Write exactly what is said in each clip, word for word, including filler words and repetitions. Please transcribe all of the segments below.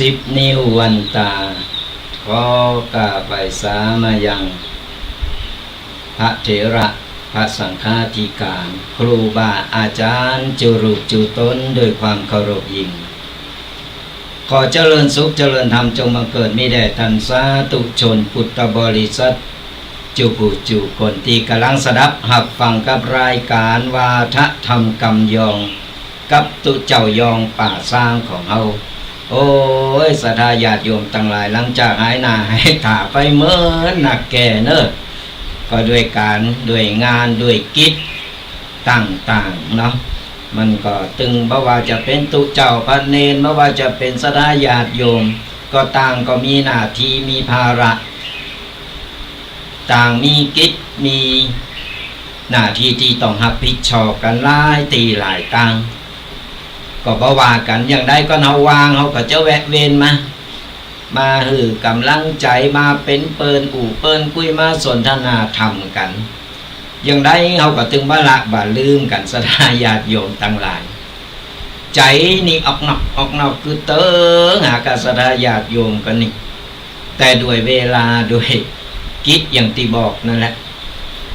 สิบนิ้ววันตา ขอกราบไหว้สามายัง พระเถระ พระสังฆาธิการ ครูบาอาจารย์ จุรูปจุตน ด้วยความเคารพยิ่ง ขอเจริญสุขเจริญธรรมจงบังเกิดมีแด่ท่านสาธุชนพุทธบริษัท จุผู้จุคนตี้ก่ำลังสดับฮับฟังกับรายก๋านวาทะธรรมกำยอง กับตุ๊เจ้ายองป่าซางของเฮา โอ้ย ศรัทธาญาติโยมตังหลาย หลังจากหายหน้าหายต๋าไปเมินนักแก่เนาะ ก็ด้วยก๋าน ด้วยงาน ด้วยกิจต่างๆ เนาะ มันก็ตึง บ่ว่าจะเป๋นตุ๊เจ้าพระเณร บ่ว่าจะเป๋นศรัทธาญาติโยม ก็ต่างก็มีหน้าตี้ มีภาระ ต่างมีกิจ มีหน้าตี้ตี้ต้องฮับผิดชอบกั๋นหลายตี้หลายตาง ก็บ่ว่ากั๋น อย่างใดก็เฮาว่าง เฮาก็จะแวะเวียนมา มาหื้อก๋ำลังใจ๋ มาเป๋นเปิ้นอู้เปิ้นกุ้ย มาสนทนาธรรมกั๋น อย่างใดเฮาก็ตึงบ่ละบ่ลืมกั๋น ศรัทธาญาติโยมตังหลาย ใจ๋นี่ออกนอก ออกนอกคือเติงหากับศรัทธาญาติโยมกั๋นนี่ แต่ด้วยเวลา ด้วยกิจอย่างตี้บอกนั่นแหละ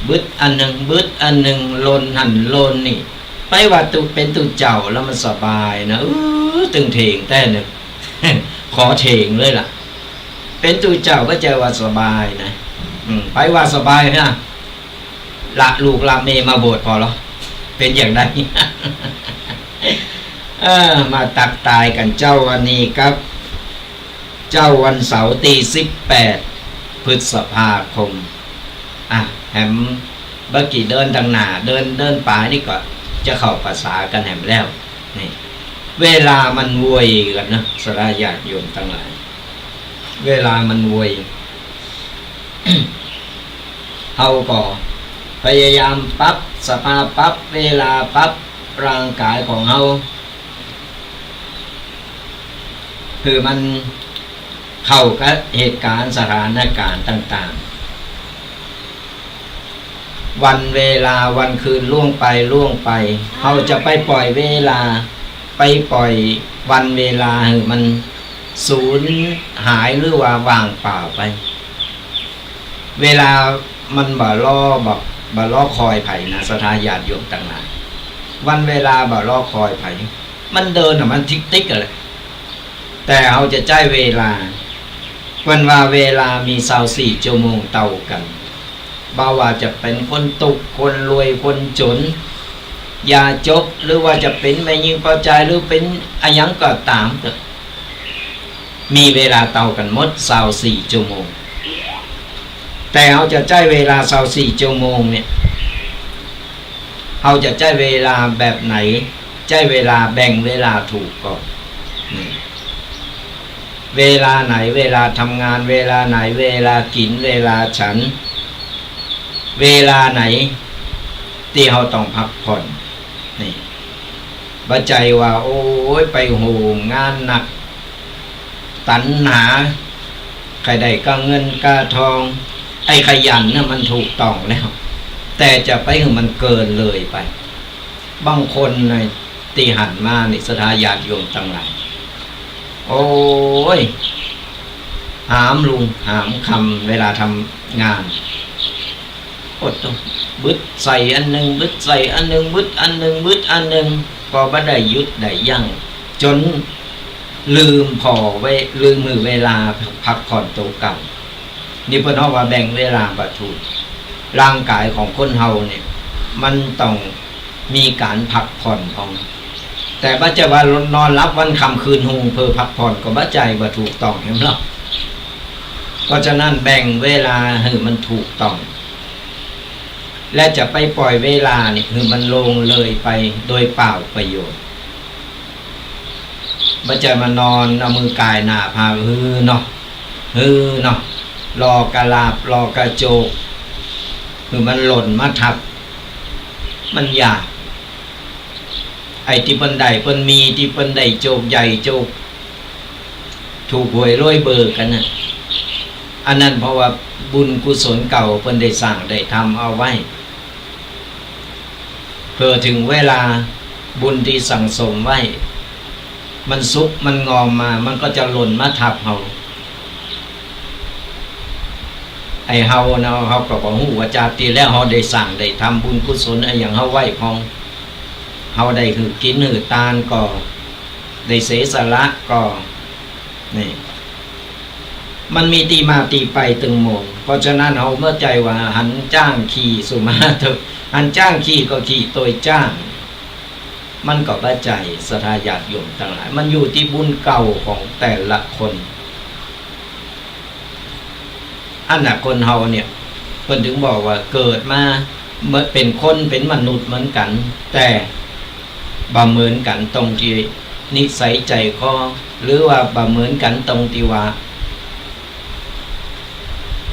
บึดอันนึ่ง บึดอันนึ่ง หล่นหั้นหล่นนี่ ไปว่าตุ๊ เป๋นตุ๊เจ้าแล้วมันสบายนะ เออ ตึงเถงแต๊เนาะ ขอเถงเลยล่ะ เป๋นตุ๊เจ้าบ่ใจ้ว่าสบายนะ อืม ไปว่าสบายนะ ละลูกละเมียมาบวชผ่อลอ เป๋นอย่างใด เออ มาตักตายกั๋นเจ๊าวันนี้ครับ เจ๊าวันเสาร์ตี้สิบแปด พฤษภาคม อ่ะ แหมบ่กี่เดือนตังหน้า เดือน เดือนป๋ายนี่ก็จะเข้าพรรษากั๋นแหมแล้ว นี่ เวลามันไวกั๋นนะ ศรัทธาญาติโยมตังหลาย เวลามันไว เฮาก็พยายามปรับสภาพ ปรับเวลา ปรับร่างก๋ายของเฮา หื้อมัน เข้ากับเหตุก๋ารณ์สถานก๋ารณ์ต่างๆ วันเวลาวันคืนล่วงไปล่วงไป เฮาจะไปปล่อยเวลา ไปปล่อยวันเวลาหื้อมันสูญหายหรือว่าว่างเปล่าไป เวลามันบ่รอ บ่ บ่รอคอยใผนะ ศรัทธาญาติโยมตังหลาย วันเวลาบ่รอคอยใผ มันเดินน่ะ มันติ๊กๆ อะแหละ แต่เฮาจะใจ๊เวลา เปิ้นว่าเวลามีซาวสี่จั่วโมงเต้ากั๋น บ่ว่าจะเป๋นคนตุ๊กข์ คนรวย คนจ๋น ยาจก หรือว่าจะเป๋นแม่ญิงเป๋าจาย หรือเป๋นอะหยังก็ต๋ามเต๊อะ มีเวลาเต้ากั๋นหมด ซาวสี่จั่วโมง แต่เฮาจะใจ๊เวลาซาวสี่จั่วโมงเนี่ย เฮาจะใจ๊เวลาแบบไหน ใจ๊เวลา แบ่งเวลาถูกก่อน นี่ เวลาไหนเวลาทำงาน เวลาไหนเวลากิ๋น เวลาฉัน เวลาไหนตี้เฮาต้องพักผ่อน นี่ บ่ใจ้ว่า โอ๊ย ไปโหมงานหนัก ตัณหา ใค่ได้ก้าเงินก้าทอง ไอ้ขยันน่ะมันถูกต้องแล้ว แต่จะไปหื้อมันเกินเลยไป บางคนน่ะตี้หันมานี่ ศรัทธาญาติโยมตังหลาย โอ๊ย หามรุ่งหามค่ำเวลาทำงาน โอดโต้ บึดใส่อันนึ่ง บึดใส่อันนึ่ง บึดอันนึ่ง บึดอันนึ่ง ก็บ่ได้หยุดได้ยั้ง จ๋นลืมผ่อเว- ลืมหื้อเวลาพักผ่อนตั๋วเก่า นี่เปิ้นฮ้องว่าแบ่งเวลาบ่ถูก ร่างก๋ายของคนเฮาเนี่ย มันต้องมีก๋านพักผ่อนของ แต่บ่ใจ้ว่านอนหลับวันค่ำคืนฮุงเพื่อพักผ่อน ก็บ่ใจ้ บ่ถูกต้องแหมเนาะ เพราะฉะนั้นแบ่งเวลาหื้อมันถูกต้อง และจะไปปล่อยเวลานี่หื้อมันล่วงเลยไปโดยเปล่าประโยชน์ บ่ใจ้มานอนเอามือก่ายหน้าผาก หื้อเนาะ หื้อเนาะ รอกะหลาบ รอกะโจก หื้อมันหล่นมาทับ มันยาก ไอ้ตี้เปิ้นได้เปิ้นมี ตี้เปิ้นได้โจกใหญ่โจก ถูกหวยรวยเบอร์กั๋นน่ะ อันนั้นเพราะว่าบุญกุศลเก่าเปิ้นได้สร้างได้ทำเอาไว้ เปื้อเถิงเวลาบุญตี้สั่งสมไว้ มันสุกมันงอมมา มันก็จะหล่นมาทับเฮา ไอ้เฮาเนาะ เฮาก็บ่ฮู้ว่าจาติตี้แล้วเฮาได้สร้างได้ทำบุญกุศลอะหยังเฮาไว้พ่อง เฮาได้หื้อกิ๋นหื้อตานก็ ได้เสียสละก็ นี่ มันมีตี้มาตี้ไปตึงหม่อง เพราะฉะนั้นเฮาบ่ใจ้ว่าหันจ๊างขี่สุมาเต๊อะ หันจ๊างขี่ก็ขี่โตยจ๊าง มันก็บ่ใจ้ ศรัทธาญาติโยมตังหลาย มันอยู่ตี้บุญเก่าของแต่ละคน อันน่ะ คนเฮาเนี่ย เปิ้นเถิงบอกว่าเกิดมาเหมือนเป๋นคน เป๋นมนุษย์เหมือนกั๋น แต่บ่เหมือนกั๋นตรงตี้นิสัยใจ๋คอ หรือว่าบ่เหมือนกั๋นตรงตี้ว่า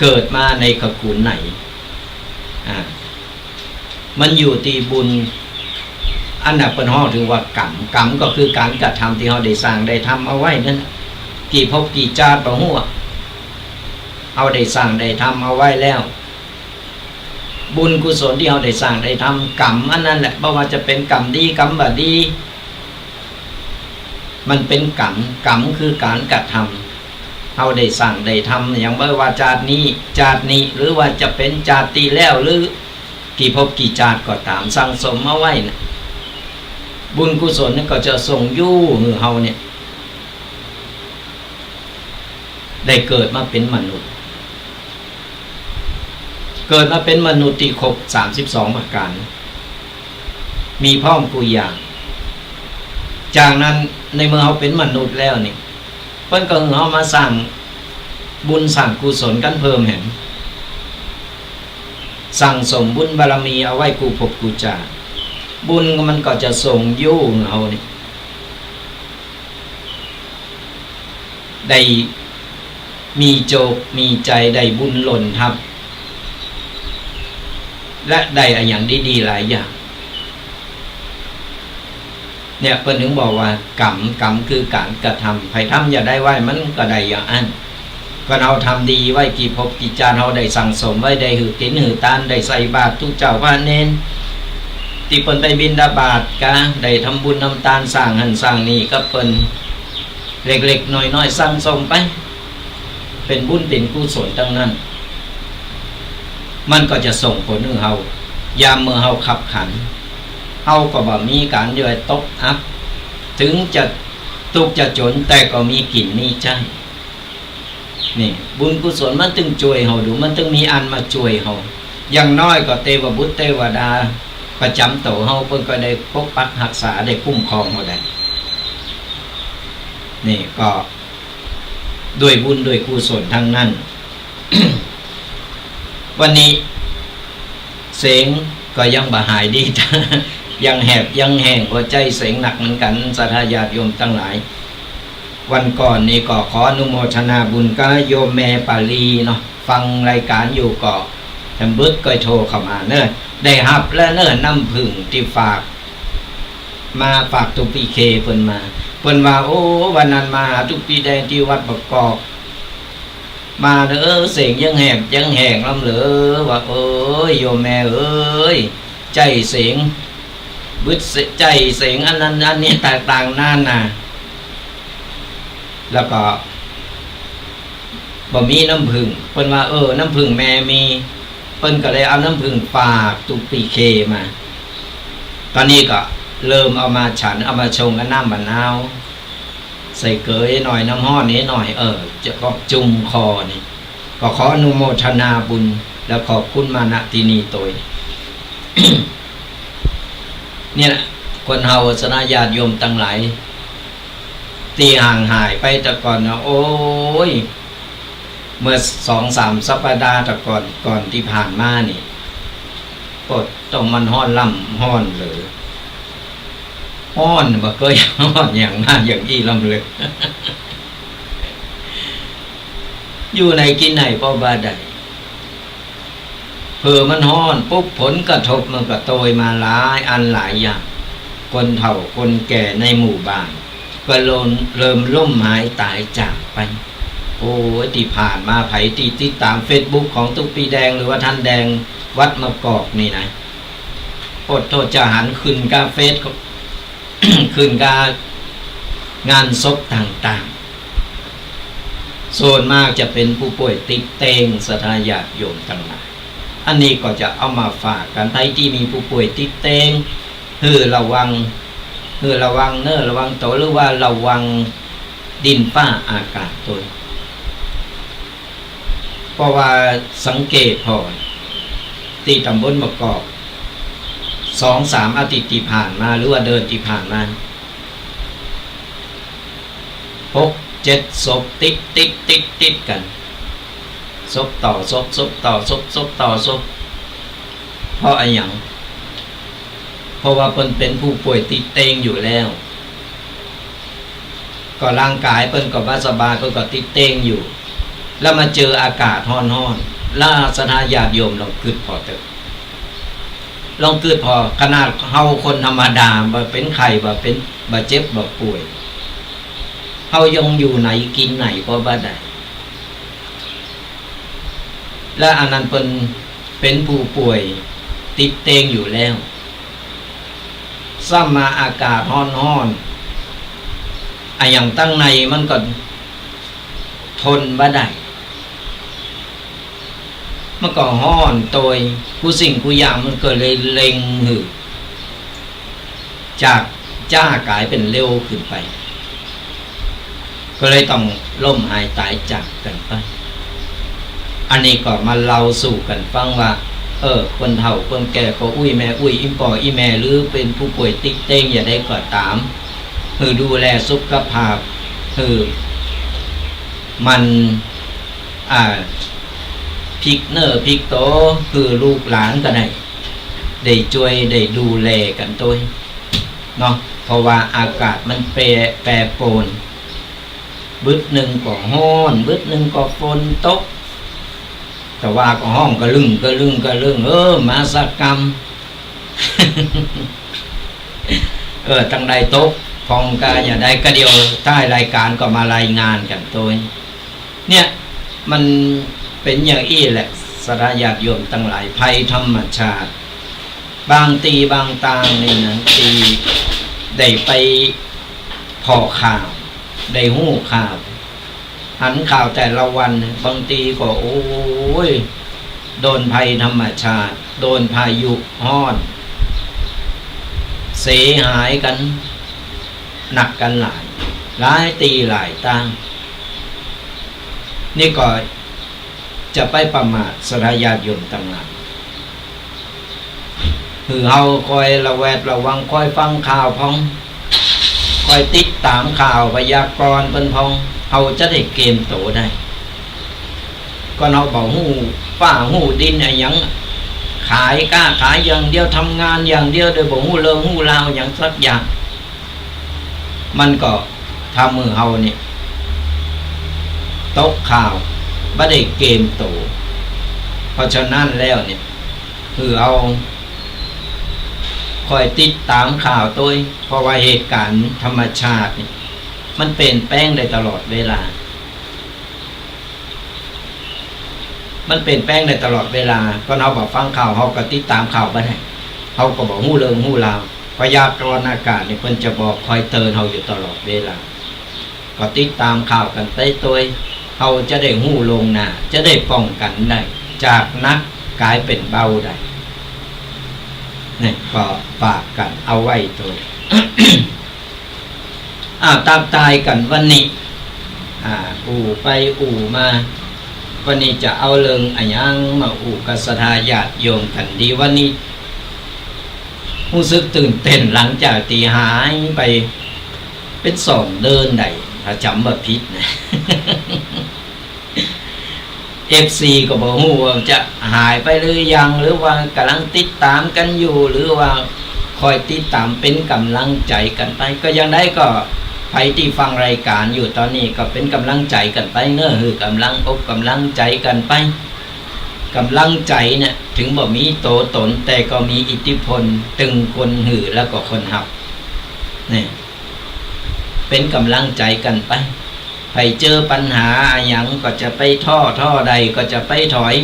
เกิดมาในตระกูลไหน อ่า มันอยู่ตี้บุญ อันน่ะเปิ้นฮ้องเถิงว่ากรรม กรรมก็คือก๋านกระทำตี้เฮาได้สร้างได้ทำเอาไว้นั้น กี่ภพกี่จาติบ่ฮู้อะ เฮาได้สร้างได้ทำเอาไว้แล้ว บุญกุศลตี้เฮาได้สร้างได้ทำ กรรมอันนั้นแหละ บ่ว่าจะเป๋นกรรมดีกรรมบ่ดี มันเป๋นกรรม กรรมคือก๋านกระทำ เฮาได้สร้างได้ทำหยัง บ่ว่าจาตินี้ จาตินี้ หรือว่าจะเป๋นจาติตี้แล้ว หรือกี่ภพกี่จาติก็ต๋าม สั่งสมเอาไว้น่ะ บุญกุศลนี่ก็จะส่งอยู่หื้อเฮาเนี่ย ได้เกิดมาเป๋นมนุษย์ เกิดมาเป๋นมนุษย์ตี้ครบสามสิบสองประก๋าน มีพร้อมกู้อย่าง จากนั้นในเมื่อเฮาเป๋นมนุษย์แล้วนี่ เปิ้นก็หื้อเฮามาสร้างบุญสร้างกุศลกั๋นเพิ่มแหม สั่งสมบุญบารมีเอาไว้กู้ภพกู้จาติ บุญมันก็จะส่งอยู่หื้อเฮานี่ ได้มีโจกมีใจ๋ ได้บุญหล่นทับ และได้อะหยังดีๆ หลายอย่าง เนี่ย เปิ้นเถิงบอกว่ากรรม กรรมคือก๋านกระทำ ใผทำจะได้ไว้ มันก็ได้อย่างอั้น ก็เฮาทำดีไว้กี่ภพกี่จาติ เฮาได้สั่งสมไว้ ได้หื้อศีลหื้อตาน ได้ใส่บาตรตุ๊เจ้าพระเณร ตี้เปิ้นไปบิณฑบาตก็ได้ทำบุญทำตาน สร้างหั้นสร้างนี่กับเปิ้น เล็กๆ น้อยๆ สั่งสมไป เป๋นบุญเป๋นกุศลตังนั้น มันก็จะส่งผลหื้อเฮา ยามเมื่อเฮาคับขัน เฮาก็บ่มีก๋านย่อยตกอับ เถิงจะตุ๊กจะจ๋น แต่ก็มีกิ๋นมีใจ๊ นี่ บุญกุศลมันตึงจ้วยเฮา ดู มันตึงมีอันมาจ้วยเฮา อย่างน้อยก็เตวบุตรเตวดาประจ๋ำตั๋วเฮา เปิ้นก็ได้ปกปักฮักษา ได้คุ้มครองเฮาได้ นี่ก็ด้วยบุญด้วยกุศลตังนั้น วันนี้เสียงก็ยังบ่หายดี ยังแหบยังแห้ง ก็ใจ๊เสียงหนักเหมือนกั๋น ศรัทธาญาติโยมตังหลาย วันก่อนนี่ก็ขออนุโมทนาบุญกับโยมแม่ปาลีเนาะ ฟังรายก๋านอยู่ก็ แถมบึดก็โทรเข้ามาเนาะ ได้ฮับแล้วเนาะ น้ำผึ้งตี้ฝาก มาฝากตุ๊กปี้เคเปิ้นมา เปิ้นว่า โอ้ วันนั้นมาหาตุ๊กปี้แดงตี้วัดบางกอก มาเนาะ เออ เสียงยังแหบยังแห้งลำเหลือ ว่า เอ้ย โยมแม่เอ้ย ใจ๊เสียง บึดเส- ใจ๊เสียงอันนั้นอันนี้ต่างๆ นานา แล้วก็บ่มีน้ำผึ้ง เปิ้นว่า เออ น้ำผึ้งแม่มี เปิ้นก็เลยเอาน้ำผึ้งฝากตุ๊กปี้เคมา ต๋อนนี้ก็เริ่มเอามาฉัน เอามาชงกับน้ำมะนาว ใส่เกลือหน่อย น้ำฮ้อนนิดหน่อย เออ จะก็จุ่มคอนี่ ก็ขออนุโมทนาบุญ แล้วขอบคุณมา ณ ตี้นี่ตวย เนี่ยแหละ คนเฮา ศรัทธาญาติโยมตังหลาย ตี้ห่างหายไปแต่ก่อนนะ โอ้ย เมื่อสองสามสัปดาห์แต่ก่อน ก่อนตี้ผ่านมานี่ โอ้ ต้องมันฮ้อนลำฮ้อนเหลือ ฮ้อน บ่เกยฮ้อนอย่างนั้นอย่างอี้ลำเหลือ อยู่ไหนกิ๋นไหนก็บ่ได้ เผลอมันฮ้อนปุ๊บ ผลกระทบมันก็ตวยมาหลายอันหลายอย่าง คนเฒ่าคนแก่ในหมู่บ้าน ก็เริ่ม เริ่มล้มหายต๋ายจากไป โอ้ย ตี้ผ่านมาใผตี้ติดต๋ามเฟซบุ๊กของตุ๊กปี้แดง หรือว่าท่านแดงวัดบางกอกนี่นะ โอ้โธ่ จะหันขึ้นกับเฟซ ขึ้นกับงานศพต่างๆ ส่วนมากจะเป๋นผู้ป่วยติดเตียง ศรัทธาญาติโยมตังหลาย อันนี้ก็จะเอามาฝากกั๋น ใผตี้มีผู้ป่วยติดเตียง หื้อระวัง หื้อระวังเนาะ ระวังตั๋ว หรือว่าระวังดินฟ้าอากาศตวย เพราะว่าสังเกตผ่อ ตี้ต๋ำบลบางกอก สองสามอาทิตย์ตี้ผ่านมา หรือว่าเดือนตี้ผ่านมา หกเจ็ดศพติดติดติดติดติดกั๋น ศพต่อศพ ศพต่อศพ ศพต่อศพ เพราะอะหยัง เพราะว่าเปิ้นเป๋นผู้ป่วยติดเตียงอยู่แล้ว ก็ร่างก๋ายเปิ้นก็บ่สบาย เปิ้นก็ติดเตียงอยู่ แล้วมาเจออากาศฮ้อนๆ แล้วศรัทธาญาติโยมลองกึ๊ดผ่อเต๊อะ ลองกึ๊ดผ่อ ขนาดเฮาคนธรรมดา บ่เป๋นไข้ บ่เป๋น บ่เจ็บ บ่ป่วย เฮายังอยู่ไหนกิ๋นไหนก็บ่ได้ และอันนั้นเปิ้นเป๋นผู้ป่วยติดเตียงอยู่แล้ว ซ้ำมาอากาศฮ้อนๆ อะหยังตังในมันก็ทนบ่ได้ มันก็ฮ้อนตวย กู้สิ่งกู้อย่างมันก็เลยเร่งหื้อ จากจ๊ากลายเป๋นเร็วขึ้นไป ก็เลยต้องล้มหายต๋ายจากกั๋นไป อันนี้ก็มาเล่าสู่กั๋นฟังว่า เออ คนเฒ่าคนแก่ ป้ออุ๊ยแม่อุ๊ย อี่ป้ออี่แม่ หรือเป๋นผู้ป่วยติดเตียงอย่างใดก็ต๋าม หื้อดูแลสุขภาพ หื้อหมั่น อ่า พลิกเนื้อพลิกตั๋ว หื้อลูกหลานก็ได้ ได้จ้วย ได้ดูแลกั๋นตวยเนาะ เพราะว่าอากาศมันแปร แปรปรวน บึดนึ่งก็ฮ้อน บึดนึ่งก็ฝนตก แต่ว่าก็ฮ้องกะลึ่งกะลึ่งกะลึ่ง เออ มาสักกำ เออ ตังใดตก ผ่องกาอย่างใด ก็เดี๋ยวท้ายรายการก็มารายงานกั๋นตวย เนี่ย มันเป๋นอย่างอี้แหละ ศรัทธาญาติโยมตังหลาย ภัยธรรมชาติ บางตี้บางตางนี่นะ ตี้ได้ไปผ่อข่าว ได้ฮู้ข่าว หันข่าวแต่ละวัน บางตี้ก็ โอ้ย โดนภัยธรรมชาติ โดนพายุฮ้อน เสียหายกั๋น หนักกั๋นหลาย หลายตี้หลายตาง นี่ก็จะไปประมาทศรัทธาญาติโยมตังหลาย หื้อเฮาคอยระแวดระวัง คอยฟังข่าวพ่อง คอยติดต๋ามข่าวพยากรณ์เปิ้นพ่อง เฮาจะได้เกมโตได้ ก่อนเฮาบ่ฮู้ฟ้าฮู้ดินอะหยัง ขาย ก๊าขายอย่างเดียว ทำงานอย่างเดียว โดยบ่ฮู้เรื่องฮู้ราวหยังสักอย่าง มันก็ทำหื้อเฮาเนี่ย ตกข่าว บ่ได้เกมโต เพราะฉะนั้นแล้วเนี่ย หื้อเฮาคอยติดต๋ามข่าวตวย เพราะว่าเหตุก๋ารณ์ธรรมชาติเนี่ย มันเปลี่ยนแปลงได้ตลอดเวลา มันเปลี่ยนแปลงได้ตลอดเวลา ก่อนเฮาบ่ฟังข่าว เฮาก็ติดต๋ามข่าวบ่ได้ เฮาก็บ่ฮู้เรื่องฮู้ราว พยากรณ์อากาศนี่เปิ้นจะบอกคอยเตือนเฮาอยู่ตลอดเวลา ก็ติดต๋ามข่าวกั๋นไปตวย เฮาจะได้ฮู้ล่วงหน้า จะได้ป้องกั๋นได้ จากหนักก๋ายเป๋นเบาได้ นี่ก็ฝากกั๋นเอาไว้ตวย อ้าว ตามตวยกั๋นวันนี้ อ่า อู้ไปอู้มา วันนี้จะเอาเรื่องอะหยังมาอู้กับศรัทธาญาติโยมกั๋นดี วันนี้ ฮู้สึกตื่นเต้นหลังจากตี้หายไปเป๋นสองเดือนได้ ถ้าจ๋ำบ่ผิดนะ เอฟซี ก็บ่ฮู้ว่าจะหายไปหรือยัง หรือว่าก่ำลังติดต๋ามกั๋นอยู่ หรือว่าคอยติดต๋ามเป๋นก่ำลังใจ๋กั๋นไป ก็อย่างใดก็ใผตี้ฟังรายก๋านอยู่ต๋อนนี้ก็เป๋นก่ำลังใจ๋กั๋นไปเนาะ หื้อก่ำลังอกก่ำลังใจ๋กั๋นไป ก่ำลังใจ๋เนี่ย เถิงบ่มีตั๋วต๋น แต่ก็มีอิทธิพล ตึงคนหื้อแล้วก็คนฮับ นี่ เป๋นก่ำลังใจ๋กั๋นไป ใผเจอปัญหาอะหยังก็จะไปท้อ ท้อได้ก็จะไปถอย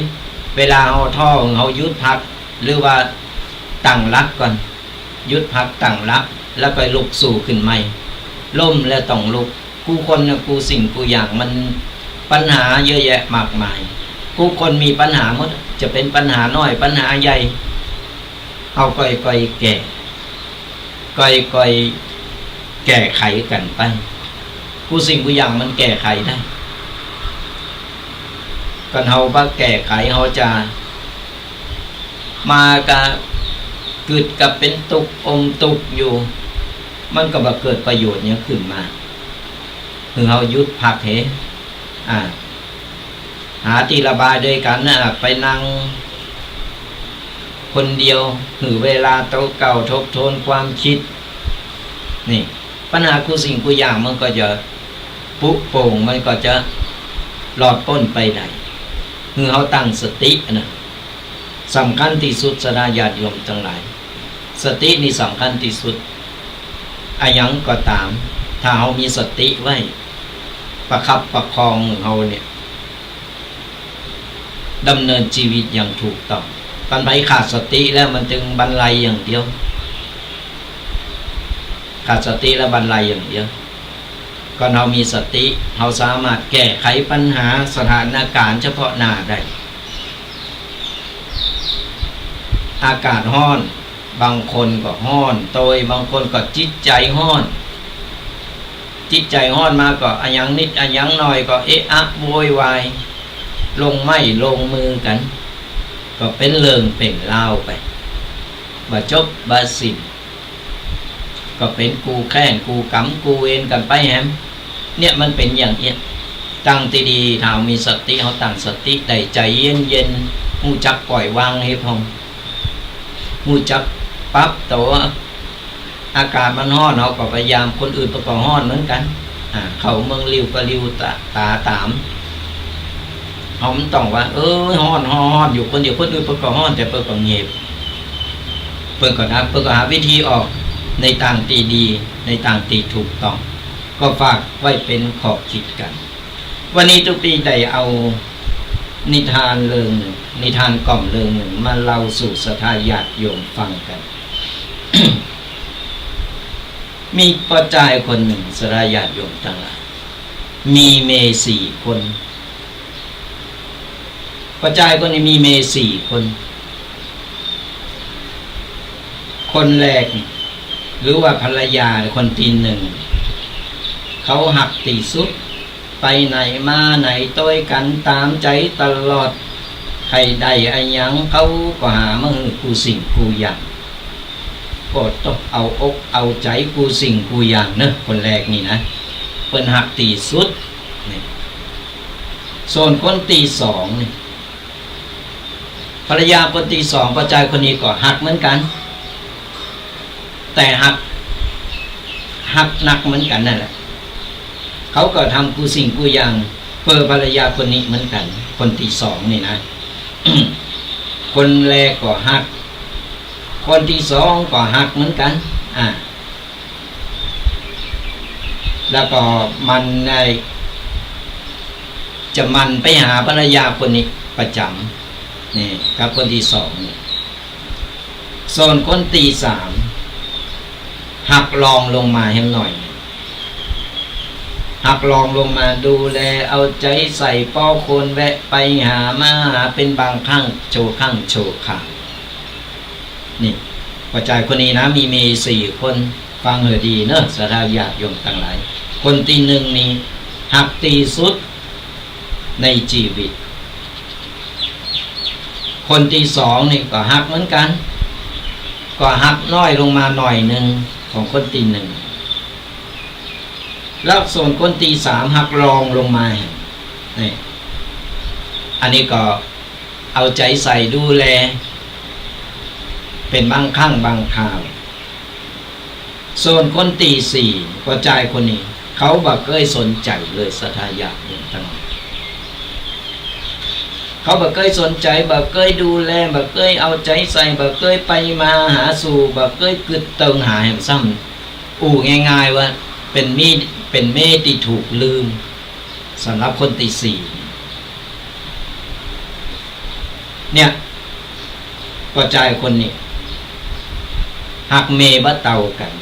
เวลาเฮาท้อ เฮาหยุดพัก หรือว่าตั้งหลักก่อน หยุดพักตั้งหลัก แล้วก็ลุกสู้ขึ้นใหม่ ล้มแล้วต้องลุก กู้คนน่ะ กู้สิ่งกู้อย่าง มันปัญหาเยอะแยะมากมาย กู้คนมีปัญหาหมด จะเป๋นปัญหาน้อย ปัญหาใหญ่ เฮาก่อยๆ แก้ ก่อยๆ แก้ไขกั๋นไป กู้สิ่งกู้อย่างมันแก้ไขได้ ก่อนเฮาบ่แก้ไข เฮาจะ มากะกึ๊ดกะเป๋นตุ๊กข์ อมตุ๊กข์อยู่ มันก็บ่เกิดประโยชน์หยังขึ้นมา หื้อเฮาหยุดพักเห อ่า หาตี้ระบายโดยกั๋นนะ ไปนั่งคนเดียว หื้อเวลาโตเก้า ทบทวนความกึ๊ด นี่ ปัญหากู้สิ่งกู้อย่างมันก็จะปลุโป่ง มันก็จะรอดป๊นไปได้ หื้อเฮาตั้งสตินะ สำคัญตี้สุด ศรัทธาญาติโยมตังหลาย สตินี่สำคัญตี้สุด อะหยังก็ต๋าม ถ้าเฮามีสติไว้ ประคับประคองเฮาเนี่ย ดำเนินชีวิตอย่างถูกต้อง คันใผขาดสติแล้วมันเถิงบันไลอย่างเดียว ขาดสติแล้วบันไลอย่างเดียว ก่อนเฮามีสติ เฮาสามารถแก้ไขปัญหาสถานการณ์เฉพาะหน้าได้ อากาศฮ้อน บางคนก็ฮ้อนโตย บางคนก็จิตใจ๋ฮ้อน จิตใจ๋ฮ้อนมาก็อะหยังนิดอะหยังหน่อยก็เอะอะโวยวาย ลงไม้ลงมือกั๋น ก็เป๋นเรื่องเป๋นราวไป บ่จบบ่สิ้น ก็เป๋นกู้แค้นกู้กรรมกู้เวรกั๋นไปแหม เนี่ยมันเป๋นอย่างเนี้ย ตางตี้ดี ถ้าเฮามีสติ เฮาตั้งสติได้ ใจ๋เย็นๆ ฮู้จักปล่อยวางเหพ่อง ฮู้จักปรับตั๋ว อากาศมันฮ้อน เฮาก็พยายาม คนอื่นเปิ้นก็ฮ้อนเหมือนกั๋น อ่า เข้าเมืองลิ่วก็ลิ่วต๋า ต๋าต๋าม เฮาบ่ต้องว่า เอ้ย ฮ้อน ฮ้อน ฮ้อน อยู่คนเดียว คนอื่นเปิ้นก็ฮ้อน แต่เปิ้นก็เงบ เปิ้นก็นะ เปิ้นก็หาวิธีออกในตางตี้ดี ในตางตี้ถูกต้อง ก็ฝากไว้เป๋นข้อกึ๊ดกั๋น วันนี้ตุ๊ปี้ได้เอา นิทานเรื่องนึ่ง นิทานกล่อมเรื่องนึ่ง มาเล่าสู่ศรัทธาญาติโยมฟังกั๋น มีป้อจายคนนึ่ง ศรัทธาญาติโยมตังหลาย มีเมย์สี่คน ป้อจายคนนี้มีเมย์สี่คน คนแรก หรือว่าภรรยาคนตี้นึ่ง เขาฮักตี้สุด ไปไหนมาไหนตวยกั๋นต๋ามใจ๋ตลอด ใค่ได้อะหยังเขาก็หามาหื้อกู้สิ่งกู้อย่าง ก็ต้องเอาอกเอาใจ๋กู้สิ่งกู้อย่างเนาะ คนแรกนี่นะ เปิ้นฮักตี้สุด นี่ ส่วนคนตี้สองนี่ ภรรยาคนตี้สอง ป้อจายคนนี้ก็ฮักเหมือนกั๋น แต่ฮัก ฮักนักเหมือนกั๋นนั่นแหละ เขาก็ทำกู้สิ่งกู้อย่างเปื้อภรรยาคนนี้เหมือนกั๋น คนตี้สองนี่นะ คนแรกก็ฮัก คนตี้สองก็ฮักเหมือนกั๋น อ่า แล้วก็มันได้ จะหมั่นไปหาภรรยาคนนี้ประจ๋ำ นี่ กับคนตี้สองนี่ ส่วนคนตี้สาม ฮักรองลงมาแหมหน่อย ฮักรองลงมาดูแลเอาใจ๋ใส่ป้อควรแวะไปหามาหาเป๋นบางครั้ง ชั่วครั้งชั่วคราว นี่ ป้อจายคนนี้นะ มีเมย์สี่คน ฟังหื้อดีเนาะ ศรัทธาญาติโยมตังหลาย คนตี้นึ่งนี่ฮักตี้สุดในจีวิต คนตี้สองนี่ก็ฮักเหมือนกั๋น ก็ฮักน้อยลงมาหน่อยนึ่งของคนตี้นึ่ง แล้วส่วนคนตี้สามฮักรองลงมาแหม นี่ อันนี้ก็เอาใจ๋ใส่ดูแล เป๋นบางครั้งบางคราว ส่วนคนตี้สี่ ป้อจายคนนี้ เขาบ่เกยสนใจ๋เลย ศรัทธาญาติโยมตังหลาย เขาบ่เกยสนใจ๋ บ่เกยดูแล บ่เกยเอาใจ๋ใส่ บ่เกยไปมาหาสู่ บ่เกยกึ๊ดเติงหาแหมซ้ำ อู้ง่ายๆ ว่าเป๋นเมย์ เป๋นเมย์ตี้ถูกลืม สำหรับคนตี้สี่ เนี่ย ป้อจายคนนี้ ฮักเมย์บ่เต้ากั๋น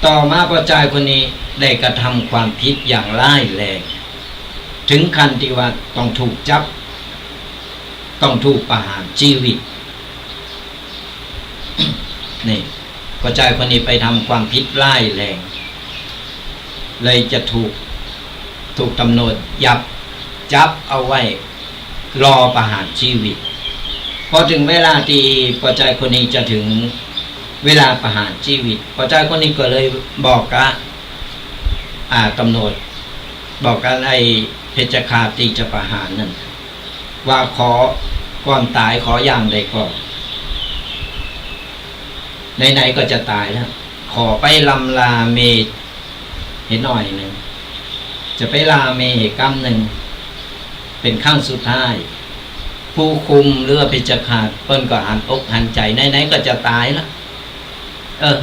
ต่อมาป้อจายคนนี้ได้กระทำความผิดอย่างร้ายแรง ถึงขั้นตี้ว่าต้องถูกจับ ต้องถูกประหารจีวิต นี่ ป้อจายคนนี้ไปทำความผิดร้ายแรง เลยจะถูก ถูกต๋ำรวจยับ จับเอาไว้รอประหารจีวิต พอเถิงเวลาตี้ป้อจายคนนี้จะเถิงเวลาประหารจีวิต ป้อจายคนนี้ก็เลยบอกกับ อ่า ต๋ำรวจ บอกกับไอ้เพชฌฆาตตี้จะประหารนั่น ว่าขอ ก่อนต๋ายขออย่างใดก่อน ไหนๆ ก็จะต๋ายแล้ว ขอไปลำลาเมย์หื้อหน่อยนึ่ง จะไปลาเมย์หื้อกำนึ่ง เป๋นครั้งสุดท้าย ผู้คุมหรือว่าเพชฌฆาตเปิ้นก็หันอกหันใจ๋ ไหนๆ ก็จะต๋ายแล้ว เออ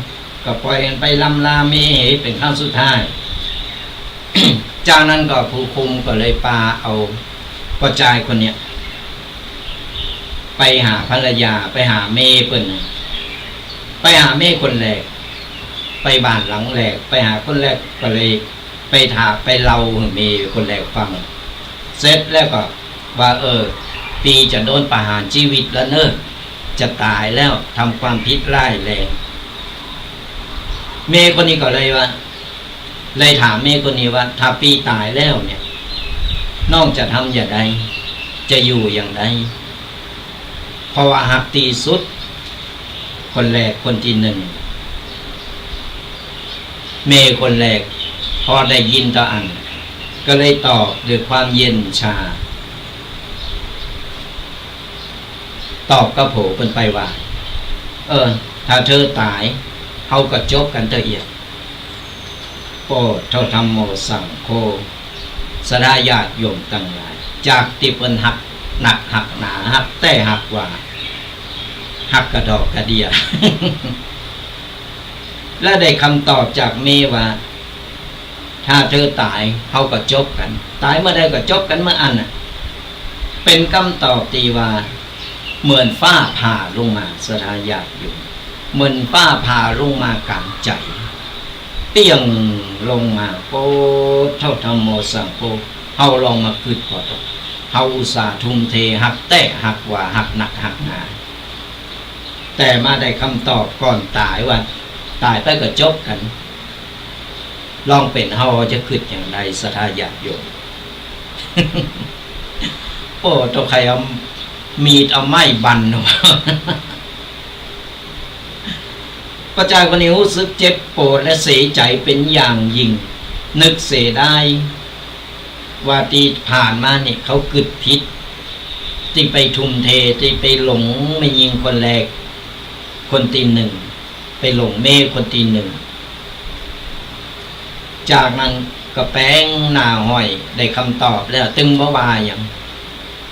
ก็ปล่อยกั๋นไปลำลาเมย์หื้อเป๋นครั้งสุดท้าย จากนั้นก็ผู้คุมก็เลยปาเอาป้อจายคนเนี้ย ไปหาภรรยา ไปหาเมย์เปิ้นน่ะ ไปหาเมย์คนแรก ไปบ้านหลังแรก ไปหาคนแรกก็เลยไปถาม ไปเล่าหื้อเมย์คนแรกฟัง เสร็จแล้วก็ว่า เออ ปี้จะโดนประหารจีวิตแล้วเนาะ จะต๋ายแล้ว ทำความผิดร้ายแรง เมย์คนนี้ก็เลยว่า เลยถามเมย์คนนี้ว่า ถ้าปี้ต๋ายแล้วเนี่ย น้องจะทำอย่างใด จะอยู่อย่างใด เพราะว่าฮักตี้สุด คนแรก คนตี้นึ่ง เมย์คนแรก พอได้ยินเต้าอั้น ก็เลยตอบด้วยความเย็นชา ตอบกับโผเปิ้นไปว่า เออ ถ้าเธอต๋าย เฮาก็จบกั๋นเตื้อเอี้ย โพธ ธัมโม สังโฆ ศรัทธาญาติโยมตังหลาย จากตี้เปิ้นฮักนักฮักหนา ฮักแต๊ฮักว่า ฮักกระดอกกระเดี้ย และได้กำตอบจากเมย์ว่า ถ้าเธอต๋าย เฮาก็จบกั๋น ต๋ายเมื่อใดก็จบกั๋นเมื่ออั้นน่ะ เป๋นกำตอบตี้ว่า เหมือนฟ้าผ่าลงมา ศรัทธาญาติโยม เหมือนฟ้าผ่าลงมากลางใจ๋ เปี้ยงลงมา โพ เฒ่า ธัมโม สังโฆ เฮาลองมากึ๊ดก่อเต๊อะ เฮาอุตส่าห์ทุ่มเท ฮักแต๊ฮักหว่า ฮักนักฮักหนา แต่มาได้กำตอบก่อนต๋ายว่า ต๋ายไปก็จบกั๋น ลองเป๋นเฮาจะกึ๊ดอย่างใด ศรัทธาญาติโยม โอ้ ต้องใค่เอามีดเอาไม้บั่น ป้อจายคนนี้ฮู้สึกเจ็บปวดและเสียใจ๋เป๋นอย่างยิ่ง นึกเสียดาย ว่าตี้ผ่านมานี่เขากึ๊ดผิด ตี้ไปทุ่มเท ตี้ไปหลงแม่ญิงคนแรก คนตี้นึ่ง ไปหลงเมย์คนตี้นึ่ง จากนั้นก็แป๋งหน้าห้อย ได้กำตอบแล้ว ตึงบ่ว่าหยัง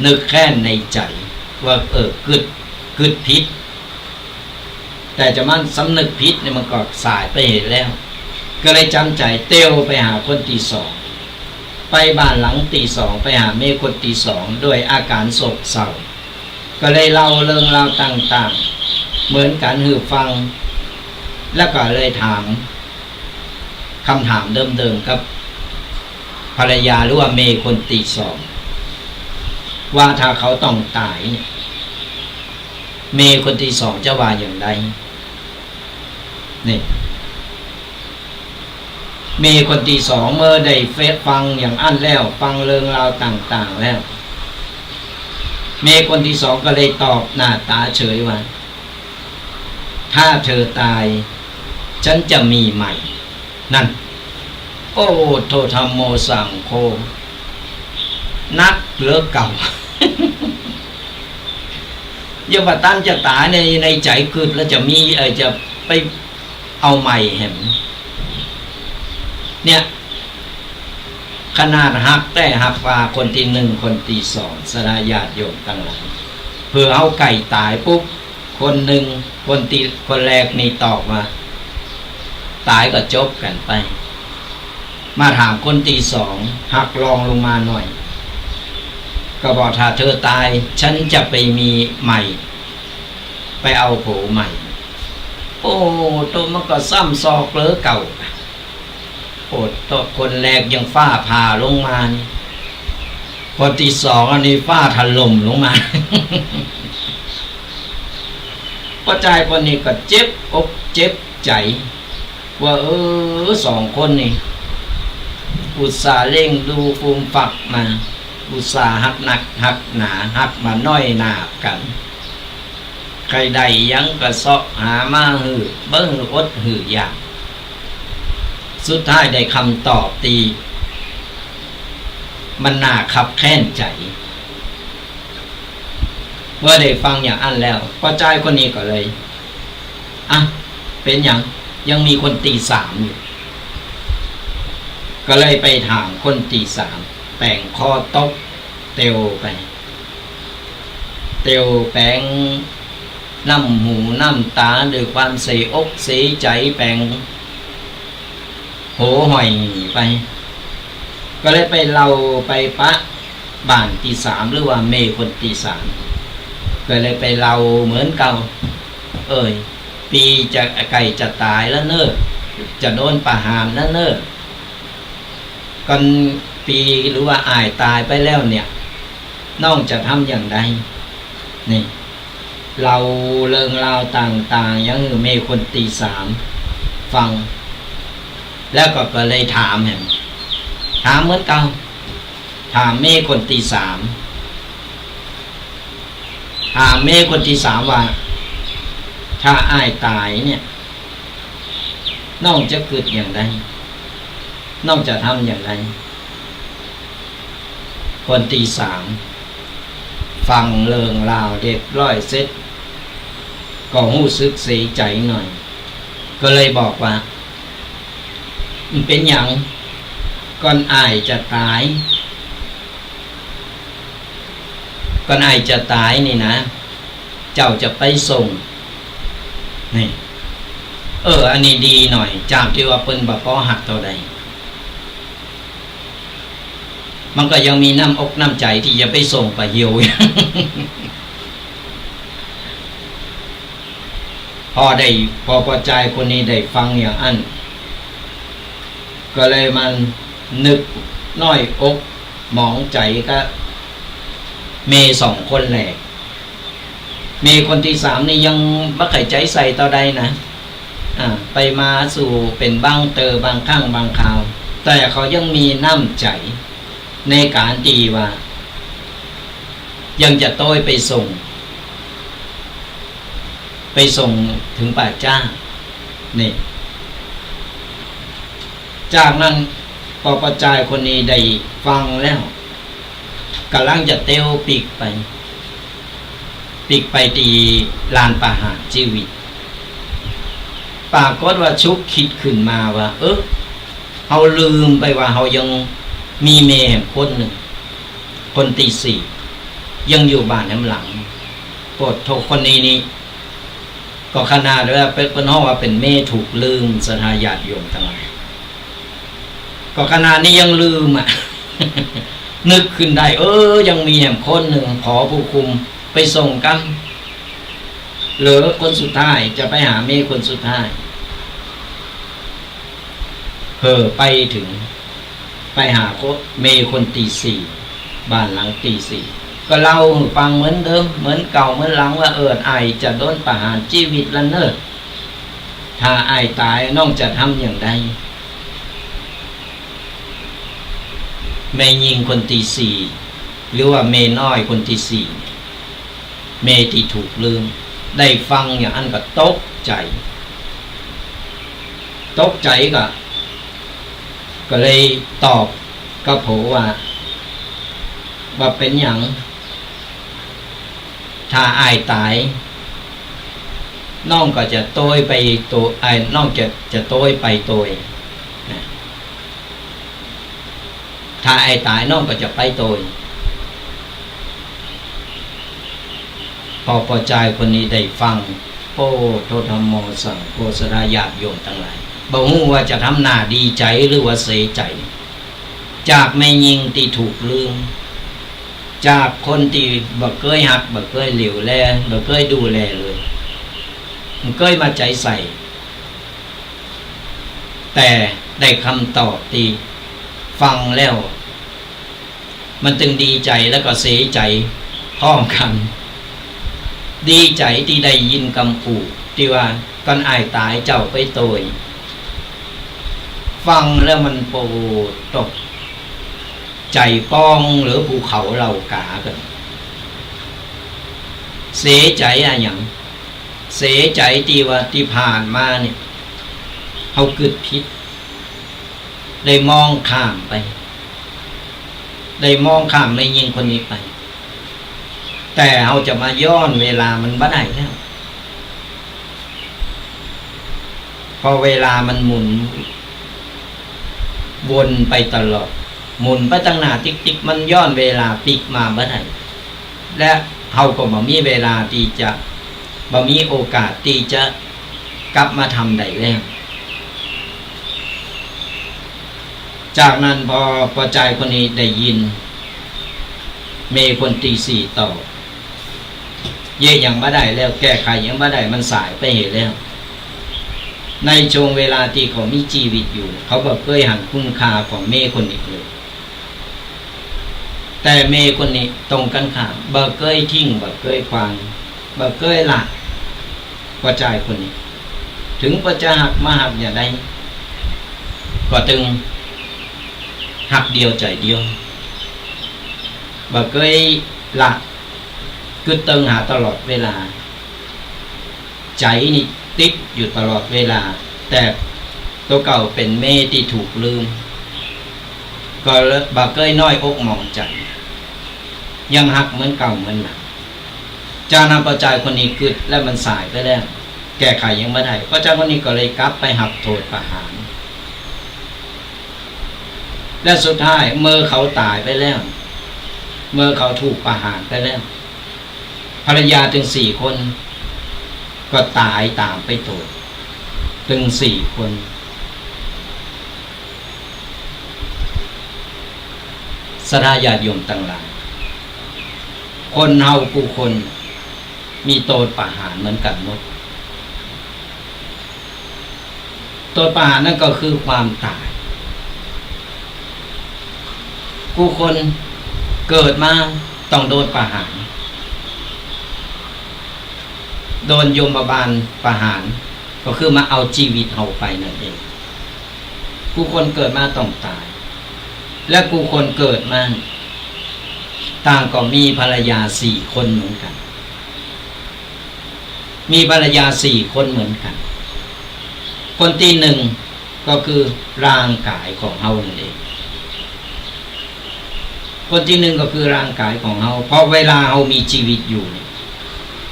นึกแค้นในใจ๋ว่า เออ กึ๊ด กึ๊ดผิด แต่จะมาสำนึกผิดนี่มันก็สายไปเหียแล้ว ก็เลยจ๋ำใจ๋เตียวไปหาคนตี้สอง ไปบ้านหลังตี้สอง ไปหาเมย์คนตี้สอง ด้วยอาก๋ารโศกเศร้า ก็เลยเล่าเรื่องราวต่างๆ เหมือนกั๋นหื้อฟัง แล้วก็เลยถาม กำถามเดิมๆ กับภรรยาหรือว่าเมย์คนตี้สอง ว่าถ้าเขาต้องต๋ายเนี่ย เมย์คนตี้สองจะว่าอย่างใด นี่ เมย์คนตี้สองเมื่อได้ฟังอย่างอั้นแล้ว ฟังเรื่องราวต่างๆ แล้ว เมย์คนตี้สองก็เลยตอบหน้าต๋าเฉยว่า ถ้าเธอต๋าย ฉันจะมีใหม่ นั่น โอ้ โธ ธัมโม สังโฆ นักเหลือเก่า ยังบ่ตันจะต๋ายใน ในใจ๋กึ๊ดแล้วจะมี เอ่อ จะไปเอาใหม่แหม เนี่ย ขนาดฮักแต๊ฮักหว่าคนตี้นึ่ง คนตี้สอง ศรัทธาญาติโยมตังหลาย เผื่อเฮาใก้ต๋ายปุ๊บ คนนึ่ง คนตี้ คนแรกนี่ตอบว่า ต๋ายก็จบกั๋นไป มาถามคนตี้สอง ฮักรองลงมาหน่อย ก็บอก ถ้าเธอต๋าย ฉันจะไปมีใหม่ ไปเอาผัวใหม่ โอ้ โธ มันก็ซ้ำซอกเหลือเก่า โอ้ โธ คนแรกยังฟ้าผ่าลงมานี่ คนตี้สองอันนี้ฟ้าถล่มลงมา ป้อจายคนนี้ก็เจ็บอกเจ็บใจ๋ ว่า เออ สองคนนี่ อุตส่าห์เลี้ยงดูฟูมฟักมา อุตส่าห์ฮักนักฮักหนา ฮักมาน้อยหน้ากั๋น ใค่ได้หยังก็เซาะหามาหื้อ บ่หื้ออดหื้ออยาก สุดท้ายได้กำตอบตี้มันน่าคับแค้นใจ๋ เมื่อได้ฟังอย่างอั้นแล้ว ป้อจายคนนี้ก็เลย อ่ะ เป๋นหยัง ยังมีคนตี้สามอยู่ ก็เลยไปถามคนตี้สาม แป๋งคอตก เตียวไป เตียวแป๋งน้ำหูน้ำต๋า ด้วยความเสียอกเสียใจ๋ แป๋ง โหห้อยไป ก็เลยไปเล่าไปปะบ้านตี้สาม หรือว่าเมย์คนตี้สาม ก็เลยไปเล่าเหมือนเก่า เอ้ย ปี๋จะใก้จะต๋ายแล้วเน่อ จะโดนประหารแล้วเน่อ ก่อนปี๋หรือว่าอ้ายต๋ายไปแล้วเนี่ย น้องจะทำอย่างใด นี่ เล่าเรื่องราวต่างๆ อย่างหื้อเมย์คนตี้สามฟัง แล้วก็ ก็เลยถามแหม ถามเหมือนเก่า ถามเมย์คนตี้สาม ถามเมย์คนตี้สามว่า ถ้าอ้ายต๋ายเนี่ย น้องจะกึ๊ดอย่างใด น้องจะทำอย่างใด คนตี้สามฟังเรื่องราวเรียบร้อยเสร็จ ก็ฮู้สึกเสียใจ๋หน่อย ก็เลยบอกว่า มันเป๋นหยัง ก่อนอ้ายจะต๋าย ก่อนอ้ายจะต๋ายนี่นะ เจ้าจะไปส่ง นี่ เออ อันนี้ดีหน่อย จากตี้ว่าเปิ้นบ่ปอฮักเต้าใด มันก็ยังมีน้ำอกน้ำใจ๋ตี้จะไปส่งป้าเหี่ยว พอได้ พอป้อจายคนนี้ได้ฟังอย่างอั้น ก็เลยมานึกน้อยอกหมองใจ๋กับเมย์สองคนแหละ เมย์คนตี้สามนี่ยังบ่ใค่ใจ๋ใส่เต้าใดนะ อ่า ไปมาสู่เป๋นบางเต๋อบางครั้งบางคราว แต่เขายังมีน้ำใจ๋ในก๋านตี้ว่า ยังจะโต้ยไปส่ง ไปส่งเถิงป่าจ๊า นี่ จากนั้น พอป้อจายคนนี้ได้ฟังแล้ว ก่ำลังจะเตียวปิ๊กไป ปิ๊กไปตี้ลานประหารจีวิต ปรากฏว่าชุกคิดขึ้นมาว่า เออ เฮาลืมไปว่าเฮายังมีเมย์แหมคนนึ่ง คนตี้สี่ ยังอยู่บ้านแหมหลัง โปดโธ่ คนนี้นี่ ก็ขนาดว่าเป๋น เปิ้นฮ้องว่าเป๋นเมย์ถูกลืม ศรัทธาญาติโยมตังหลาย ก็ขนาดนี้ยังลืมอะ นึกขึ้นได้ เออ ยังมีแหมคนนึ่ง ขอผู้คุมไปส่งกำ เหลือคนสุดท้าย จะไปหาเมย์คนสุดท้าย เออ ไปเถิง ไปหาคน เมย์คนตี้สี่ บ้านหลังตี้สี่ ก็เล่าหื้อฟังเหมือนเดิม เหมือนเก่าเหมือนหลังว่า เออ อ้ายจะโดนประหารจีวิตแล้วเน่อ ถ้าอ้ายต๋ายน้องจะทำอย่างใด แม่ญิงคนตี้สี่ หรือว่าเมย์น้อยคนตี้สี่ เมย์ตี้ถูกลืม ได้ฟังอย่างอั้นก็ตกใจ๋ ตกใจ๋ก็ ก็เลยตอบกับผัวว่า บ่เป๋นหยัง ถ้าอ้ายต๋าย น้องก็จะโต้ยไปโตย อ้าย น้องจะ จะโต้ยไปโตย นะ ถ้าอ้ายต๋ายน้องก็จะไปโตย พอป้อจายคนนี้ได้ฟัง โอ้ โธ ธัมโม สังโฆ ศรัทธาญาติโยมตังหลาย บ่ฮู้ว่าจะทำหน้าดีใจ๋หรือว่าเสียใจ๋ จากแม่ญิงตี้ถูกลืม จากคนตี้บ่เกยฮัก บ่เกยเหลียวแล บ่เกยดูแลเลย บ่เกยมาใจ๋ใส่ แต่ได้กำตอบตี้ฟังแล้ว มันตึงดีใจ๋แล้วก็เสียใจ๋พร้อมกั๋น ดีใจ๋ตี้ได้ยินกำอู้ตี้ว่า ก่อนอ้ายต๋ายเจ้าไปโตย ฟังแล้วมันโปดโธ่ ใจ๋ปองเหลือภูเขาเหล่ากากั๋น เสียใจ๋อะหยัง เสียใจ๋ตี้ว่าตี้ผ่านมาเนี่ย เฮากึ๊ดผิด ได้มองข้ามไป ได้มองข้ามแม่ญิงคนนี้ไป แต่เฮาจะมาย้อนเวลามันบ่ได้แล้ว เพราะเวลามันหมุนวนไปตลอด หมุนไปตังหน้าติ๊กๆ มันย้อนเวลาปิ๊กมาบ่ได้ และเฮาก็บ่มีเวลาตี้จะ บ่มีโอกาสตี้จะกลับมาทำได้แล้ว จากนั้นพอ พอจายคนนี้ได้ยิน เมย์คนตี้สี่ตอบ เยียะหยังบ่ได้แล้ว แก้ไขหยังบ่ได้ มันสายไปเหียแล้ว ในช่วงเวลาตี้เขามีจีวิตอยู่ เขาบ่เกยหันคุณค่าของเมย์คนนี้เลย แต่เมย์คนนี้ตรงกั๋นข้าม บ่เกยทิ้ง บ่เกยขว้าง บ่เกยละ ป้อจายคนนี้ เถิงป้อจะฮักมาฮักอย่างใด ก็ตึงฮักเดียวใจ๋เดียว บ่เกยละ กึ๊ดเติงหาตลอดเวลา ใจ๋นี่ติดอยู่ตลอดเวลา แต่ตั๋วเก่าเป๋นเมย์ตี้ถูกลืม ก็บ่เกยน้อยอกหมองใจ๋ ยังฮักเหมือนเก่าเหมือนหลัง จากนั้นป้อจายคนนี้กึ๊ดแล้วมันสายไปแล้ว แก้ไขหยังบ่ได้ ป้อจายคนนี้ก็เลยกลับไปฮับโต้ษประหาร และสุดท้ายเมื่อเขาต๋ายไปแล้ว เมื่อเขาถูกประหารไปแล้ว ภรรยาตึงสี่คนก็ต๋ายต๋ามไปโตย ตึงสี่คน ศรัทธาญาติโยมตังหลาย คนเฮากู้คนมีโตษประหารเหมือนกั๋นหมด โตษประหารนั้นก็คือความต๋าย กู้คนเกิดมาต้องโดนประหาร โดนยมบาลประหาร ก็คือมาเอาจีวิตเฮาไปนั่นเอง กู้คนเกิดมาต้องต๋าย และกู้คนเกิดมาต่างก็มีภรรยาสี่คนเหมือนกั๋น มีภรรยาสี่คนเหมือนกั๋น คนตี้หนึ่งก็คือร่างก๋ายของเฮานั่นเอง คนตี้หนึ่งก็คือร่างก๋ายของเฮา เพราะเวลาเฮามีจีวิตอยู่เนี่ย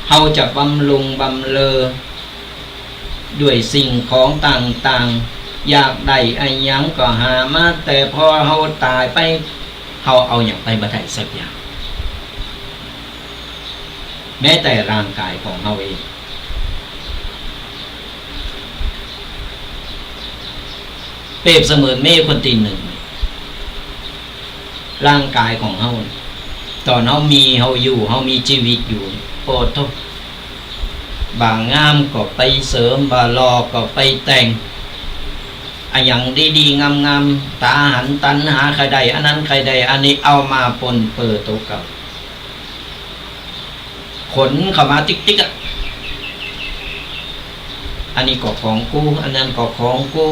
เฮาจะบำรุงบำเรอด้วยสิ่งของต่างๆ อยากได้อะหยังก็หามา แต่พอเฮาต๋ายไป เฮาเอาหยังไปบ่ได้สักอย่าง แม้แต่ร่างก๋ายของเฮาเอง เปรียบเสมือนเมย์คนตี้หนึ่ง ร่างก๋ายของเฮา ต๋อนเฮามี เฮาอยู่ เฮามีจีวิตอยู่ โอ้โธ่ บ่างามก็ไปเสริม บ่หล่อก็ไปแต่ง อะหยังดีๆ งามๆ ต๋าหันตันหา ใค่ได้อันนั้น ใค่ได้อันนี้ เอามาปนเปื้อโตเก่า ขนเข้ามาติ๊กๆ อะ อันนี้ก็ของกู อันนั้นก็ของกู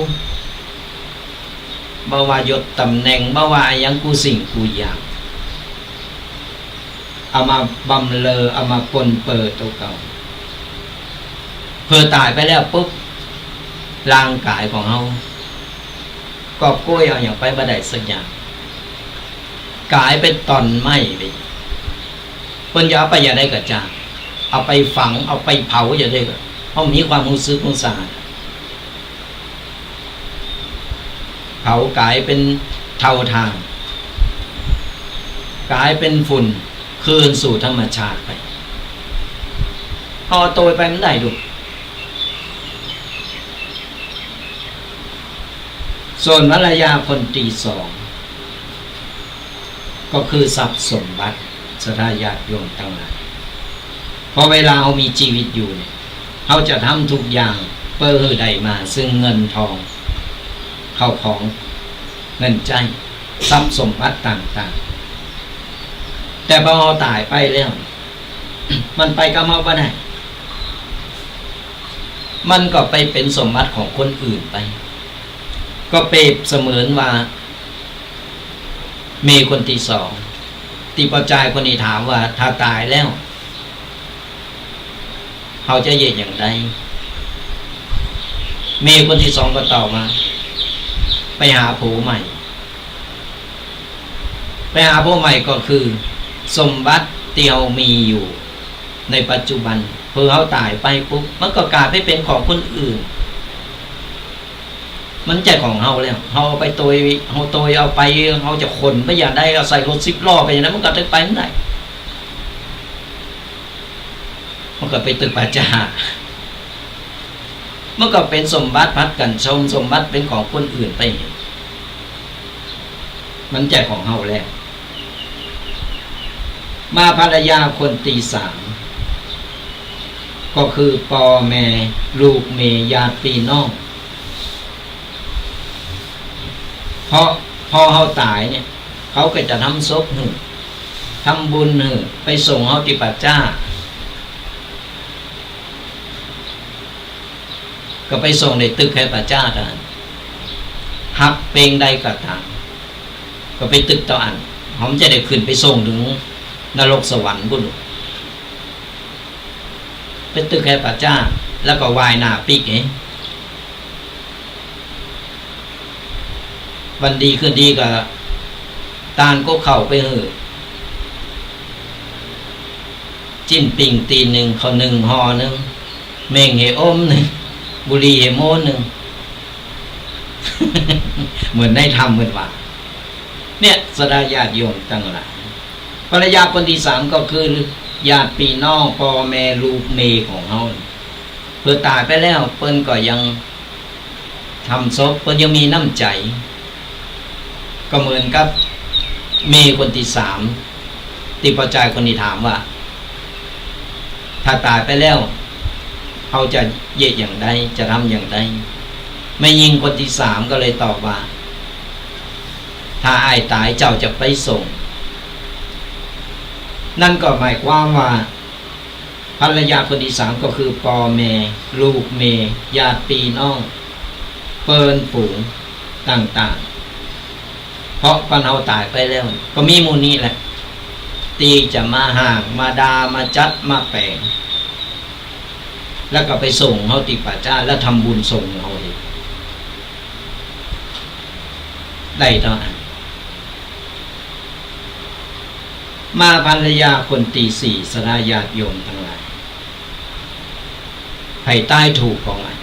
บ่ว่ายศต๋ำแหน่ง บ่ว่าอะหยังกู้สิ่งกู้อย่าง เอามาบำเรอ เอามาปนเปื้อโตเก่า เปื้อต๋ายไปแล้วปุ๊บ ร่างก๋ายของเฮา ก็ก้วยเอาหยังไปบ่ได้สักอย่าง ก๋ายเป๋นถ่อนไม้ไป เปิ้นจะเอาไปอย่างใดก็จ้าง เอาไปฝัง เอาไปเผาอย่างใดก็ เฮามีความฮู้สึกฮู้สา เผาก๋ายเป๋นเถ้าถ่าน ก๋ายเป๋นฝุ่น คืนสู่ธรรมชาติไป เอาโตยไปบ่ได้ลูก ส่วนภรรยาคนตี้สอง ก็คือทรัพย์สมบัติ ศรัทธาญาติโยมตังหลาย พอเวลาเฮามีจีวิตอยู่เนี่ย เฮาจะทำทุกอย่างเปื้อหื้อได้มาซึ่งเงินทอง ข้าวของ เงินใจ๊ ทรัพย์สมบัติต่างๆ แต่พอเฮาต๋ายไปแล้ว มันไปกับเฮาบ่ได้ มันก็ไปเป๋นสมบัติของคนอื่นไป ก็เปรียบเสมือนว่า เมย์คนตี้สอง ตี้ป้อจายคนนี้ถามว่า ถ้าต๋ายแล้ว เฮาจะเยียะอย่างใด เมย์คนตี้สองก็ตอบว่า ไปหาผัวใหม่ ไปหาผัวใหม่ก็คือสมบัติตี้เฮามีอยู่ในปัจจุบัน เปื้อเฮาต๋ายไปปุ๊บ มันก็ก๋ายไปเป๋นของคนอื่น มันบ่ใจ้ของเฮาแล้ว เฮาเอาไปโตย เฮาโตยเอาไป เฮาจะขนไปอย่างใด เอาใส่รถสิบล้อไปอย่างใด มันก็ตึกไปบ่ได้ มันก็ไปตึกป่าจ๊า มันก็เป๋นสมบัติผัดกั๋นชม สมบัติเป๋นของคนอื่นไป มันบ่ใจ้ของเฮาแล้ว มาภรรยาคนตี้สาม ก็คือป้อแม่ ลูกเมย์ ญาติปี้น้อง เพราะ พอเฮาต๋ายเนี่ย เขาก็จะทำศพหื้อ ทำบุญหื้อ ไปส่งเฮาตี้ป่าจ๊า ก็ไปส่งในตึกแห่ป่าจ๊าเต้าอั้น ฮักเปงใดก็ต๋าม ก็ไปตึกเต้าอั้น เฮาบ่ใจ้ได้ขึ้นไปส่งเถิงนรกสวรรค์ปู้น ไปตึกแห่ป่าจ๊า แล้วก็ไหว้หน้าปิ๊กเอง วันดีคืนดีก็ตานก็เข้าไปหื้อ จิ๊นปิ้งตี๋นนึ่ง ข้าวนึ่งห่อนึ่ง เม็งหื้อโอมนึ่ง บุหรี่หื้อมวนนึ่ง เหมือนในธรรมเปิ้นว่า เนี่ย ศรัทธาญาติโยมตังหลาย ภรรยาคนตี้สามก็คือญาติปี้น้อง ป้อแม่ ลูกเมย์ของเฮา เปื้อต๋ายไปแล้ว เปิ้นก็ยังทำศพ เปิ้นยังมีน้ำใจ๋ ก็เหมือนกับ มีคนตี้สาม ตี้ป้อจายคนนี้ถามว่า ถ้าต๋ายไปแล้ว เฮาจะเยียะอย่างใด จะทำอย่างใด แม่ญิงคนตี้สามก็เลยตอบว่า ถ้าอ้ายต๋ายเจ้าจะไปส่ง นั่นก็หมายความว่า ภรรยาคนตี้สามก็คือป้อแม่ ลูกเมย์ ญาติปี้น้อง เปิ้นฝูงต่างๆ เพราะคันเฮาต๋ายไปแล้ว ก็มีหมู่นี้แหละ ตี้จะมาห้าง มาด่า มาจัด มาแป๋ง แล้วก็ไปส่งเฮาตี้ป่าจ๊า แล้วทำบุญส่งเฮาเอง ได้เต้าอั้น มาภรรยาคนตี้สี่ ศรัทธาญาติโยมตังหลาย ใผต๋ายถูกของอัน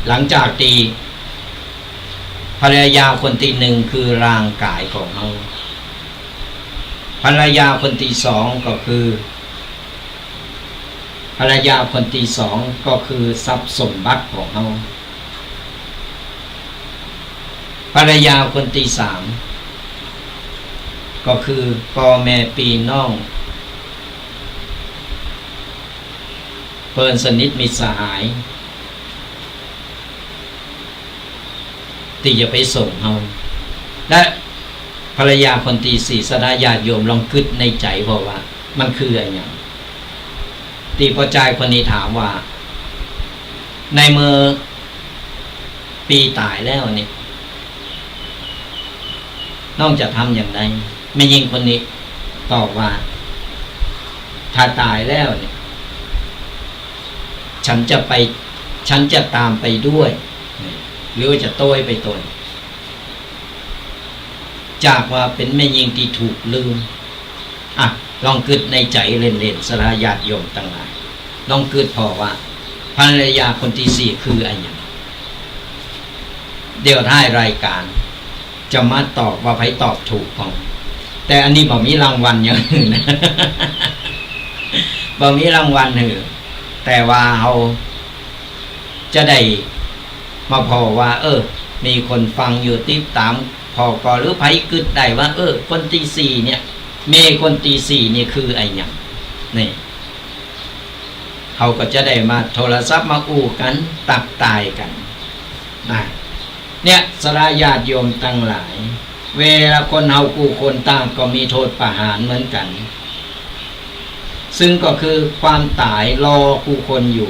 หลังจากตี้ภรรยาคนตี้หนึ่งคือร่างก๋ายของเฮา ภรรยาคนตี้สองก็คือ ภรรยาคนตี้สองก็คือทรัพย์สมบัติของเฮา ภรรยาคนตี้สาม ก็คือป้อแม่ปี้น้อง เปิ้นสนิทมิตรสหาย ตี้จะไปส่งเฮา และภรรยาคนตี้สี่ ศรัทธาญาติโยมลองกึ๊ดในใจ๋ผ่อว่า มันคืออะหยัง ตี้ป้อจายคนนี้ถามว่า ในเมื่อปี้ต๋ายแล้วนี่ น้องจะทำอย่างใด แม่ญิงคนนี้ตอบว่า ถ้าต๋ายแล้วนี่ ฉันจะไป ฉันจะต๋ามไปด้วย หรือว่าจะโต้ยไปตวย จากว่าเป๋นแม่ญิงตี้ถูกลืม อ่ะ ลองกึ๊ดในใจ๋เล่นๆ ศรัทธาญาติโยมตังหลาย ลองกึ๊ดผ่อว่า ภรรยาคนตี้สี่คืออะหยัง เดี๋ยวท้ายรายก๋าน จะมาตอบว่าใผตอบถูกพ่อง แต่อันนี้บ่มีรางวัลอย่างอื่นนะ บ่มีรางวัลหื้อ แต่ว่าเฮาจะได้มาผ่อว่า เออ มีคนฟังอยู่ ติดต๋ามผ่อก่อ หรือใผกึ๊ดได้ว่า เออ คนตี้สี่เนี่ย เมย์คนตี้สี่นี่คืออะหยัง นี่ เฮาก็จะได้มาโทรศัพท์มาอู้กั๋น ตักตายกั๋น นะ เนี่ย ศรัทธาญาติโยมตังหลาย เวลาคนเฮากู้คนต่างก็มีโทษประหารเหมือนกั๋น ซึ่งก็คือความต๋ายรอกู้คนอยู่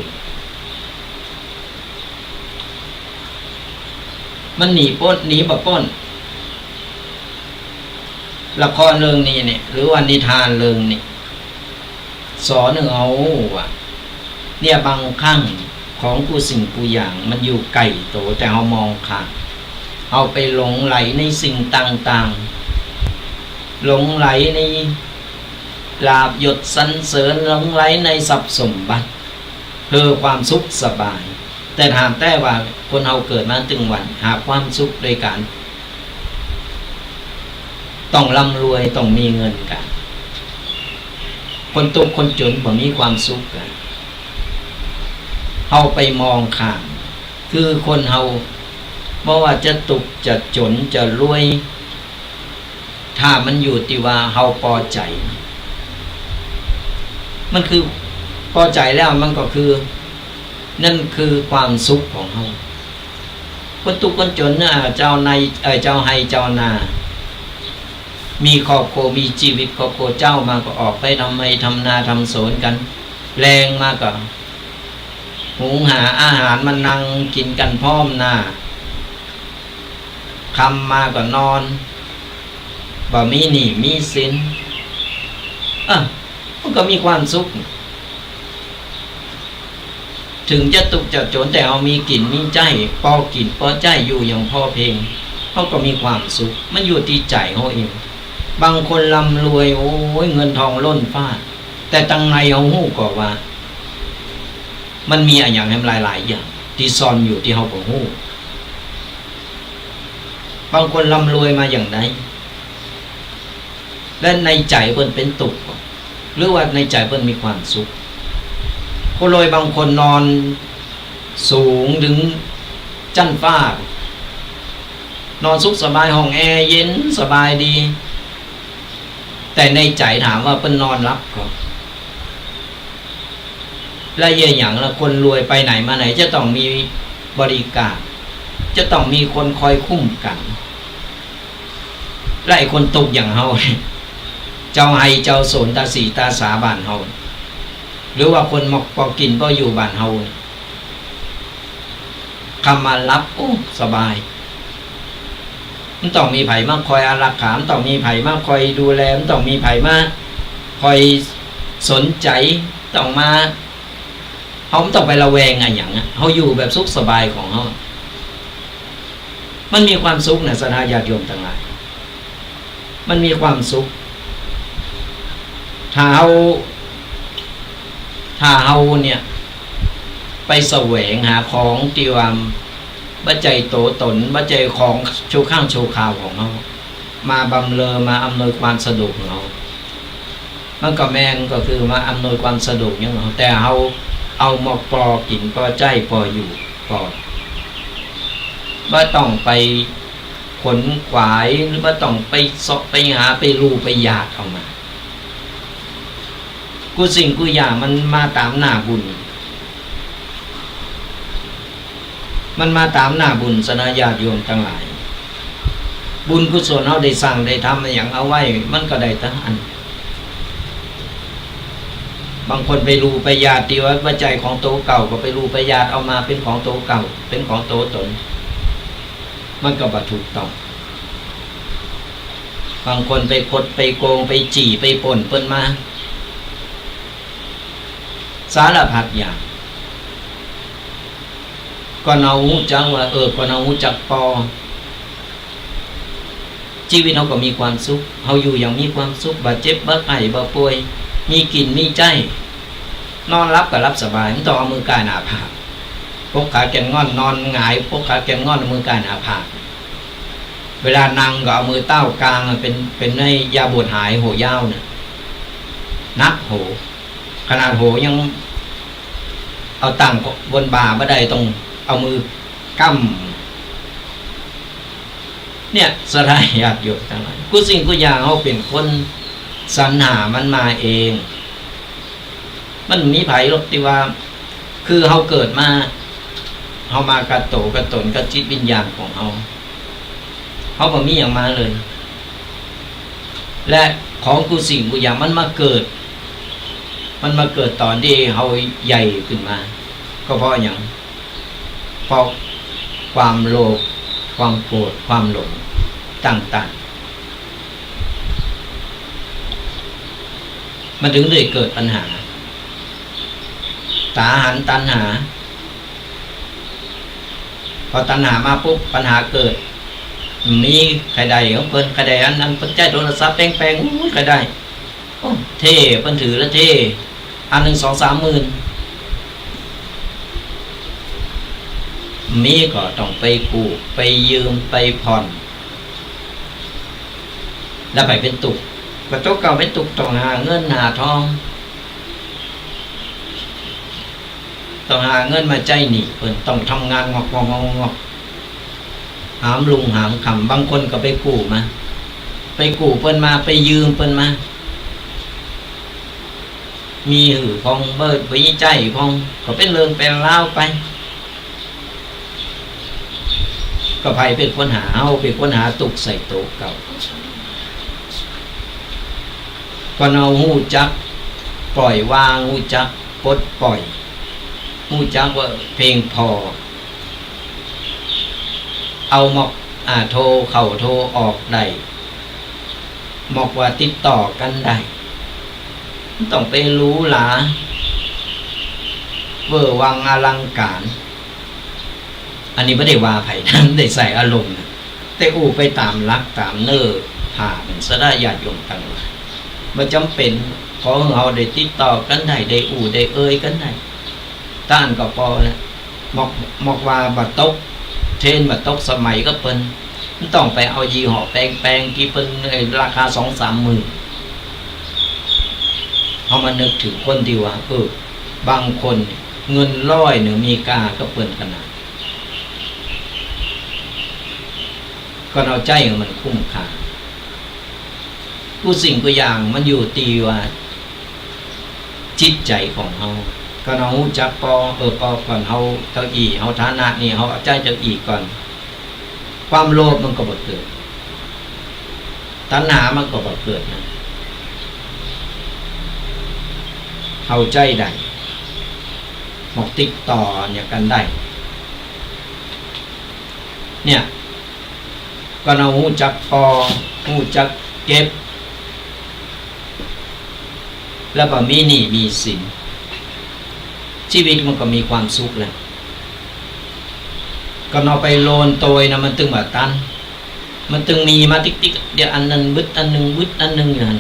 มันหนีป๊น หนีบ่ป๊น ละครเรื่องนี้เนี่ย หรือว่านิทานเรื่องนี้ สอนหื้อเฮาว่า เนี่ย บางครั้งของกู้สิ่งกู้อย่างมันอยู่ใก้โต แต่เฮามองข้าม เฮาไปหลงใหลในสิ่งต่างๆ หลงใหลในลาภยศสรรเสริญ หลงใหลในทรัพย์สมบัติ เพื่อความสุขสบาย แต่ถามแต๊ว่าคนเฮาเกิดมาตึงวัน หาความสุขโดยก๋าน ต้องร่ำรวย ต้องมีเงินกา คนตุ๊กข์คนจ๋นบ่มีความสุขกา เฮาไปมองข้าม คือคนเฮาบ่ว่าจะตุ๊กข์จะจ๋นจะรวย ถ้ามันอยู่ตี้ว่าเฮาปอใจ๋ มันคือปอใจ๋แล้วมันก็คือ นั่นคือความสุขของเฮา คนตุ๊กข์คนจ๋นเนี่ย เจ้านาย เอ่อ เจ้าไฮ่เจ้านา มีครอบครัว มีจีวิตครอบครัว เจ๊ามาก็ออกไปทำไฮ่ทำนาทำสวนกั๋น แลงมาก็หุงหาอาหารมานั่งกิ๋นกั๋นพร้อมหน้า ค่ำมาก็นอน บ่มีหนี้มีสิน อ่ะ มันก็มีความสุข ถึงจะตุ๊กข์จะจ๋น แต่เฮามีกิ๋นมีใจ๊ ปอกิ๋นปอใจ๊ อยู่อย่างพอเพียง เฮาก็มีความสุข มันอยู่ตี้ใจ๋เฮาเอง บางคนร่ำรวย โอ้ย เงินทองล้นฟ้า แต่ตังในเฮาฮู้ก่อว่า มันมีอะหยังแหมหลายๆ อย่าง ตี้ซ่อนอยู่ตี้เฮาบ่ฮู้ บางคนร่ำรวยมาอย่างใด และในใจ๋เปิ้นเป๋นตุ๊กข์บ่ หรือว่าในใจ๋เปิ้นมีความสุข คนรวยบางคนนอนสูงเถิงจั๊นฟ้า นอนสุขสบาย ห้องแอร์เย็นสบายดี แต่ในใจ๋ถามว่าเปิ้นนอนหลับก่อ และเยียะหยังละ คนรวยไปไหนมาไหนจะต้องมีบอดี้การ์ด จะต้องมีคนคอยคุ้มกั๋น และไอ้คนตุ๊กอย่างเฮาเนี่ย เจ้าไฮ่เจ้าสนต๋าสีต๋าสาบ้านเฮา หรือว่าคนมอกปอกิ๋นปออยู่บ้านเฮาเนี่ย ค่ำมาหลับ โอ้ สบาย บ่ต้องมีใผมาคอยอารักขา บ่ต้องมีใผมาคอยดูแล บ่ต้องมีใผมาคอยสนใจ๋ บ่ต้องมา เฮาบ่ต้องไประแวงอะหยังอะ เฮาอยู่แบบสุขสบายของเฮา มันมีความสุขนะ ศรัทธาญาติโยมตังหลาย มันมีความสุข ถ้าเฮา ถ้าเฮาเนี่ย ไปแสวงหาของตี้ว่าบ่ใจ้ตั๋วต๋น บ่ใจ้ของชั่วครั้งชั่วคราวของเฮา มาบำเรอ มาอำนวยความสะดวกของเฮา มันก็แม่น ก็คือมาอำนวยความสะดวกหยังเฮา แต่เฮาเอามาปอกิ๋น ปอใจ๊ ปออยู่ ปอ บ่ต้องไปขนขวาย บ่ต้องไปเซาะไปหา ไปลู่ไปหยาดเอามา กู้สิ่งกู้อย่างมันมาต๋ามหน้าบุญ มันมาต๋ามหน้าบุญ ศรัทธาญาติโยมตังหลาย บุญกุศลเฮาได้สร้างได้ทำอะหยังเอาไว้ มันก็ได้ต๋างอัน บางคนไปลู่ไปหยาดตี้ว่าบ่ใจ้ของตั๋วเก่า ก็ไปลู่ไปหยาดเอามาเป๋นของตั๋วเก่า เป๋นของตั๋วต๋น มันก็บ่ถูกต้อง บางคนไปคดไปโกง ไปจี้ไปปล้นเปิ้นมา สารพัดอย่าง ก่อนเฮาฮู้จักว่า เออ ก่อนเฮาฮู้จักปอ ชีวิตเฮาก็มีความสุข เฮาอยู่อย่างมีความสุข บ่เจ็บบ่ไข้บ่ป่วย มีกิ๋นมีใจ๊ นอนหลับก็หลับสบาย บ่ต้องเอามือก้ายหน้าผาก ปกขาแก่นง่อน นอนหงาย ปกขาแก่นง่อน เอามือก้ายหน้าผาก เวลานั่งก็เอามือเต๊ากาง เป๋น เป๋นไอ้ยาบวชหาย โหยาวเนี่ย หนักโห ขนาดโหยังเอาตั้งบนบ่าบ่ได้ ต้องเอามือก้ำ เนี่ย ศรัทธาญาติโยมตังหลาย กู้สิ่งกู้อย่างเฮาเป๋นคนสรรหามันมาเอง มันบ่มีใผหรอกตี้ว่า คือเฮาเกิดมา เฮามากับตั๋วกับต๋นกับจิตวิญญาณของเฮา เฮาบ่มีหยังมาเลย และของกู้สิ่งกู้อย่างมันมาเกิด มันมาเกิดต๋อนตี้เฮาใหญ่ขึ้นมา ก็เพราะหยัง เพราะความโลภ ความโกรธ ความหลงต่างๆ มันถึงได้เกิดปัญหา ต๋าหันตัณหา พอตัณหามาปุ๊บ ปัญหาเกิด มีใค่ได้ของเปิ้น ใค่ได้อันนั้น เปิ้นใจ๊โทรศัพท์แปงๆ อู้ย ใค่ได้ โอ้ เท่ เปิ้นถือแล้วเท่ อันนึ่งสองสามหมื่น มีก็ต้องไปกู้ ไปยืม ไปผ่อน แล้วไปเป๋นตุ๊กข์ บ่ตกเก้าเป๋นตุ๊กข์ ต้องหาเงินหาทอง ต้องหาเงินมาใจ๊หนี้เปิ้น ต้องทำงานงอกๆๆๆ หามรุ่งหามค่ำ บางคนก็ไปกู้มา ไปกู้เปิ้นมา ไปยืมเปิ้นมา มีหื้อพ่อง บ่ บ่มีใจ๊พ่อง ก็เป๋นเรื่องเป๋นราวไป ก็ใผเป๋นคนหา เฮาเป๋นคนหาตุ๊กข์ใส่ตั๋วเก่า ก่อนเฮาฮู้จักปล่อยวาง ฮู้จักปลดปล่อย ฮู้จักว่าเพียงพอ เอามอก อ่า โทรเข้าโทรออกได้ มอกว่าติดต่อกั๋นได้ บ่ต้องไปหรูหรา เวอร์วังอลังก๋าน อันนี้บ่ได้ว่าใผนะ บ่ได้ใส่อารมณ์นะ แต่อู้ไปต๋ามหลักต๋ามเนื้อผ้ามัน ศรัทธาญาติโยมตังหลาย บ่จ๋ำเป๋น ขอหื้อเฮาได้ติดต่อกั๋นได้ ได้อู้ได้เอ่ยกั๋นได้ เต้าอั้นก็ปอแล้ว มอก มอกว่าบ่ตกเทรนด์ บ่ตกสมัยกับเปิ้น บ่ต้องไปเอายี่ห้อแปงๆ ตี้เปิ้น เอ่อ ราคาสองสามหมื่น เฮามานึกเถิงคนตี้ว่า เออ บางคนเงินร้อยนึ่งมีก้ากับเปิ้นขนาด ก็เอาใจ๊หื้อมันคุ้มค่า กู้สิ่งกู้อย่างมันอยู่ตี้ว่าจิตใจ๋ของเฮา ก่อนเฮาฮู้จักปอ เออ ปอก่อนเฮาเต้าอี้ เฮาฐานะนี้ เฮาใจ๊เต้าอี้ก่อน ความโลภมันก็บ่เกิด ตัณหามันก็บ่เกิดนะ เฮาใจ๊ได้ หมอกติดต่อเนี่ยกั๋นได้ เนี่ย ก่อนเฮาฮู้จักปอ ฮู้จักเก็บ แล้วบ่มีหนี้มีสิน ชีวิตมันก็มีความสุขแล้ว ก่อนเฮาไปโลนโตยนะ มันตึงบ่ตัน มันตึงมีมาติ๊กๆ เดี๋ยวอันนั้นบึดอันนึ่ง บึดอันนึ่งอยู่หั้น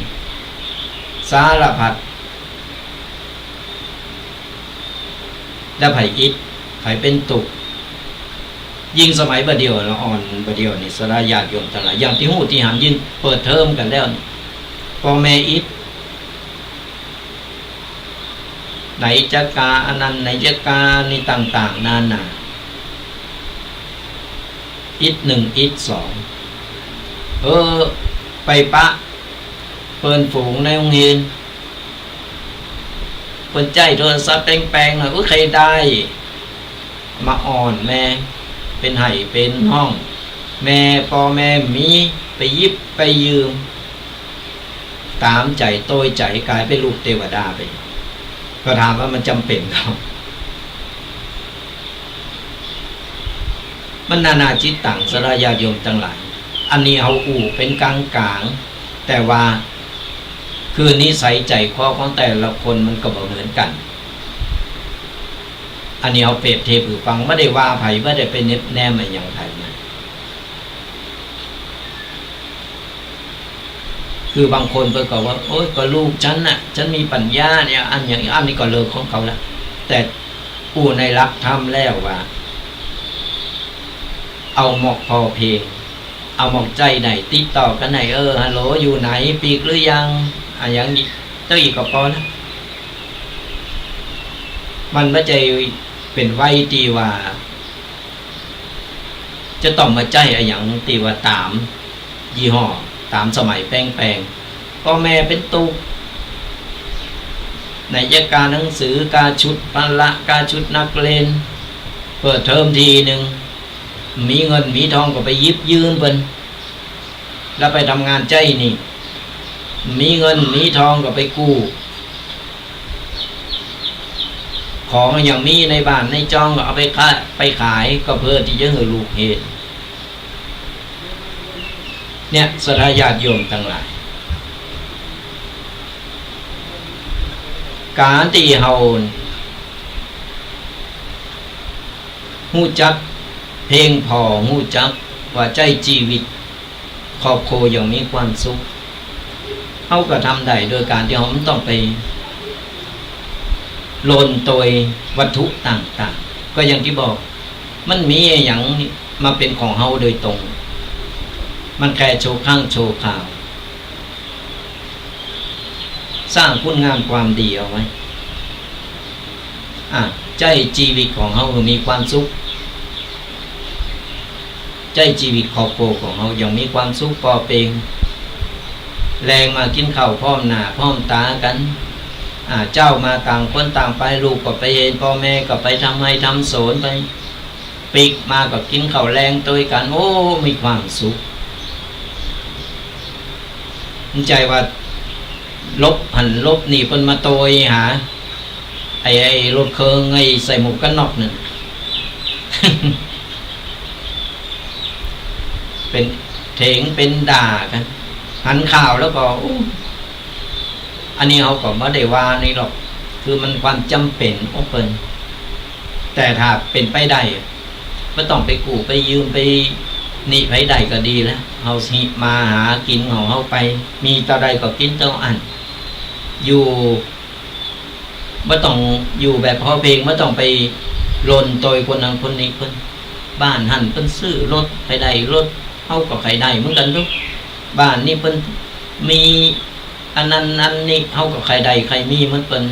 สารพัด แล้วใผอิด ใผเป๋นตุ๊กข์ ยิ่งสมัยบ่าเดี่ยวละอ่อน บ่าเดี่ยวนี่ ศรัทธาญาติโยมตังหลาย อย่างตี้ฮู้ตี้หัน ยิ่งเปิดเทอมกั๋นแล้วนี่ ปอแม่อิด ไหนจะกาอันนั้น ไหนจะกานี่ต่างๆ นานา อิดหนึ่ง อิดสอง เออ ไปปะเปิ้นฝูงในโฮงเฮียน เปิ้นใจ๊โทรศัพท์แปงๆ หน่อย อุ๊ย ใค่ได้ มาอ่อนแม่ เป๋นไห้เป๋นฮ้อง แม่ ปอแม่มี ไปหยิบไปยืม ต๋ามใจ๋โตยใจ๋ ก๋ายเป๋นลูกเตวดาไป ก็ถามว่ามันจ๋ำเป๋นบ่ มันนานาจิตตัง ศรัทธาญาติโยมตังหลาย อันนี้เฮาอู้เป๋นก๋างๆ แต่ว่าคือนิสัยใจ๋คอของแต่ละคนมันก็บ่เหมือนกั๋น อันนี้เฮาเปรียบเทียบหื้อฟัง บ่ได้ว่าใผ บ่ได้ไปเน็บแนมอะหยังใผนะ คือบางคนเปิ้นก็ว่า โอ๊ย ก็ลูกฉันน่ะ ฉันมีปัญญาเนี่ย อันอย่างอันนี้ก็เรื่องของเขาละ แต่อู้ในหลักธรรมแล้วว่า เอาหมอกผ่อเพง เอาหมอกใจ๊ได้ ติดต่อกั๋นได้ เออ ฮัลโหล อยู่ไหน ปีกหรือยัง อะหยังอี้ เต้าอี้ก็ปอนะ มันบ่ใจ้เป๋นวัยตี้ว่า จะต้องมาใจ๊อะหยังตี้ว่าต๋ามยี่ห้อ ต๋ามสมัยแปงๆ ปอแม่เป๋นตุ๊กข์ ไหนจะกาหนังสือ กาชุดพละ กาชุดนักเรียน เปิดเทอมทีนึ่ง มีเงินมีทองก็ไปหยิบยืมเปิ้น แล้วไปทำงานใจ๊หนี้ มีเงินมีทองก็ไปกู้ ของอะหยังมีในบ้านในจองก็เอาไปขาย ไปขาย ก็เพื่อตี้จะหื้อลูกเฮง เนี่ย ศรัทธาญาติโยมตังหลาย ก๋านตี้เฮาฮู้จักเพงผ่อ ฮู้จักว่าใจ๊จีวิต ครอบครัวอย่างมีความสุข เฮาก็ทำได้โดยก๋านตี้เฮาบ่ต้องไปโลนโตยวัตถุต่างๆ ก็อย่างตี้บอก มันมีอะหยังมาเป๋นของเฮาโดยตรง มันแค่ชั่วครั้งชั่วคราว สร้างคุณงามความดีเอาไว้ อ่ะ ใจ๊จีวิตของเฮาหื้อมีความสุข ใจ๊จีวิตครอบครัวของเฮาอย่างมีความสุขปอเป๋ง แลงมากิ๋นข้าวพร้อมหน้าพร้อมต๋ากั๋น อ่า เจ๊ามาต่างคนต่างไป ลูกก็ไปเฮียน ปอแม่ก็ไปทำไฮ่ทำสวนไป ปิ๊กมาก็กิ๋นข้าวแลงตวยกั๋น โอ้ มีความสุข บ่ใจ้ว่าหลบหั้นหลบนี่เปิ้นมาตวยหา ไอ้ ไอ้รถเคิง ไอ้ใส่หมวกกั๋นน็อกนั่น เป๋นเถียงเป๋นด่ากั๋น หันข่าวแล้วก็ อู้ อันนี้เฮาก็บ่ได้ว่านี่หรอก คือมันความจ๋ำเป๋นของเปิ้น แต่ถ้าเป๋นไปได้ บ่ต้องไปกู้ไปยืมไปหนี้ใผได้ก็ดีแล้ว เฮาสิมาหากิ๋นของเฮาไป มีเต้าใดก็กิ๋นเต้าอั้น อยู่ บ่ต้องอยู่แบบพอเพียง บ่ต้องไปหล่นตวยคนนั้นคนนี้เปิ้น บ้านหั้นเปิ้นซื้อรถ ใค่ได้รถ เฮาก็ใค่ได้เหมือนกั๋นตุ๊ บ้านนี้เปิ้นมีอันนั้นอันนี้ เฮาก็ใค่ได้ใค่มีเหมือนเปิ้น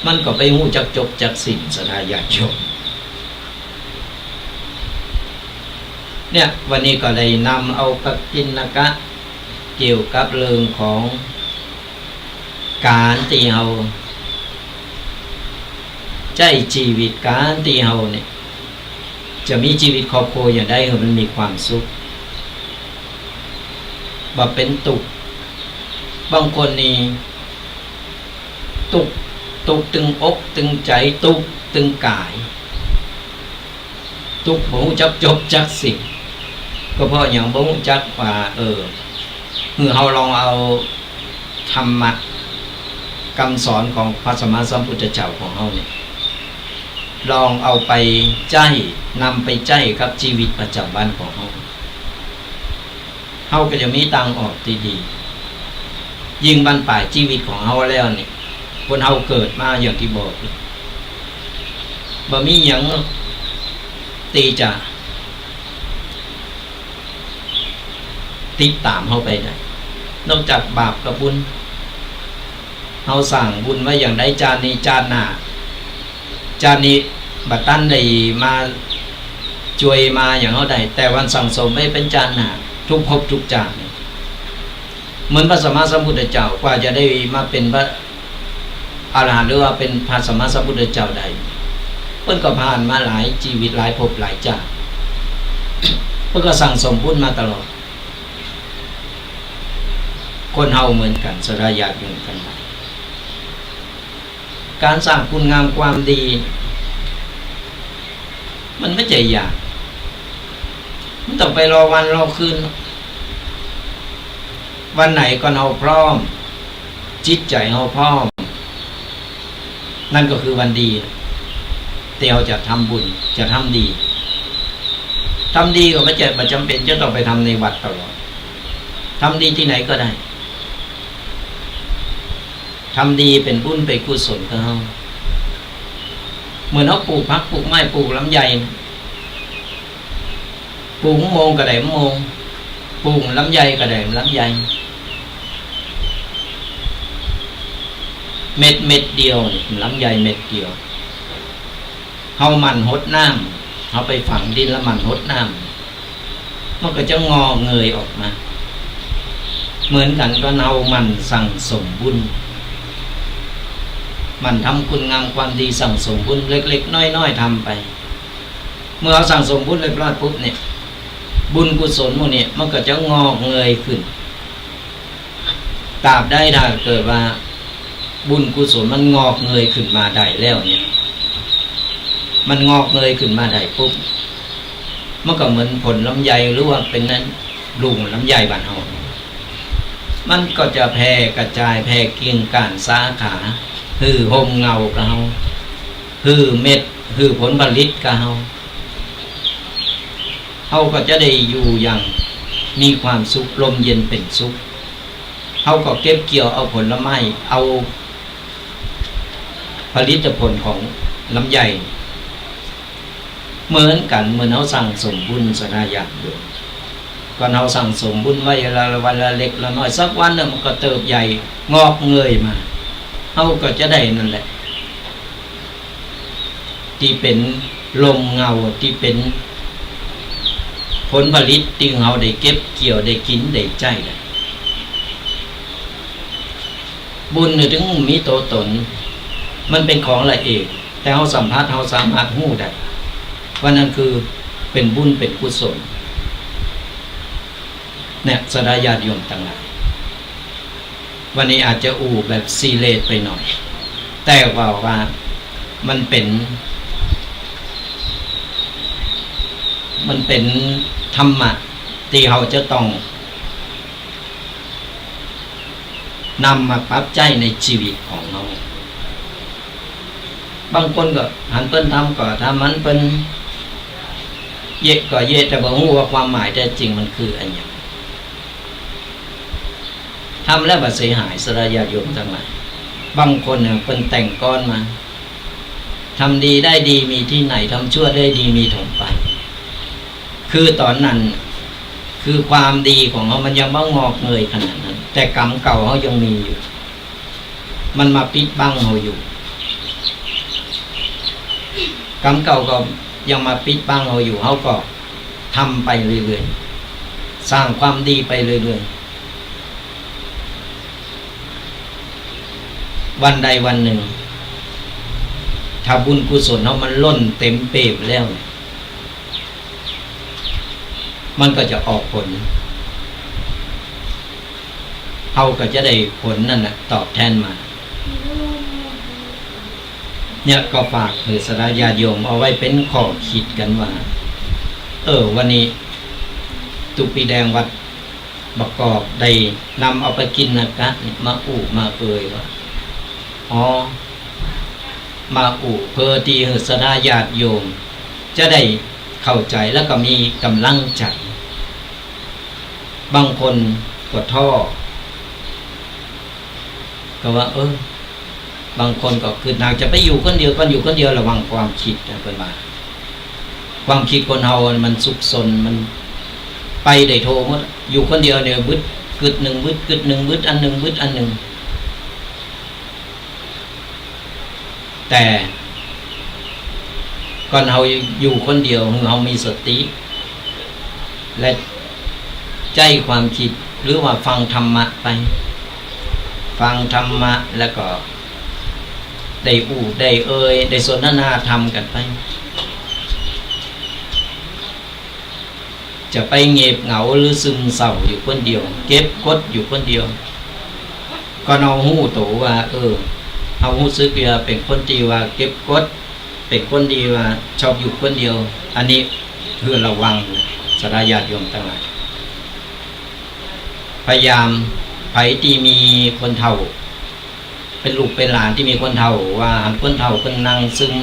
มันก็ไปฮู้จักจบจักสิ้น ศรัทธาญาติโยม เนี่ย วันนี้ก็ได้นำเอาพระกิณกะเกี่ยวกับเรื่องของก๋านตี้เฮาใจ๊จีวิต ก๋านตี้เฮาเนี่ย จะมีจีวิตครอบครัวอย่างใดหื้อมันมีความสุข บ่เป๋นตุ๊กข์ บางคนนี่ตุ๊กข์ ตุ๊กข์ตึงอกตึงใจ๋ ตุ๊กข์ตึงก๋าย ตุ๊กข์บ่ฮู้จักจบจักสิ้น ก็เพราะหยัง บ่ฮู้จักว่า เออ หื้อเฮาลองเอาธรรมะกำสอนของพระสัมมาสัมพุทธเจ้าของเฮาเนี่ย ลองเอาไปใจ๊ นำไปใจ๊กับจีวิตประจ๋ำวันของเฮา เฮาก็จะมีตางออกตี้ดี ยิ่งบั้นป๋ายจีวิตของเฮาแล้วนี่ คนเฮาเกิดมาอย่างตี้บอก บ่มีหยังตี้จะติดต๋ามเฮาไปได้ นอกจากบาปกับบุญ เฮาสร้างบุญไว้อย่างใด จาตินี้จาติหน้า จาตินี้บ่ตันได้มาจ้วยมาหยังเฮาได้ แต่มันสั่งสมไว้เป๋นจาติหน้า ทุกภพทุกจาติ เหมือนพระสัมมาสัมพุทธเจ้ากว่าจะได้มาเป๋นพระอรหันต์ หรือว่าเป๋นพระสัมมาสัมพุทธเจ้าได้ เปิ้นก็ผ่านมาหลายจีวิต หลายภพหลายจาติ เปิ้นก็สั่งสมบุญมาตลอด คนเฮาเหมือนกั๋น ศรัทธาญาติโยมตังหลาย ก๋านสร้างคุณงามความดี มันบ่ใจ้ยาก บ่ต้องไปรอวันรอคืน วันไหนก็เฮาพร้อม จิตใจ๋เฮาพร้อม นั่นก็คือวันดี ตี้เฮาจะทำบุญ จะทำดี ทำดีก็บ่ใจ้ บ่จ๋ำเป๋นจะต้องไปทำในวัดตลอด ทำดีตี้ไหนก็ได้ ทำดีเป๋นบุญเป๋นกุศลกับเฮา เหมือนเฮาปลูกผักปลูกไม้ปลูกลำไย ปลูกมะม่วงก็ได้มะม่วง ปลูกลำไยก็ได้ลำไย เม็ดเม็ดเดียวนี่ ลำไยเม็ดเดียว เฮาหมั่นหดน้ำ เฮาไปฝังดินแล้วหมั่นหดน้ำ มันก็จะงอกเงยออกมา เหมือนกั๋นกับเฮาหมั่นสั่งสมบุญ หมั่นทำคุณงามความดี สั่งสมบุญเล็กๆ น้อยๆ ทำไป เมื่อเฮาสั่งสมบุญเรียบร้อยปุ๊บเนี่ย บุญกุศลหมู่เนี่ยมันก็จะงอกเงยขึ้น ตราบใดถ้าเกิดว่าบุญกุศลมันงอกเงยขึ้นมาได้แล้วเนี่ย มันงอกเงยขึ้นมาได้ปุ๊บ มันก็เหมือนผลลำไย หรือว่าเป๋นนั่น ลูกลำไยบ้านเฮา มันก็จะแผ่กระจาย แผ่กิ่งก้านสาขา หื้อฮ่มเงากับเฮา หื้อเม็ด หื้อผลผลิตกับเฮา เฮาก็จะได้อยู่อย่างมีความสุข ร่มเย็นเป๋นสุข เฮาก็เก็บเกี่ยวเอาผลไม้ เอาผลิตผลของลำไย เหมือนกั๋น เหมือนเฮาสั่งสมบุญ ศรัทธาญาติโยม ก่อนเฮาสั่งสมบุญไว้ละวันละเล็กละน้อย สักวันนึ่งมันก็เติบใหญ่งอกเงยมา เฮาก็จะได้นั่นแหละ ตี้เป๋นฮ่มเงา ตี้เป๋นผลผลิตตี้เฮาได้เก็บเกี่ยว ได้กิ๋น ได้ใจ๊ได้ บุญเนี่ยถึงมีตั๋วต๋น มันเป๋นของละเอียด แต่เฮาสัมผัส เฮาสามารถฮู้ได้ ว่านั่นคือเป๋นบุญ เป๋นกุศล เนี่ย ศรัทธาญาติโยมตังหลาย วันนี้อาจจะอู้แบบซีเรียสไปหน่อย แต่ว่า ว่ามันเป๋น มันเป๋นธรรมะตี้เฮาจะต้องนำมาปรับใจ๊ในจีวิตของเฮา บางคนก็หันเปิ้นทำก็ทำ หันเปิ้นเยียะก็เยียะ แต่บ่ฮู้ว่าความหมายแต๊จริงมันคืออะหยัง ทำแล้วบ่เสียหาย ศรัทธาญาติโยมตังหลาย บางคนเนี่ยเปิ้นแต่งกลอนมา ทำดีได้ดีมีตี้ไหน ทำชั่วได้ดีมีถมไป คือต๋อนนั้น คือความดีของเฮามันยังบ่งอกเงยขนาดนั้น แต่กรรมเก่าเฮายังมีอยู่ มันมาปิดบังเฮาอยู่ กรรมเก่าก็ยังมาปิดบังเฮาอยู่ เฮาก็ ทำไปเรื่อยๆ สร้างความดีไปเรื่อยๆ วันใดวันหนึ่ง ถ้าบุญกุศลเฮามันล้นเต็มเปรียบแล้วเนี่ย มันก็จะออกผล เฮาก็จะได้ผลนั่นน่ะตอบแทนมา เนี่ยก็ฝากหื้อศรัทธาญาติโยมเอาไว้เป๋นข้อคิดกั๋นว่า เออ วันนี้ตุ๊ปีแดงวัดบางกอกได้นำเอาปกิณกะเนี่ยมาอู้มาเอ่ยว่า อ๋อ มาอู้เพื่อตี้หื้อศรัทธาญาติโยมจะได้เข้าใจ๋แล้วก็มีก๋ำลังใจ๋ บางคนก็ท้อ ก็ว่า เออ บางคนก็กึ๊ดหนัก จะไปอยู่คนเดียว ก่อนอยู่คนเดียว ระวังความกึ๊ดนะ เปิ้นว่า ความกึ๊ดคนเฮามันซุกซน มันไปได้ทั่วหมด อยู่คนเดียวเนี่ย บึดกึ๊ดนึ่ง บึดกึ๊ดนึ่ง บึดอันนึ่ง บึดอันนึ่ง แต่ก่อนเฮาอยู่คนเดียว หื้อเฮามีสติ และใจ๊ความกึ๊ด หรือว่าฟังธรรมะไป ฟังธรรมะแล้วก็ได้อู้ได้เอ่ย ได้สนทนาธรรมกั๋นไป จะไปเงบเหงาหรือซึมเศร้าอยู่คนเดียว เก็บกดอยู่คนเดียว ก่อนเฮาฮู้ตั๋วว่า เออ เฮาฮู้สึกว่าเป๋นคนตี้ว่าเก็บกด เป๋นคนตี้ว่าชอบอยู่คนเดียว อันนี้เพื่อระวัง ศรัทธาญาติโยมตังหลาย พยายาม ใผตี้มีคนเฒ่า เป๋นลูกเป๋นหลานตี้มีคนเฒ่า ว่าหันคนเฒ่าเปิ้นนั่งซึม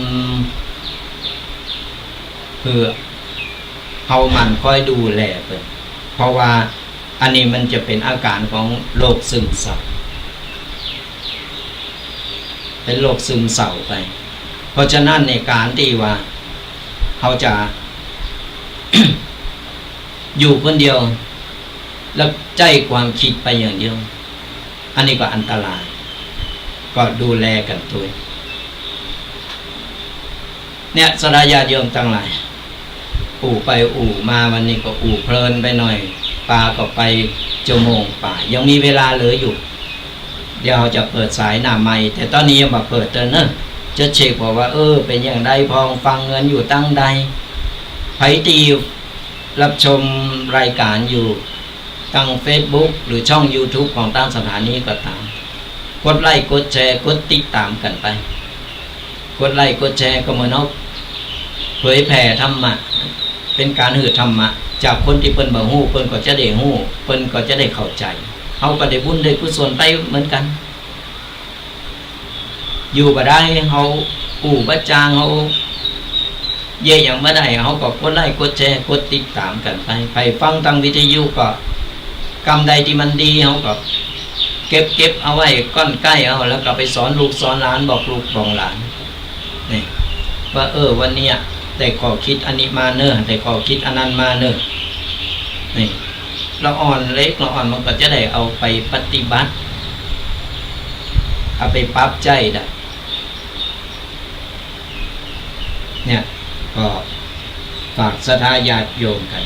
หื้อเฮาหมั่นคอยดูแลเปิ้น เพราะว่าอันนี้มันจะเป๋นอาก๋านของโรคซึมเศร้า เป๋นโรคซึมเศร้าไป เพราะฉะนั้นในก๋านตี้ว่าเฮาจะ อยู่คนเดียว แล้วใจ๊ความกึ๊ดไปอย่างเดียว อันนี้ก็อันตราย ก็ดูแลกั๋นตวย เนี่ย ศรัทธาญาติโยมตังหลาย อู้ไปอู้มา วันนี้ก็อู้เพลินไปหน่อย ปาก็ไปจั่วโมงป๋าย ยังมีเวลาเหลืออยู่ เดี๋ยวจะเปิดสายหน้าไมค์ แต่ต๋อนนี้ยังบ่เปิดเต๊อะเนาะ จะเช็คว่า ว่า เออ เป๋นอย่างใด พองฟังกั๋นอยู่ตังใด ใผตี้รับชมรายก๋านอยู่ ตางเฟซบุ๊กหรือช่องยูทูบของตางสถานีก็ต๋าม กดไลก์ กดแชร์ กดติดต๋ามกั๋นไป กดไลก์ กดแชร์ก็เหมือนเฮาเผยแผ่ธรรมะ เป๋นก๋านหื้อธรรมะ จากคนตี้เปิ้นบ่ฮู้ เปิ้นก็จะได้ฮู้ เปิ้นก็จะได้เข้าใจ๋ เฮาก็ได้บุญได้กุศลไปเหมือนกั๋น อยู่บ่ได้ เฮาอู้บ่จาง เฮาเยียะหยังบ่ได้ เฮาก็กดไลก์ กดแชร์ กดติดต๋ามกั๋นไป ใผฟังตางวิทยุก็ กำใดตี้มันดี เฮาก็เก็บ เก็บเอาไว้ก้อนใก้เอา แล้วก็ไปสอนลูกสอนหลาน บอกลูกบอกหลาน นี่ ว่า เออ วันเนี้ยได้ข้อกึ๊ดอันนี้มาเน่อ ได้ข้อกึ๊ดอันนั้นมาเน่อ นี่ ละอ่อนเล็กละอ่อนมันก็จะได้เอาไปปฏิบัติ เอาไปปรับใจ๊ได้ เนี่ย ก็ฝากศรัทธาญาติโยมกั๋น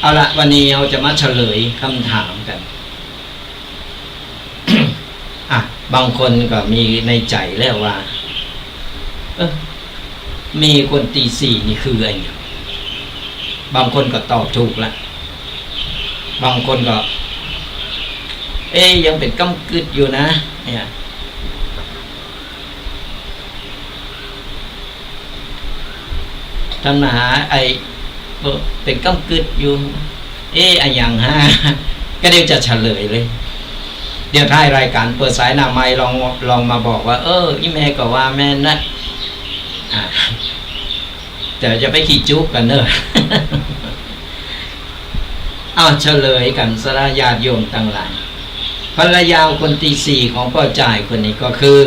เอาละ วันนี้เฮาจะมาเฉลยกำถามกั๋น อ่ะ บางคนก็มีในใจ๋แล้วว่า เออ เมคนตี้สี่นี่คืออะหยัง บางคนก็ตอบถูกละ บางคนก็ เอ๊ะ ยังเป๋นก้ำกึ๊ดอยู่นะ เนี่ย ต้านมหา ไอ้ เป๋นก้ำกึ๊ดอยู่ เอ๊ะ อะหยังฮะ ก็เดี๋ยวจะเฉลยเลย เดี๋ยวท้ายรายก๋านเปิดสายหน้าไมค์ลอง ลองมาบอกว่า เออ อี่แม่ก็ว่าแม่นนะ อ่า แต่จะไปขี้จุ๊กั๋นเน่อ เอาเฉลยกั๋นซะละญาติโยมตังหลาย ภรรยาคนตี้สี่ของป้อจายคนนี้ก็คือ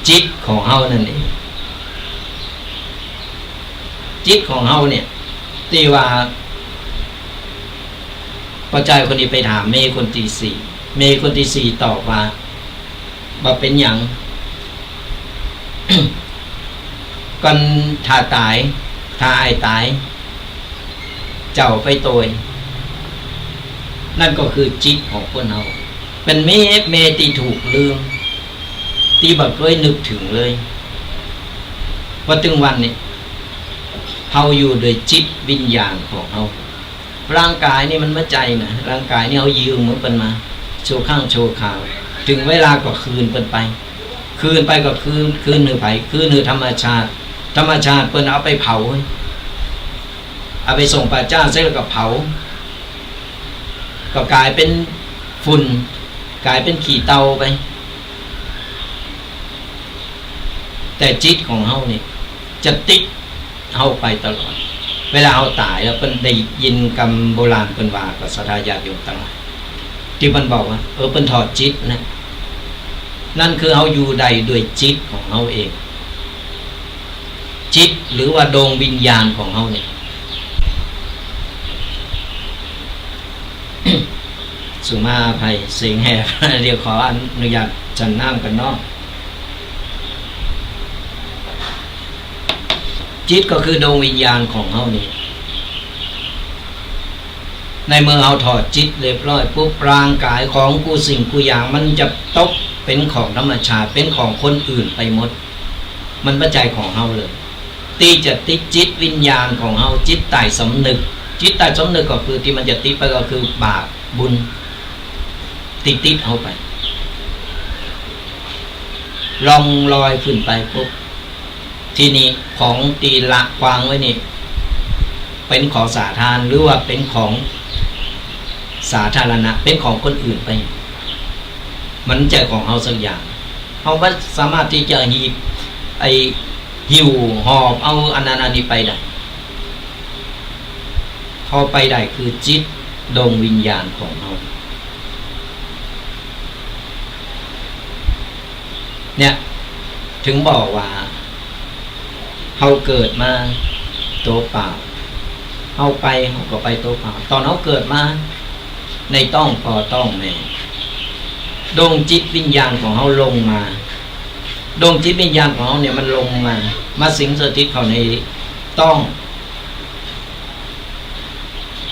จิตของเฮานั่นเอง จิตของเฮาเนี่ย ตี้ว่าป้อจายคนนี้ไปถามเมคนตี้สี่ เมคนตี้สี่ตอบว่า บ่เป๋นหยัง ก่อนถ้าต๋าย ถ้าอ้ายต๋าย เจ้าไปโตย นั่นก็คือจิตของคนเฮา เป๋นเม เมตี้ถูกลืม ตี้บ่เกยนึกเถิงเลย ว่าเถิงวันนี้ เฮาอยู่โดยจิตวิญญาณของเฮา ร่างก๋ายนี่มันบ่ใจ้นะ ร่างก๋ายนี่เฮายืมของเปิ้นมา ชั่วครั้งชั่วคราว เถิงเวลาก็คืนเปิ้นไป คืนไปก็คืน คืนหื้อใผ คืนหื้อธรรมชาติ ธรรมชาติเปิ้นเอาไปเผา เอาไปส่งป่าจ๊าเสร็จแล้วก็เผา ก็ก๋ายเป๋นฝุ่น ก๋ายเป๋นขี้เถ้าไป แต่จิตของเฮานี่จะติดเฮาไปตลอด เวลาเฮาต๋ายแล้ว เปิ้นได้ยินกำโบราณเปิ้นว่า ก็ศรัทธาญาติโยมตังหลาย ตี้เปิ้นบอกว่า เออ เปิ้นถอดจิตนะ นั่นคือเฮาอยู่ได้ด้วยจิตของเฮาเอง จิตหรือว่าดวงวิญญาณของเฮาเนี่ย สุมาอภัย เสียงแหบ เดี๋ยวขออนุญาตฉันน้ำก่อนเนาะ จิตก็คือดวงวิญญาณของเฮานี่ ในเมื่อเฮาถอดจิตเรียบร้อยปุ๊บ ร่างก๋ายของกู้สิ่งกู้อย่างมันจะตกเป๋นของธรรมชาติ เป๋นของคนอื่นไปหมด มันบ่ใจ้ของเฮาเลย ตี้จะติดจิตวิญญาณของเฮา จิตใต้สำนึก จิตใต้สำนึกก็คือตี้มันจะติดไปก็คือบาปบุญ ติดๆ เฮาไป ล่องลอยขึ้นไปปุ๊บ ทีนี้ของตี้ละวางไว้นี่ เป๋นของสาทาน หรือว่าเป๋นของสาธารณะ เป๋นของคนอื่นไป มันบ่ใจ้ของเฮาสักอย่าง เฮาบ่สามารถตี้จะหีบ ไอ้ หิ้วหอบเอาอันนั้นอันนี้ไปได้ เฮาไปได้คือจิตดวงวิญญาณของเฮา เนี่ย เถิงบอกว่า เฮาเกิดมาตั๋วเปล่า เฮาไป เฮาก็ไปตั๋วเปล่า ต๋อนเฮาเกิดมาในต๊องป้อต๊องแม่ ดวงจิตวิญญาณของเฮาลงมา ดวงจิตวิญญาณของเฮาเนี่ยมันลงมา มาสิงสถิตเข้าในต๊อง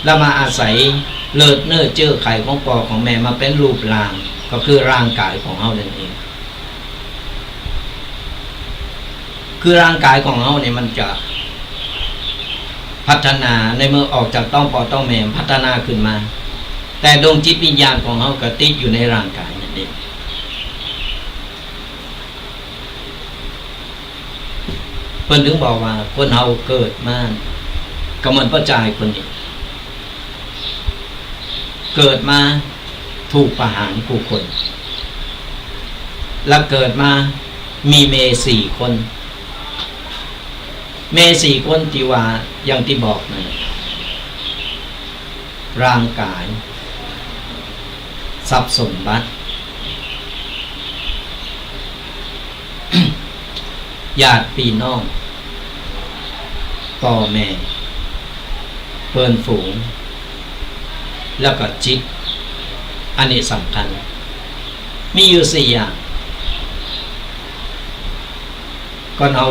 แล้วมาอาศัยเลือดเนื้อเจื้อไขของป้อของแม่มาเป๋นรูปร่าง ก็คือร่างก๋ายของเฮานั่นเอง คือร่างก๋ายของเฮาเนี่ยมันจะพัฒนา ในเมื่อออกจากต๊องป้อต๊องแม่พัฒนาขึ้นมา แต่ดวงจิตวิญญาณของเฮาก็ติดอยู่ในร่างก๋ายนั่นเอง เปิ้นเถิงบอกว่าคนเฮาเกิดมา ก็เหมือนป้อจายคนนี้ เกิดมาถูกประหารกู้คน แล้วเกิดมามีเมย์สี่คน เมย์สี่คนตี้ว่าอย่างตี้บอกนั่นแหละ ร่างก๋าย ทรัพย์สมบัติ ญาติปี้น้อง ป้อแม่ เปิ้นฝูง แล้วก็จิต อันนี้สำคัญ มีอยู่สี่อย่าง ก็เฮา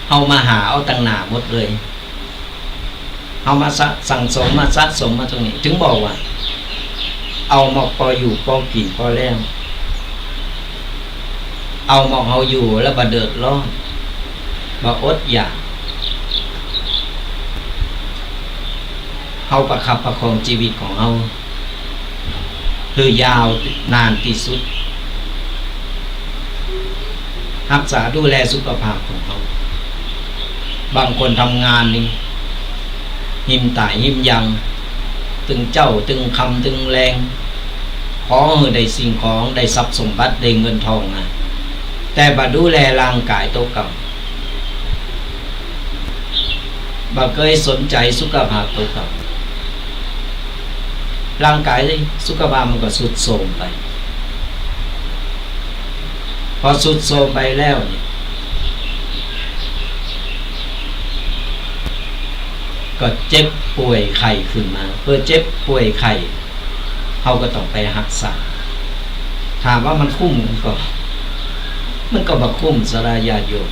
เฮามาหาเอาตังหน้าหมดเลย เฮามาสะ สั่งสม มาสะสมมาตรงนี้ เถิงบอกว่า เอาหมอกป้ออยู่ ป้อกิ๋น ป้อแล้ง เอาหมอกเฮาอยู่แล้วบ่เดือดร้อน บ่อดอยาก เฮาประคับประคองจีวิตของเฮา หื้อยาวนานตี้สุด ฮักษาดูแลสุขภาพของเฮา บางคนทำงานนี่ หิมต๋ายหิมยัง ตึงเจ๊า ตึงค่ำ ตึงแลง ขอหื้อได้สิ่งของ ได้ทรัพย์สมบัติ ได้เงินทองมา แต่บ่ดูแลร่างก๋ายโตเก่า บ่เกยสนใจ๋สุขภาพโตเก่า ร่างก๋ายสุขภาพมันก็ทรุดโทรมไป พอทรุดโทรมไปแล้วนี่ ก็เจ็บป่วยไข้ขึ้นมา เปื้อเจ็บป่วยไข้ เฮาก็ต้องไปฮักษา ถามว่ามันคุ้มก็ มันก็บ่คุ้ม ศรัทธาญาติโยม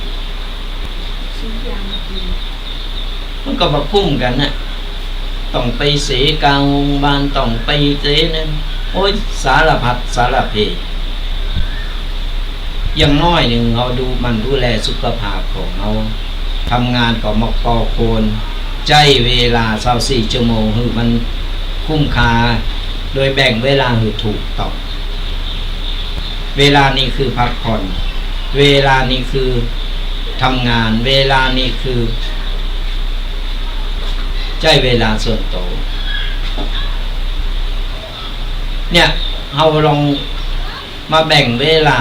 ซื้อยามากิ๋น มันก็บ่คุ้มกั๋นนะ ต้องไปเสียค่าโฮงบาล ต้องไปเสียนั่น โอ๊ย สารพัดสารเพ อย่างน้อยนึ่ง เฮาดูหมั่นดูแลสุขภาพของเฮา ทำงานก็มอกปอควร ใจ๊เวลาซาวสี่ชั่วโมงหื้อมันคุ้มค่า โดยแบ่งเวลาหื้อถูกต้อง เวลานี้คือพักผ่อน เวลานี้คือทำงาน เวลานี้คือใจ๊เวลาส่วนตั๋ว เนี่ย เฮาลองมาแบ่งเวลา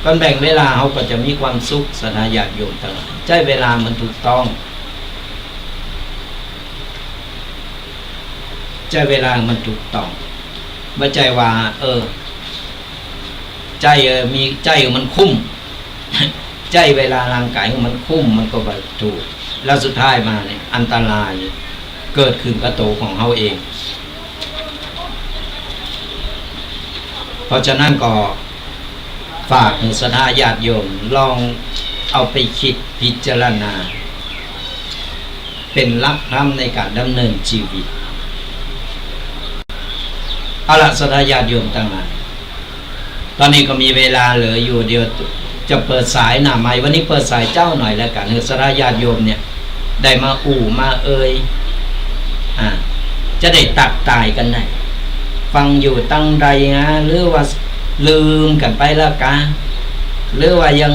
ก่อนแบ่งเวลา เฮาก็จะมีความสุข ศรัทธาญาติโยมตังหลาย ใจ๊เวลามันถูกต้อง ใจ๊เวลามันถูกต้อง บ่ใจ้ว่า เออ ใจ๊ เออ มี ใจ๊มันคุ้ม ใจ๊เวลาร่างก๋ายมันคุ้ม มันก็บ่ถูก แล้วสุดท้ายมาเนี่ย อันตรายเกิดขึ้นกับตั๋วของเฮาเอง เพราะฉะนั้นก็ฝากหื้อศรัทธาญาติโยมลองเอาไปคิดพิจารณา เป๋นหลักธรรมในก๋านดำเนินชีวิต เอาละ ศรัทธาญาติโยมตังหลาย ต๋อนนี้ก็มีเวลาเหลืออยู่ เดี๋ยวจะเปิดสายหน้าไมค์ วันนี้เปิดสายเจ๊าหน่อยแล้วกั๋น หื้อศรัทธาญาติโยมเนี่ย ได้มาอู้มาเอ่ย อ่า จะได้ตักตายกั๋นได้ ฟังอยู่ตังใดฮะ หรือว่าลืมกั๋นไปแล้วกา หรือว่ายัง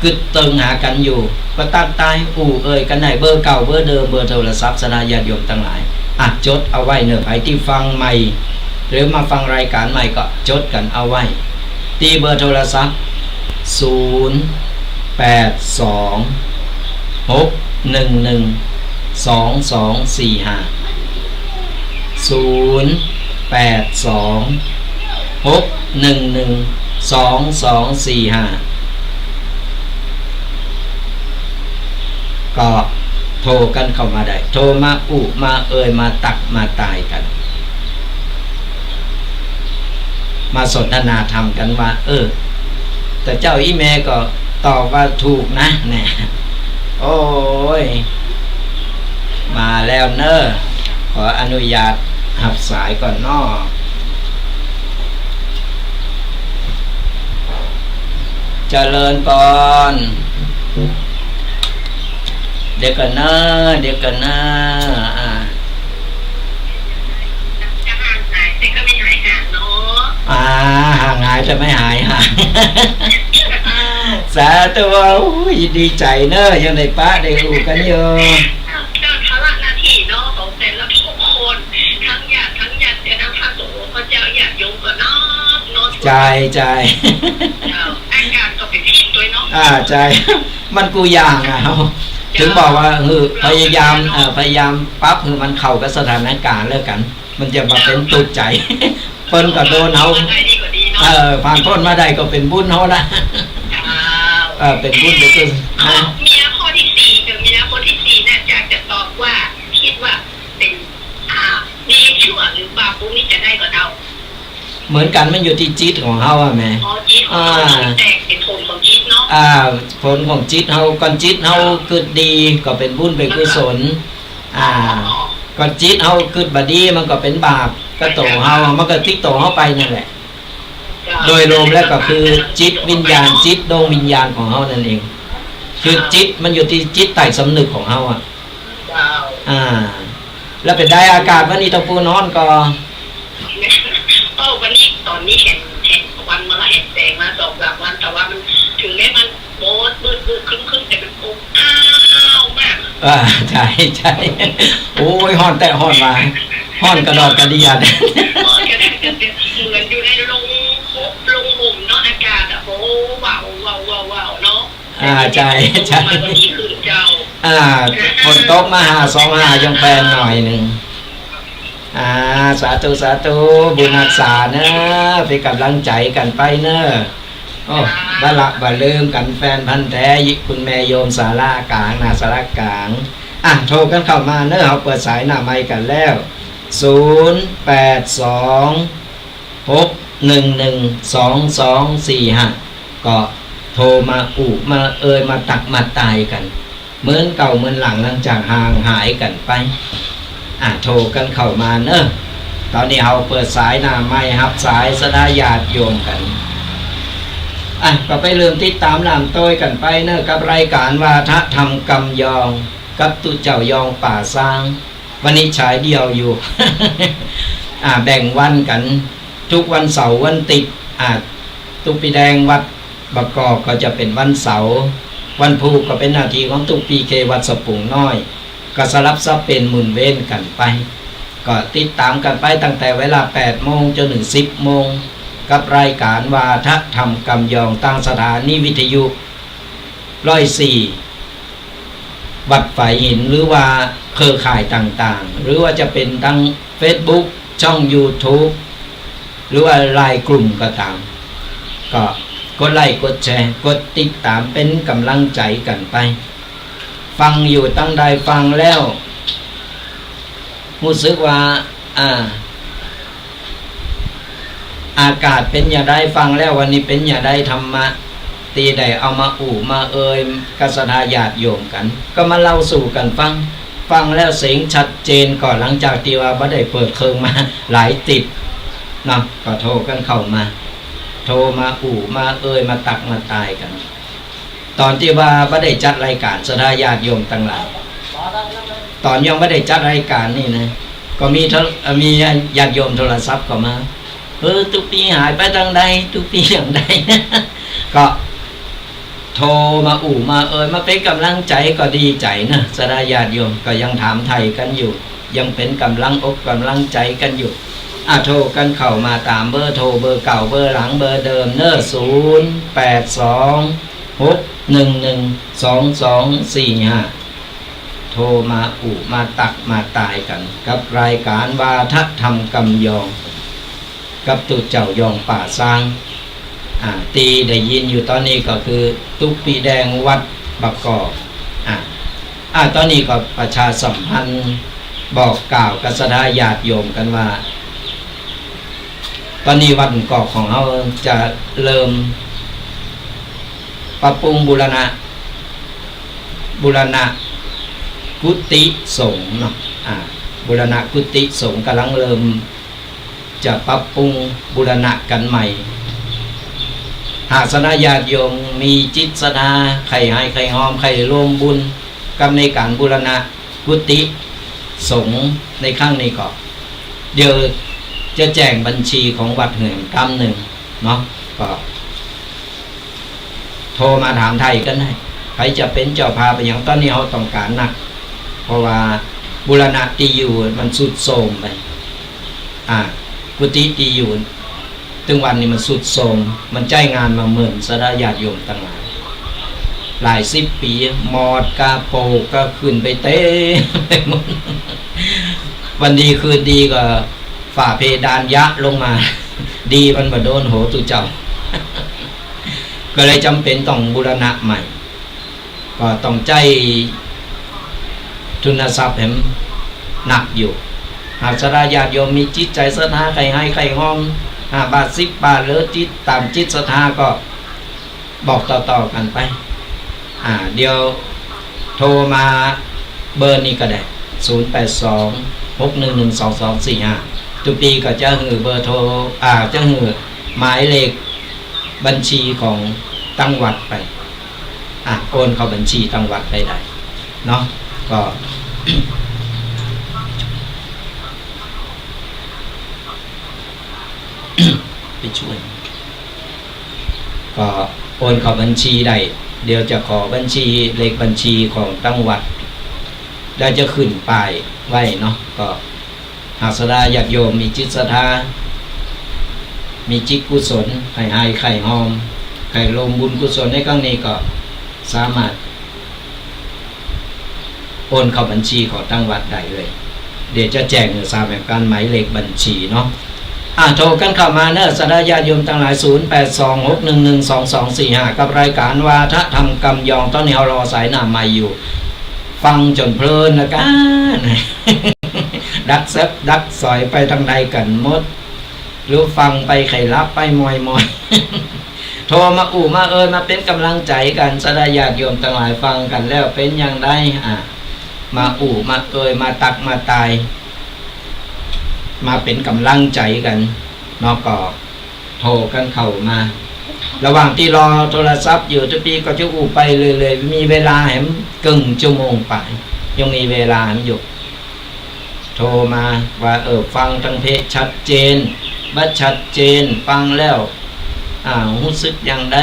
กึ๊ดเติงหากั๋นอยู่ ก็ตักตายอู้เอ่ยกั๋นได้ เบอร์เก่าเบอร์เดิม เบอร์โทรศัพท์ ศรัทธาญาติโยมตังหลาย อ่ะ จดเอาไว้เน่อ ใผตี้ฟังใหม่ หรือมาฟังรายก๋านใหม่ก็จดกั๋นเอาไว้ ตี้เบอร์โทรศัพท์ ศูนย์ แปด สอง หก หนึ่ง หนึ่ง สอง สอง สี่ ห้า ศูนย์ แปด สอง หก หนึ่ง หนึ่ง สอง สอง สี่ ห้า ก็โทรกั๋นเข้ามาได้ โทรมาอู้มาเอ่ย มาตักมาตายกั๋น มาสนทนาธรรมกั๋นว่า เออ แต่เจ้าอี้แม่ก็ตอบว่าถูกนะ แน่ โอ้ย มาแล้วเน่อ ขออนุญาตฮับสายก่อนเนาะ เจริญปอน เดี๋ยวก่อนเน่อ เดี๋ยวก่อนเน่อ อ่า จะห่างหายแต่ก็ไม่หายห่างเนาะ อ่า ห่างหายแต่ไม่หายห่าง อ้าว สาธุ อุ้ย ดีใจ๋เน่อ ยังได้ปะได้อู้กั๋นอยู่ เจ้าภาระหน้าตี้เนาะ ของแต่ละบุคคล ตึงญาติ ตึงญาติ จะนำพระสงฆ์ พระเจ้า ญาติโยมก็เนาะ เนาะ ใจ้ ใจ้ เจ้า อาก๋านก็เป๋นพิษตวยเนาะ อ่า ใจ้ มันกู้อย่างอะ เฮา เจ้า เถิงบอกว่า เออ พยายาม เออ พยายามปรับหื้อมันเข้ากับสถานก๋ารณ์แล้วกั๋น มันจะบ่เป๋นตุ๊กข์ใจ๋ เปิ้นก็โดนเฮา ผ่านมาได้นี่ก็ดีเนาะ เออ ผ่านป๊นมาได้ก็เป๋นบุญเฮาละ เจ้า เออ เป๋นบุญเป๋นกุศล อ้าว นะ เมียข้อตี้สี่ เดี๋ยวเมียข้อตี้สี่น่ะ จะ จะตอบว่า กึ๊ดว่าเป๋น อ่า ดีชั่วหรือบาปบุญนี่จะได้ก็เดา เหมือนกั๋น มันอยู่ตี้จิตของเฮาอะแม่ อ๋อ จิตของเฮา อ่า ปรุงแต่ง เป๋นผลของจิตเนาะ อ่า ผลของจิตเฮา ก่อนจิตเฮากึ๊ดดีก็เป๋นบุญเป๋นกุศล อ่า ก่อนจิตเฮากึ๊ดบ่ดีมันก็เป๋นบาปกับตั๋วเฮา มันก็ติดตั๋วเฮาไปนั่นแหละ เจ้า โดยรวมแล้วก็คือจิตวิญญาณ จิตดวงวิญญาณของเฮานั่นเอง คือจิตมันอยู่ตี้จิตใต้สำนึกของเฮาอะ เจ้า อ่า แล้วเป๋นใดอากาศวันนี้ตะปูฮ้อนก่อ เออ วันนี้ต๋อนนี้หัน หันควันมาละ หันแสงมาสองสามวัน แต่ว่ามัน เถิงแม้มันมืด มืด มืด ครึ้ม ครึ้ม แต่มันอบอ้าวมาก อ่า ใจ้ ใจ้ โอ้ย ฮ้อนแต๊ฮ้อนว่า ฮ้อนกระดอกกระเดียด ฮ้อนกระดอกกระเดียด เหมือนอยู่ในโรง โรงห่มเนาะ อากาศอะ โอ้ ว้าว ว้าว ว้าว ว้าว เนาะ อ่า ใจ้ ใจ้ มันก็ดีขึ้นเจ้า อ่า ฝนตกมาห้าสองห้ายังแปนหน่อยนึ่ง อ่า สาธุ สาธุ บุญฮักษาเน่อ เป๋นก๋ำลังใจ๋กั๋นไปเน่อ โอ้ บ่ละบ่ลืมกั๋น แฟนพันธุ์แต๊ คุณแม่โยมสารากลาง หน้าสารากลาง อ่ะ โทรกั๋นเข้ามาเน่อ เฮาเปิดสายหน้าไมค์กั๋นแล้ว ศูนย์ แปด สอง หก หนึ่ง หนึ่ง สอง สอง สี่ ห้า ก็โทรมาอู้มาเอ่ย มาตักมาตายกั๋น เหมือนเก่าเหมือนหลัง หลังจากห่างหายกั๋นไป อ่ะ โทรกั๋นเข้ามาเนอะ ต๋อนนี้เฮาเปิดสายหน้าไมค์ ฮับสายศรัทธาญาติโยมกั๋น อ่ะ ก็ไปเริ่มติดต๋ามร่ำโตยกั๋นไปเนอะ กับรายก๋านวาทะธรรมกำยอง กับตุ๊เจ้ายองป่าซาง วันนี้ฉายเดี่ยวอยู่ อ่า แบ่งวันกั๋น ทุกวันเสาร์วันติ๊ด อ่า ตุ๊ปีแดงวัดบ่ากอกก็จะเป๋นวันเสาร์ วันพูกก็เป๋นหน้าตี้ของตุ๊ปีเควัดสะปุงน้อย ก็สลับสับเป๋นหมุนเว้นกั๋นไป ก็ติดต๋ามกั๋นไปตั้งแต่เวลาแปดโมงจ๋นเถิงสิบโมง กับรายก๋านวาทะธรรมกำยอง ตางสถานีวิทยุ ร้อยสี่ วัดฝายหิน หรือว่าเครือข่ายต่างๆ หรือว่าจะเป๋นตางเฟซบุ๊ก ช่องยูทูบ หรือว่าไลน์กลุ่มก็ต๋าม ก็กดไลก์ กดแชร์ กดติดต๋ามเป๋นก๋ำลังใจ๋กั๋นไป ฟังอยู่ตางใดฟังแล้ว ฮู้สึกว่า อ่า อากาศเป๋นจะได ฟังแล้ววันนี้เป๋นจะได ธรรมะตี้ได้เอามาอู้มาเอ่ยกับศรัทธาญาติโยมกั๋น ก็มาเล่าสู่กั๋นฟัง ฟังแล้วเสียงชัดเจน ก็หลังจากตี้ว่าบ่ได้เปิดเครื่องมาหลายติ๊ดเนาะ ก็โทรกั๋นเข้ามา โทรมาอู้มาเอ่ย มาตักมาตายกั๋น ต๋อนตี้ว่าบ่ได้จัดรายก๋าน ศรัทธาญาติโยมตังหลาย ต๋อนยังบ่ได้จัดรายก๋านนี่นะ ก็มีโทร- เอ่อ มีญาติโยมโทรศัพท์เข้ามา เออ ตุ๊ปีหายไปตางใด ตุ๊ปีอย่างใด ก็โทรมาอู้มาเอ่ย มาเป๋นก๋ำลังใจ๋ก็ดีใจ๋นะ ศรัทธาญาติโยมก็ยังถามไถ่กั๋นอยู่ ยังเป๋นก๋ำลังอกก๋ำลังใจ๋กั๋นอยู่ อ่ะ โทรกั๋นเข้ามาต๋ามเบอร์โทร เบอร์เก่า เบอร์หลัง เบอร์เดิมเนอะ ศูนย์แปดสอง หกหนึ่งหนึ่ง สองสองสี่ห้า โทรมาอู้มาตักมาตายกั๋น กับรายก๋านวาทะธรรมกำยอง กับตุ๊เจ้ายองป่าซาง อ่า ตี้ได้ยินอยู่ต๋อนนี้ก็คือตุ๊ปีแดงวัดบ่ากอก อ่า อ่า ต๋อนนี้ก็ประชาสัมพันธ์บอกกล่าวกับศรัทธาญาติโยมกั๋นว่า ต๋อนนี้วัดบ่ากอกของเฮาจะเริ่มปรับปรุงบูรณะ บูรณะกุฏิสงฆ์เนาะ อ่า บูรณะกุฏิสงฆ์ ก๋ำลังเริ่มจะปรับปรุงบูรณะกั๋นใหม่ หากศรัทธาญาติโยมมีจิตศรัทธา ใค่ไห้ใค่ฮอม ใค่ร่วมบุญกับในก๋านบูรณะกุฏิสงฆ์ในครั้งนี้ก็ เดี๋ยวจะแจ้งบัญชีของวัดหื้อแหมกำนึ่งเนาะ ก็ โทรมาถามไถ่กั๋นได้ ใผจะเป๋นเจ้าภาพอะหยัง ต๋อนนี้เฮาต้องก๋านนัก เพราะว่าบูรณะตี้อยู่มันทรุดโทรมไป อ่า กุฏิตี้อยู่ ตึงวัดนี้มันทรุดโทรม มันใจ๊งานมาเมิน ศรัทธาญาติโยมตังหลาย หลายสิบปี๋ มอดกาโปกก็ขึ้นไปเต็มไปหมด วันดีคืนดีก็ ฝ้าเพดานยะลงมา ดีมันบ่โดนหัวตุ๊เจ้า ก็เลยจ๋ำเป๋นต้องบูรณะใหม่ ก็ต้องใจ๊ทุนทรัพย์แหมนักอยู่ หากศรัทธาญาติโยมมีจิตใจ๋ศรัทธา ใค่ไห้ใค่ฮอม ห้าบาท สิบบาท หรือจิต ต๋ามจิตศรัทธาก็ บอกต่อๆ กั๋นไป อ่า เดี๋ยวโทรมาเบอร์นี้ก็ได้ ศูนย์แปดสอง หกหนึ่งหนึ่ง สองสองสี่ห้า ตุ๊ปีก็จะหื้อเบอร์โทร อ่า จะหื้อหมายเลขบัญชีของตังวัดไป อ่ะ โอนเข้าบัญชีตังวัดไปได้เนาะ ก็ ไปช่วย ก็โอนเข้าบัญชีได้ เดี๋ยวจะขอบัญชี เลขบัญชีของตังวัด แล้วจะขึ้นป้ายไว้เนาะ ก็หากศรัทธาญาติโยมมีจิตศรัทธา มีจิตกุศล ใค่ไห้ใค่ฮอม ใค่ร่วมบุญกุศลในครั้งนี้ก็สามารถ โอนเข้าบัญชีของตังวัดได้เลย เดี๋ยวจะแจ้งหื้อทราบแหมกำหมายเลขบัญชีเนาะ อ่ะ โทรกั๋นเข้ามาเนอะ ศรัทธาญาติโยมตังหลาย ศูนย์แปดสอง หกหนึ่งหนึ่ง สองสองสี่ห้า กับรายก๋านวาทะธรรมกำยอง ต๋อนนี้เฮารอสายหน้าไมค์อยู่ ฟังจ๋นเพลินนะกั๋น ดักแซบดักสอยไปตางใดกั๋นหมด หรือฟังไปใค่หลับไปมอยๆ โทรมาอู้มาเอิย มาเป๋นก๋ำลังใจ๋กั๋น ศรัทธาญาติโยมตังหลายฟังกั๋นแล้วเป๋นอย่างใด อ่า มาอู้มาเอิย มาตักมาตาย มาเป๋นก๋ำลังใจ๋กั๋นเนาะ ก็โทรกั๋นเข้ามา ระหว่างตี้รอโทรศัพท์อยู่ ตุ๊ปี้ก็จะอู้ไปเรื่อยๆ มีเวลาแหมเกิ่งชั่วโมงไป ยังมีเวลาแหมอยู่ โทรมาว่า เออ ฟังตังเพชัดเจน บ่ชัดเจน ฟังแล้ว อ่า ฮู้สึกอย่างใด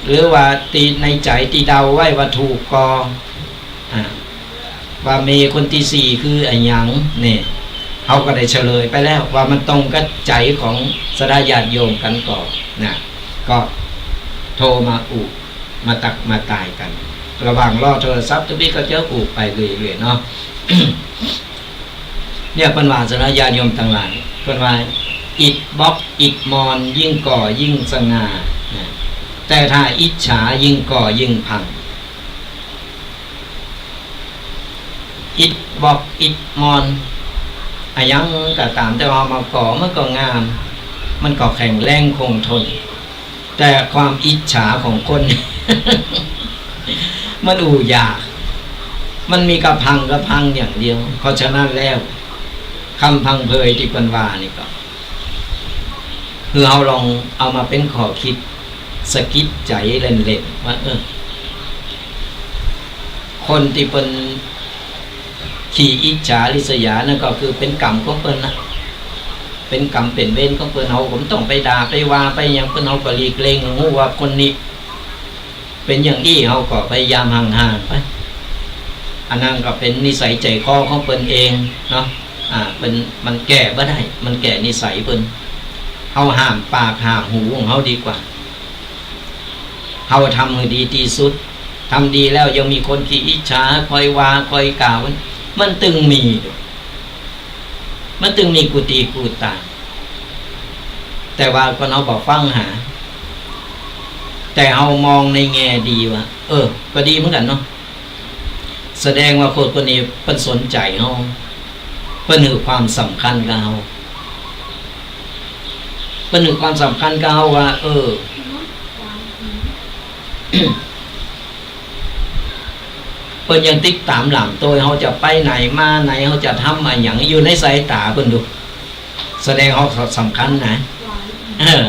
หรือว่าตี้ในใจ๋ตี้เดาไว้ว่าถูกก่อ อ่า ว่าเมย์คนตี้สี่คืออะหยัง เนี่ย เฮาก็ได้เฉลยไปแล้วว่ามันตรงกับใจ๋ของศรัทธาญาติโยมกั๋นก่อนะ ก็โทรมาอู้ มาตักมาตายกั๋น ระหว่างรอโทรศัพท์ ตุ๊ปี้ก็จะอู้ไปเรื่อยๆ เนาะ เนี่ย เปิ้นว่าศรัทธาญาติโยมตังหลาย เปิ้นว่า อิฐบล็อกอิฐมอน ยิ่งก่อยิ่งสง่า นะ แต่ถ้าอิจฉายิ่งก่อยิ่งพัง อิฐบล็อกอิฐมอน อะหยังก็ต๋าม แต่ว่าเอามาก่อมันก็งาม มันก็แข็งแรงคงทน แต่ความอิจฉาของคน มันอู้ยาก มันมีกำพังกำพังอย่างเดียว เพราะฉะนั้นแล้ว กำพังเพยตี้เปิ้นว่านี่ก็ คือเฮาลองเอามาเป๋นข้อคิด สะกิดใจ๋เล่นๆ ว่า เออ คนตี้เปิ้นขี้อิจฉาริษยานั่นก็คือเป๋นกรรมของเปิ้นนะ เป๋นกรรมเป๋นเวรของเปิ้น เฮาก็บ่ต้องไปด่าไปว่าไปหยังเปิ้น เฮาก็หลีกเลี่ยง ฮู้ว่าคนนี้เป๋นอย่างอี้ เฮาก็พยายามห่างๆ ไป อันนั้นก็เป๋นนิสัยใจ๋คอของเปิ้นเองเนาะ อ่า เปิ้น มันแก้บ่ได้ มันแก้นิสัยเปิ้น เฮาห้ามปากห้ามหูของเฮาดีกว่า เฮาทำหื้อดีตี้สุด ทำดีแล้วยังมีคนขี้อิจฉา คอยว่า คอยกล่าว มันตึงมี มันตึงมีกู้ตี้กู้ตาง แต่ว่าคนเฮาบ่ฟังหา แต่เฮามองในแง่ดีว่า เออ ก็ดีเหมือนกั๋นเนาะ แสดงว่าคนคนนี้เปิ้นสนใจ๋เฮา เปิ้นหื้อความสำคัญกับเฮา เปิ้นหื้อความสำคัญกับเฮาว่า เออ เปิ้นยังติดต๋ามหลังโตย เฮาจะไปไหนมาไหน เฮาจะทำอะหยัง อยู่ในสายต๋าเปิ้นดู แสดงเฮาสำคัญนะ เออ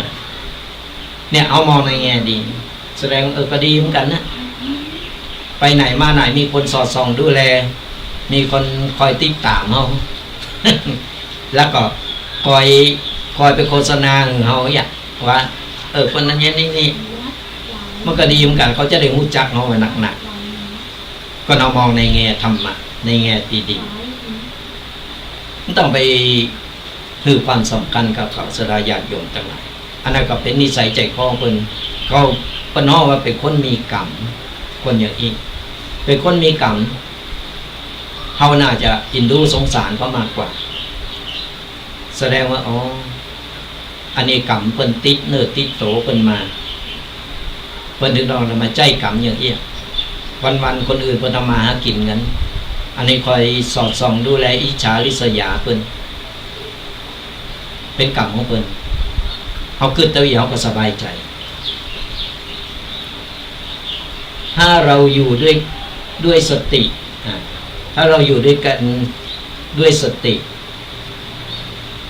เนี่ย เฮามองในแง่ดี แสดง เออ ก็ดีเหมือนกั๋นนะ ไปไหนมาไหนมีคนสอดส่องดูแล มีคนคอยติดต๋ามเฮา แล้วก็คอย คอยไปโฆษณาหื้อเฮาเนี่ย ว่า เออ คนนั้นอย่างนี้นี่ มันก็ดีเหมือนกั๋น เขาจะได้ฮู้จักเฮาหนักๆ ก็เฮามองในแง่ธรรมะ ในแง่ดีๆ บ่ต้องไปหื้อความสำคัญกับเขา ศรัทธาญาติโยมตังหลาย อันนั้นก็เป๋นนิสัยใจ๋คอเปิ้น เขา เปิ้นฮ้องว่าเป๋นคนมีกรรม คนอย่างอี้ เป๋นคนมีกรรม เฮาน่าจะเอ็นดูสงสารเขามากกว่า แสดงว่า อ๋อ อันนี้กรรมเปิ้นติดเนื้อติดโตเปิ้นมา เปิ้นถึงต้องมาใจ๊กรรมอย่างอี้ วันๆ คนอื่นเปิ้นทำมาหากิ๋นกั๋น อันนี้คอยสอดส่องดูแลอิจฉาริษยาเปิ้น เป๋นกรรมของเปิ้น เฮากึ๊ดเต้าอี้ เฮาก็สบายใจ๋ ถ้าเราอยู่ด้วย ด้วยสติ อ่า ถ้าเราอยู่ด้วยกั๋นด้วยสติ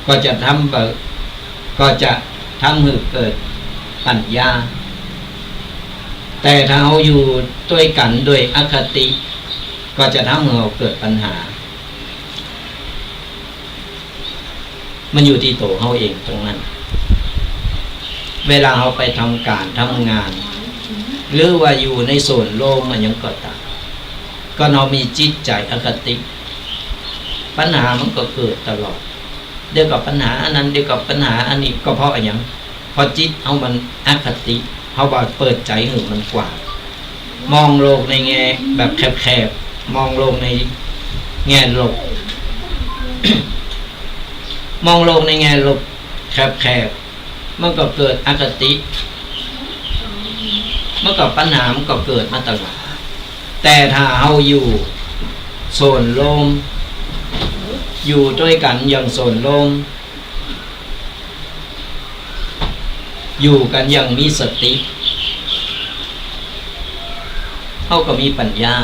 ก็จะทำ ก็จะทำหื้อเกิดปัญญา แต่ถ้าเฮาอยู่ตวยกั๋นโดยอคติ ก็จะทำหื้อเฮาเกิดปัญหา มันอยู่ตี้ตั๋วเฮาเองตังนั้น เวลาเฮาไปทำก๋านทำงาน หรือว่าอยู่ในส่วนรวมอะหยังก็ต๋าม ก็เฮามีจิตใจ๋อคติ ปัญหามันก็เกิดตลอด เดี๋ยวก็ปัญหาอันนั้น เดี๋ยวก็ปัญหาอันนี้ ก็เพราะอะหยัง เพราะจิตเฮามันอคติ เฮาบ่เปิดใจ๋หื้อมันกว้าง มองโลกในแง่แบบแคบๆ มองโลกในแง่ลบ มองโลกในแง่ลบแคบๆ มันก็เกิดอคติ มันก็ปัญหามันก็เกิดมาตลอด แต่ถ้าเฮาอยู่ส่วนรวม อยู่ตวยกั๋นอย่างส่วนรวม อยู่กั๋นอย่างมีสติ เฮาก็มีปัญญา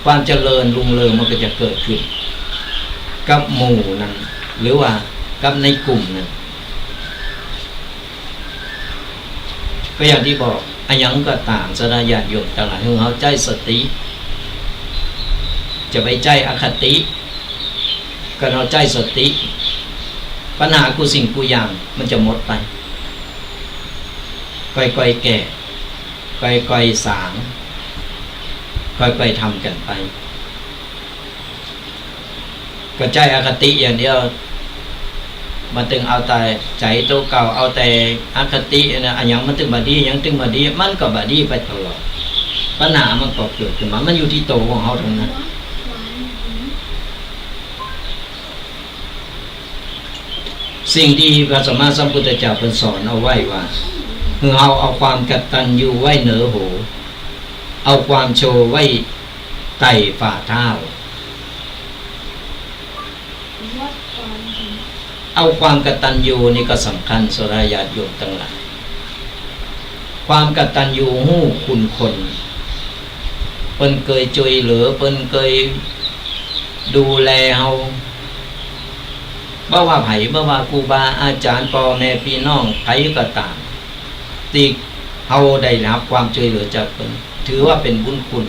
ความเจริญรุ่งเรืองมันก็จะเกิดขึ้น กับหมู่นั้น หรือว่ากับในกลุ่มนั้น ก็อย่างตี้บอก อะหยังก็ต๋าม ศรัทธาญาติโยมตังหลาย หื้อเฮาใจ๊สติ จะไปใจ๊อคติ ก็เฮาใจ๊สติ ปัญหากู้สิ่งกู้อย่างมันจะหมดไป ก้อยๆ แก้ ก้อยๆ สร้าง ก้อยๆ ทำกั๋นไป ก็ใจ๊อคติอย่างเดียว มันตึงเอาแต่ใจ๋ตั๋วเก่า เอาแต่อคตินะ อะหยังมันตึงบ่ดี อะหยังตึงบ่ดี มันก็บ่ดีไปตลอด ปัญหามันก็เกิดขึ้นมา มันอยู่ตี้ตั๋วของเฮาตังนั้น สิ่งตี้พระสัมมาสัมพุทธเจ้าเปิ้นสอนเอาไว้ว่า หื้อเฮาเอาความกตัญญูไว้เหนือหัว เอาความชั่วไว้ใต้ฝ่าเท้า เอาความกตัญญูนี่ก็สำคัญ ศรัทธาญาติโยมตังหลาย ความกตัญญูฮู้คุณคน เปิ้นเกยจ้วยเหลือ เปิ้นเกยดูแลเฮา บ่ว่าใผ บ่ว่าครูบาอาจ๋ารย์ ป้อแม่ปี้น้อง ใผก็ต๋าม ตี้เฮาได้ฮับความจ้วยเหลือจากเปิ้น ถือว่าเป๋นบุญคุณ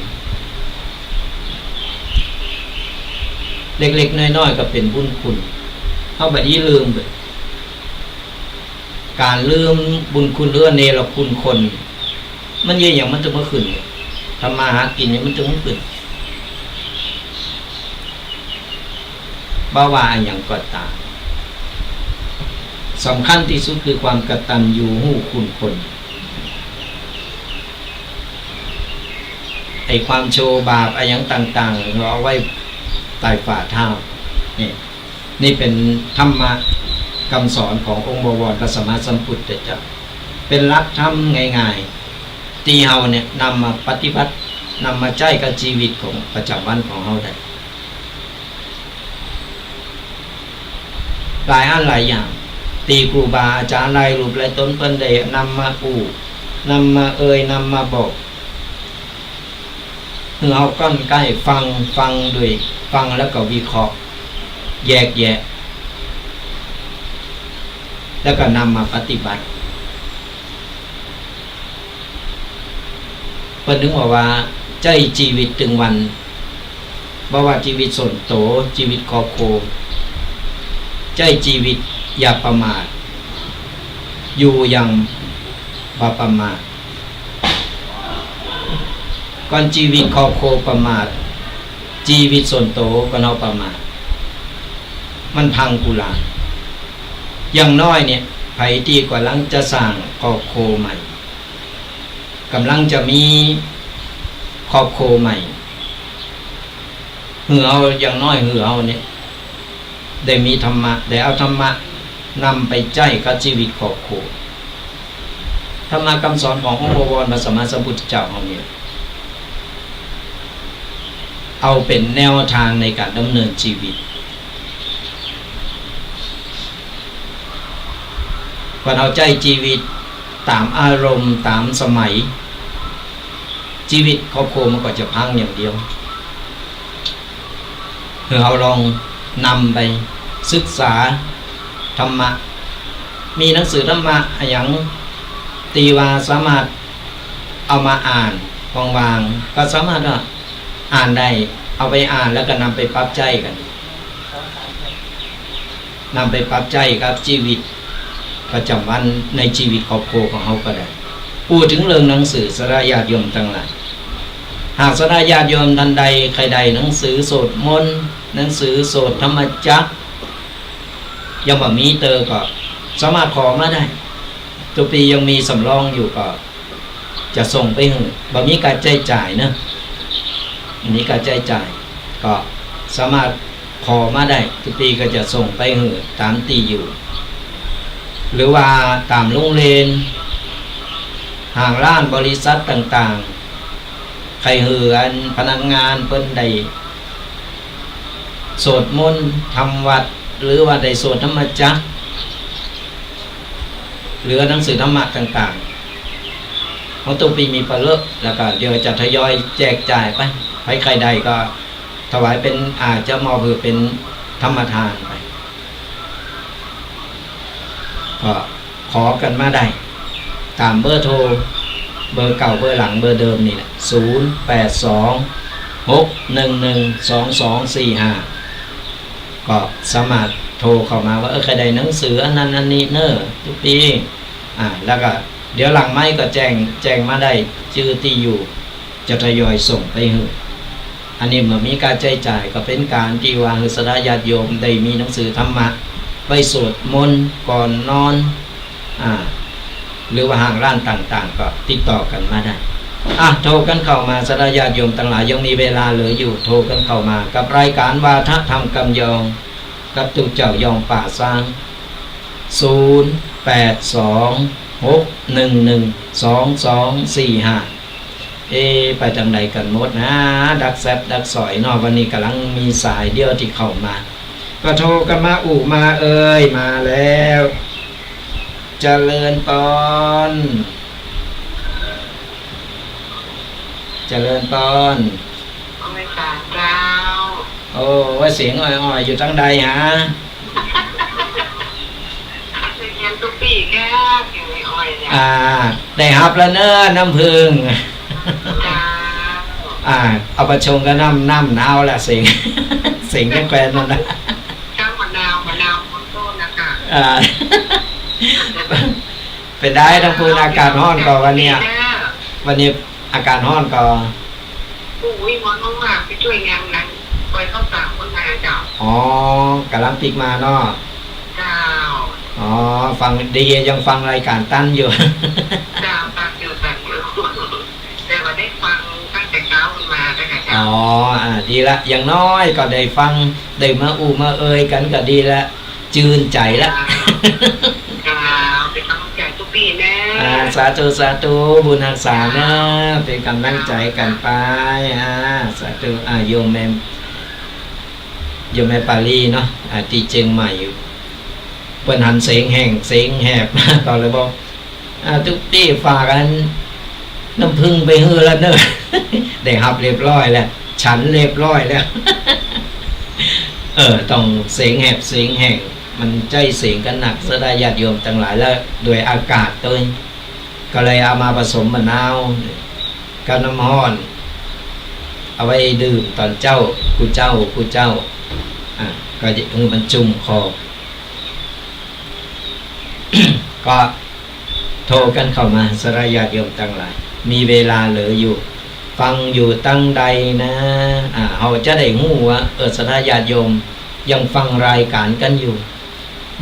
เล็กๆ น้อยๆ ก็เป๋นบุญคุณ เฮาบ่ดีลืมเว้ย ก๋านลืมบุญคุณหรือว่าเนรคุณคน มันเยียะหยังมันตึงบ่ขึ้น ทำมาหากิ๋นหยังมันตึงบ่ขึ้น บ่ว่าอะหยังก็ต๋าม สำคัญตี้สุดคือความกตัญญูฮู้คุณคน ไอ้ความชั่วบาปอะหยังต่างๆ เฮาเอาไว้ใต้ฝ่าเท้า นี่ นี่เป๋นธรรมะกำสอนขององค์บวรพระสัมมาสัมพุทธเจ้า เป๋นหลักธรรมง่ายๆ ตี้เฮาเนี่ยนำมาปฏิบัติ นำมาใจ๊กับจีวิตของประจ๋ำวันของเฮาได้ หลายอันหลายอย่าง ตี้ครูบาอาจ๋ารย์หลายรูปหลายต๋นเปิ้นได้นำมาอู้ นำมาเอ่ย นำมาบอก หื้อเฮาก้อนใก้ฟัง ฟังโดย ฟังแล้วก็วิเคราะห์ แยกแยะ แล้วก็นำมาปฏิบัติ เปิ้นถึงว่า ว่าใจ๊จีวิตตึงวัน บ่ว่าจีวิตส่วนตั๋ว จีวิตครอบครัว ใจ๊จีวิตอย่าประมาท อยู่อย่างบ่ประมาท ก่อนจีวิตครอบครัวประมาท จีวิตส่วนตั๋วก็เฮาประมาท มันพังกุลา อย่างน้อยเนี่ย ใผตี้ก่ำลังจะสร้างครอบครัวใหม่ ก่ำลังจะมีครอบครัวใหม่ หื้อเฮา อย่างน้อยหื้อเฮาเนี่ย ได้มีธรรมะ ได้เอาธรรมะนำไปใจ๊กับจีวิตครอบครัว ธรรมะกำสอนขององค์บวรพระสัมมาสัมพุทธเจ้าเฮาเนี่ย เอาเป๋นแนวตางในก๋านดำเนินจีวิต ก่อนเฮาใจ๊จีวิตต๋ามอารมณ์ต๋ามสมัย จีวิตครอบครัวมันก็จะพังอย่างเดียว หื้อเฮาลองนำไปศึกษาธรรมะ มีหนังสือธรรมะอะหยังตี้ว่าสามารถเอามาอ่านว่างๆ ก็สามารถว่าอ่านได้ เอาไปอ่านแล้วก็นำไปปรับใจ๊กั๋น นำไปปรับใจ๊กับจีวิตประจ๋ำวันในจีวิตครอบครัวของเฮาก็ได้ อู้เถิงเรื่องหนังสือ ศรัทธาญาติโยมตังหลาย หากศรัทธาญาติโยมต้านใดใค่ได้หนังสือสวดมนต์ หนังสือสวดธรรมจักร ยังบ่มีเตอก็สามารถขอมาได้ ตุ๊ปี๋ยังมีสำรองอยู่ก็ จะส่งไปหื้อ บ่มีค่าใจ๊จ่ายเนาะ บ่มีค่าใจ๊จ่าย ก็สามารถขอมาได้ ตุ๊ปี๋ก็จะส่งไปหื้อต๋ามตี้อยู่ หรือว่าต๋ามโฮงเรียน ห้างร้าน บริษัทต่างๆ ใค่หื้ออันพนักงานเปิ้นได้สวดมนต์ทำวัตร หรือว่าได้สวดธรรมจักร เหลือหนังสือธรรมะต่างๆ ของตุ๊ปี้มีบ่าเล่อ แล้วก็เดี๋ยวจะทยอยแจกจ่ายไป ใผใค่ได้ก็ถวายเป๋น อาจจะมอบหื้อเป๋นธรรมทานไป ก็ขอกั๋นมาได้ ต๋ามเบอร์โทร เบอร์เก่า เบอร์หลัง เบอร์เดิมนี่แหละ ศูนย์แปดสอง หกหนึ่งหนึ่ง สองสองสี่ห้า ก็สามารถโทรเข้ามาว่า เออ ใค่ได้หนังสืออันนั้นอันนี้เน่อ ตุ๊ปี้ อ่า แล้วก็เดี๋ยวหลังไมค์ก็แจ้ง แจ้งมาได้ จื้อตี้อยู่ จะทยอยส่งไปหื้อ อันนี้บ่มีค่าใจ๊จ่าย ก็เป๋นก๋านตี้ว่าหื้อศรัทธาญาติโยมได้มีหนังสือธรรมะ ไว้สวดมนต์ก่อนนอน อ่า หรือว่าห้างร้านต่างๆ ก็ติดต่อกั๋นมาได้ อ่ะ โทรกั๋นเข้ามา ศรัทธาญาติโยมตังหลาย ยังมีเวลาเหลืออยู่ โทรกั๋นเข้ามากับรายก๋านวาทะธรรมกำยอง กับตุ๊เจ้ายองป่าซาง ศูนย์แปดสอง หกหนึ่งหนึ่ง สองสองสี่ห้า เอ๊ะ ไปตางใดกั๋นหมดนา ดักแซบดักสอยเนาะ วันนี้ก่ำลังมีสายเดียวตี้เข้ามา ก็โทรกั๋นมาอู้มาเอ่ย มาแล้ว เจริญปอน เจริญปอน ไหว้สาเจ้า โอ้ ว่าเสียงอ่อยๆ อยู่ตางใดฮะ เสียงตุ๊ปี้แก้ว เสียงอ่อยๆ เนี่ย อ่า ได้ฮับแล้วเน่อ น้ำผึ้ง เจ้า อ่า เอาไปชงกับน้ำ น้ำหนาวละ เสียง เสียงแควนนั่นนะ เจ้า มะนาว มะนาว ขอโต้ษนะคะ อ่า เป๋นใดตางปู้นอากาศฮ้อนก่อวันเนี้ย วันนี้อากาศฮ้อนก่อ โอ้ย ฮ้อนมากๆ ไปจ้วยงานนั้น ปล่อยข้าวสารคนงานเจ้า อ๋อ ก่ำลังปิ๊กมาเนาะ เจ้า อ๋อ ฟังดี ยังฟังรายก๋านตันอยู่ เจ้า ฟังอยู่ ฟังอยู่ แต่ว่าได้ฟังตั้งแต่เจ๊าขึ้นมาแล้วค่ะเจ้า อ๋อ อ่า ดีละ อย่างน้อยก็ได้ฟัง ได้มาอู้มาเอ่ยกั๋นก็ดีละ จืนใจ๋ละ เจ้า เป๋นก๋ำลังใจ๋ตุ๊ปี้เน่อ อ่า สาธุ สาธุ บุญฮักษาเน่อ เป๋นก๋ำลังใจ๋กั๋นไป อ่า สาธุ อ่า โยมแม่ โยมแม่ปาลีเนาะ อ่า ตี้เจียงใหม่อยู่ เปิ้นหันเสียงแห้ง เสียงแหบ ก็เลยบอก อ่า ตุ๊ปี้ฝากอันน้ำผึ้งไปหื้อแล้วเน่อ ได้ฮับเรียบร้อยแล้ว ฉันเรียบร้อยแล้ว เออ ต้องเสียงแหบเสียงแห้ง มันใจ๊เสียงกั๋นนัก ศรัทธาญาติโยมตังหลาย แล้วด้วยอากาศตวย ก็เลยเอามาผสมมะนาวกับน้ำฮ้อน เอาไว้ดื่มต๋อนเจ๊า กู้เจ๊า กู้เจ๊า อ่า ก็จะหื้อมันจุ่มคอ ก็โทรกั๋นเข้ามา ศรัทธาญาติโยมตังหลาย มีเวลาเหลืออยู่ ฟังอยู่ตางใดนา อ่า เฮาจะได้ฮู้ว่า เออ ศรัทธาญาติโยมยังฟังรายก๋านกั๋นอยู่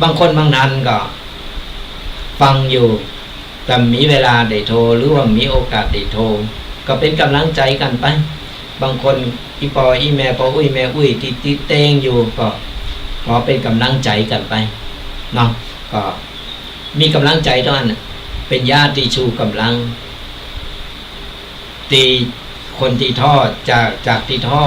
บางคนบางท่านก็ฟังอยู่ แต่บ่มีเวลาได้โทร หรือว่าบ่มีโอกาสได้โทร ก็เป๋นก๋ำลังใจ๋กั๋นไป บางคนอี่ป้ออี่แม่ ป้ออุ๊ยแม่อุ๊ย ตี้ ตี้เต๊งอยู่ ก็ขอเป๋นก๋ำลังใจ๋กั๋นไปเนาะ ก็มีก๋ำลังใจ๋เต้าอั้น เป๋นยาตี้ชูก๋ำลัง ตี้คนตี้ท้อ จาก จากตี้ท้อ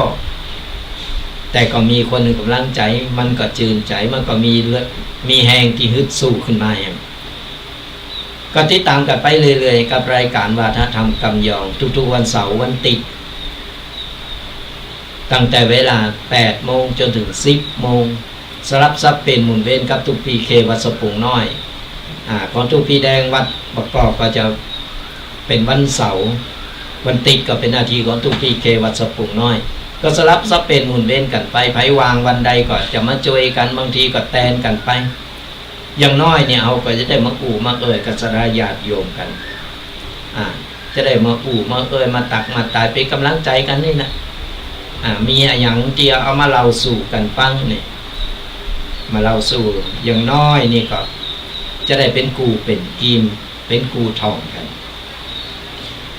แต่ก็มีคนหื้อก๋ำลังใจ๋ มันก็จืนใจ๋ มันก็มีเลือด มีแฮงตี้ฮึดสู้ขึ้นมาแหม ก็ติดต๋ามกั๋นไปเรื่อยๆ กับรายก๋านวาทะธรรมกำยอง ทุกๆ วันเสาร์วันติ๊ด ตั้งแต่เวลาแปดโมงจ๋นเถิงสิบโมง สลับสับเปลี่ยนหมุนเวียนกับตุ๊ปี้เควัดสะปุงน้อย อ่า ของตุ๊ปี้แดงวัดบ่ากอกก็จะเป๋นวันเสาร์ วันติ๊ดก็เป๋นหน้าตี้ของตุ๊ปี้เควัดสะปุงน้อย ก็สลับสับเปลี่ยนหมุนเวียนกั๋นไป ใผว่างวันใดก็จะมาจ้วยกั๋น บางทีก็แตนกั๋นไป อย่างน้อยเนี่ย เฮาก็จะได้มาอู้มาเอ่ยกับศรัทธาญาติโยมกั๋น อ่า จะได้มาอู้มาเอ่ย มาตักมาตาย เป๋นก๋ำลังใจ๋กั๋นนี่นะ อ่า มีอะหยังตี้เอามาเล่าสู่กั๋นฟังเนี่ย มาเล่าสู่ อย่างน้อยนี่ก็จะได้เป๋นกู้เป๋นกิ๋ม เป๋นกู้ถ่องกั๋น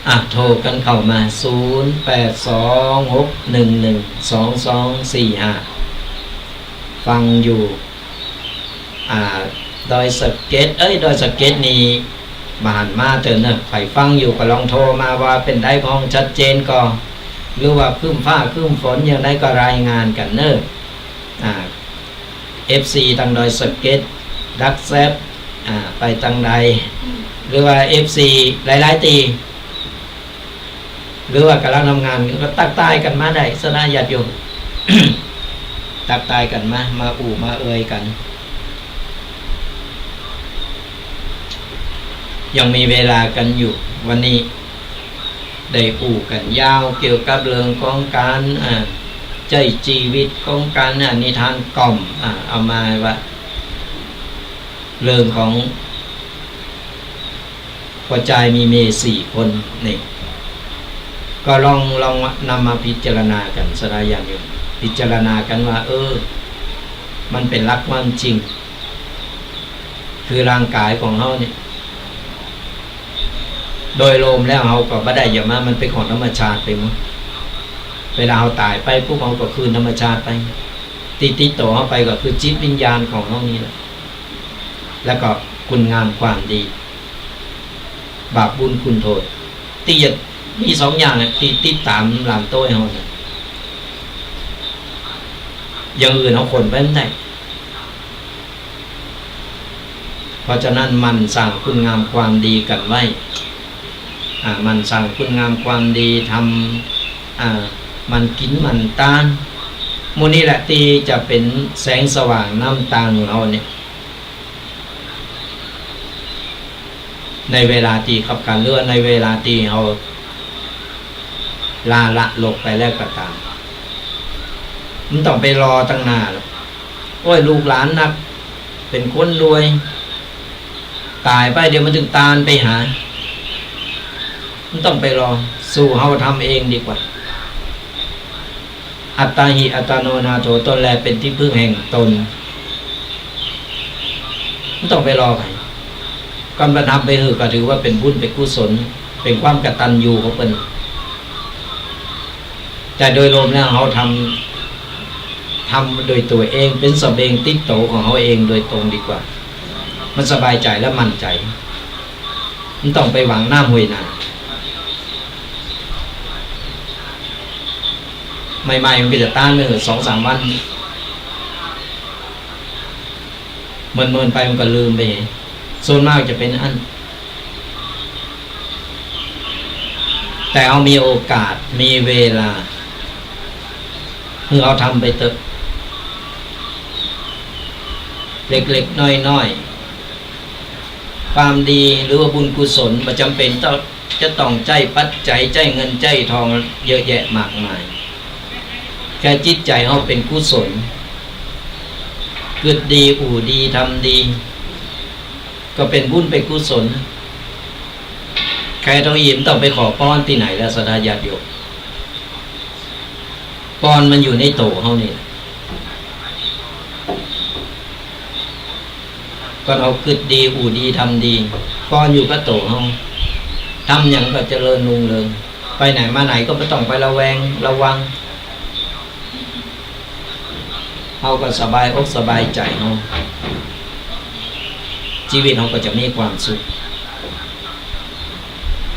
อ่ะ โทรกั๋นเข้ามา ศูนย์แปดสอง หกหนึ่งหนึ่ง สองสองสี่ห้า ฟังอยู่ อ่า ดอยสะเก็ด เอ้ย ดอยสะเก็ดนี่บ่หันมาเตื้อเน่อ ใผฟังอยู่ก็ลองโทรมาว่าเป๋นใด ฮ้องชัดเจนก่อ หรือว่าครึ้มฟ้าครึ้มฝนอย่างใดก็รายงานกั๋นเน่อ อ่า เอฟซี ตางดอยสะเก็ด ดักแซบ อ่า ไปตางใด หรือว่าเอฟซีหลายๆ ตี้ หรือว่าก่ำลังทำงาน ก็ตั๊กทายกั๋นมาได้ สะนะ ญาติโยม ตั๊กทายกั๋นมา มาอู้มาเอยกั๋น ยังมีเวลากั๋นอยู่ วันนี้ ได้อู้กั๋นยาวเกี่ยวกับเรื่องของก๋าน อ่า ใจ๊จีวิตของก๋าน อ่า นิทานกล่อม อ่า เอามาว่า เรื่องของป้อจายมีเมียสี่คนนี่ ก็ลอง ลองนำมาพิจารณากั๋นสะนะญาติโยม พิจารณากั๋นว่า เออ มันเป๋นหลักความจริง คือร่างก๋ายของเฮานี่ โดยรวมแล้วเฮาก็บ่ได้หยังมา มันเป๋นของธรรมชาติไปหมด เวลาเฮาต๋ายไปปุ๊บ เฮาก็คืนธรรมชาติไป ตี้ติดตั๋วเฮาไปก็คือจิตวิญญาณของเฮานี่แหละ แล้วก็คุณงามความดี บาปบุญคุณโทษ ตี้จะมีสองอย่างน่ะ ตี้ติดต๋ามหลังโต้ยเฮาน่ะ อย่างอื่นเฮาขนไปบ่ได้ เพราะฉะนั้นหมั่นสร้างคุณงามความดีกั๋นไว้ อ่า หมั่นสร้างคุณงามความดี ทำ อ่า หมั่นกิ๋นหมั่นตาน หมู่นี้แหละตี้จะเป๋นแสงสว่างนำตางหื้อเฮาเนี่ย ในเวลาตี้ขับขัน หรือว่าในเวลาตี้เฮาลาละโลกไปแล้วก็ต๋าม บ่ต้องไปรอตังหน้าหรอก โอ้ย ลูกหลานนัก เป๋นคนรวย ต๋ายไปเดี๋ยวมันตึงตานไปหา บ่ต้องไปรอ สู่เฮาทำเองดีกว่า อัตตาหิ อัตตาโน นาโถ ตนแลเป๋นตี้ผึ้งแห่งตน บ่ต้องไปรอใผ ก่อนเปิ้นทำไปหื้อ ก็ถือว่าเป๋นบุญเป๋นกุศล เป๋นความกตัญญูของเปิ้น แต่โดยรวมแล้วเฮาทำ ทำโดยตั๋วเอง เป๋นเสบียงติดตั๋วของเฮาเองโดยตรงดีกว่า มันสบายใจ๋และหมั่นใจ๋ บ่ต้องไปหวังน้ำห้วยนา ใหม่ๆ มันก็จะตานไปเถอะ สองสามวัน เมินๆ ไปมันก็ลืมไป ส่วนมากจะเป๋นอั้น แต่เฮามีโอกาส มีเวลา หื้อเฮาทำไปเต๊อะ เล็กๆ น้อยๆ ความดีหรือว่าบุญกุศล บ่จ๋ำเป๋นต้อง จะต้องใจ๊ปัจจัย ใจ๊เงินใจ๊ทองเยอะแยะมากมาย แค่จิตใจ๋เฮาเป๋นกุศล กึ๊ดดี อู้ดี ทำดี ก็เป๋นบุญเป๋นกุศล แค่เต้าอี้บ่ต้องไปขอปอนตี้ไหนแล้ว ศรัทธาญาติโยม ปอนมันอยู่ในตั๋วเฮานี่แหละ ก็เฮากึ๊ดดี อู้ดี ทำดี ปอนอยู่กับตั๋วเฮา ทำหยังก็เจริญรุ่งเรือง ไปไหนมาไหนก็บ่ต้องไประแวงระวัง เฮาก็สบายอกสบายใจ๋เฮา จีวิตเฮาก็จะมีความสุข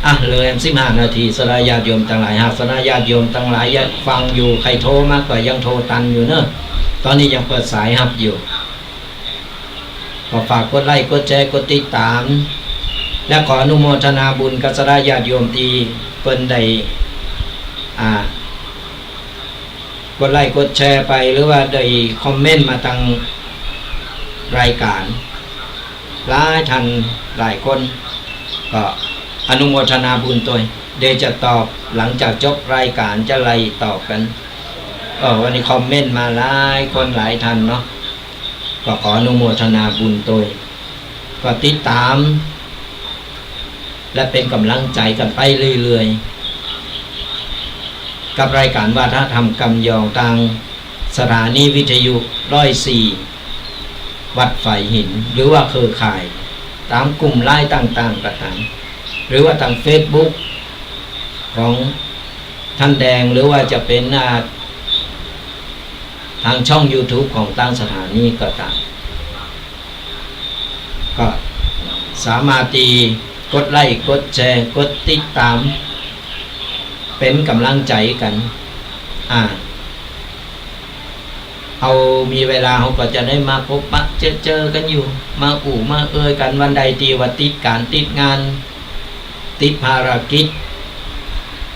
อ่ะ เหลือแหมสิบห้านาที ศรัทธาญาติโยมตังหลาย หากศรัทธาญาติโยมตังหลายยังฟังอยู่ ใผโทรมาก็ยังโทรตันอยู่เนาะ ต๋อนนี้ยังเปิดสายฮับอยู่ ก็ฝากกดไลก์ กดแชร์ กดติดต๋าม และขออนุโมทนาบุญกับศรัทธาญาติโยมตี้เปิ้นได้ อ่า กดไลก์กดแชร์ไป หรือว่าได้คอมเมนต์มาตางรายก๋าน หลายท่านหลายคน ก็อนุโมทนาบุญตวย เดี๋ยวจะตอบ หลังจากจบรายก๋านจะไล่ตอบกั๋น ก็วันนี้คอมเมนต์มาหลายคนหลายท่านเนาะ ก็ขออนุโมทนาบุญตวย ก็ติดต๋าม และเป๋นก๋ำลังใจ๋กั๋นไปเรื่อยๆ กับรายก๋านวาทะธรรมกำยองตางสถานีวิทยุร้อยสี่ วัดฝายหิน หรือว่าเครือข่าย ต๋ามกลุ่มไลน์ต่างๆ ก็ต๋าม หรือว่าตางเฟซบุ๊กของท่านแดง หรือว่าจะเป๋น อ่า ตางช่องยูทูบของตางสถานีก็ต๋าม ก็สามารถตี้กดไลก์ กดแชร์ กดติดต๋าม เป๋นก๋ำลังใจ๋กั๋น อ่า เฮามีเวลา เฮาก็จะได้มาพบปะเจอเจอกั๋นอยู่ มาอู้มาเอ่ยกั๋น วันใดตี้ว่าติดก๋านติดงาน ติดภารกิจ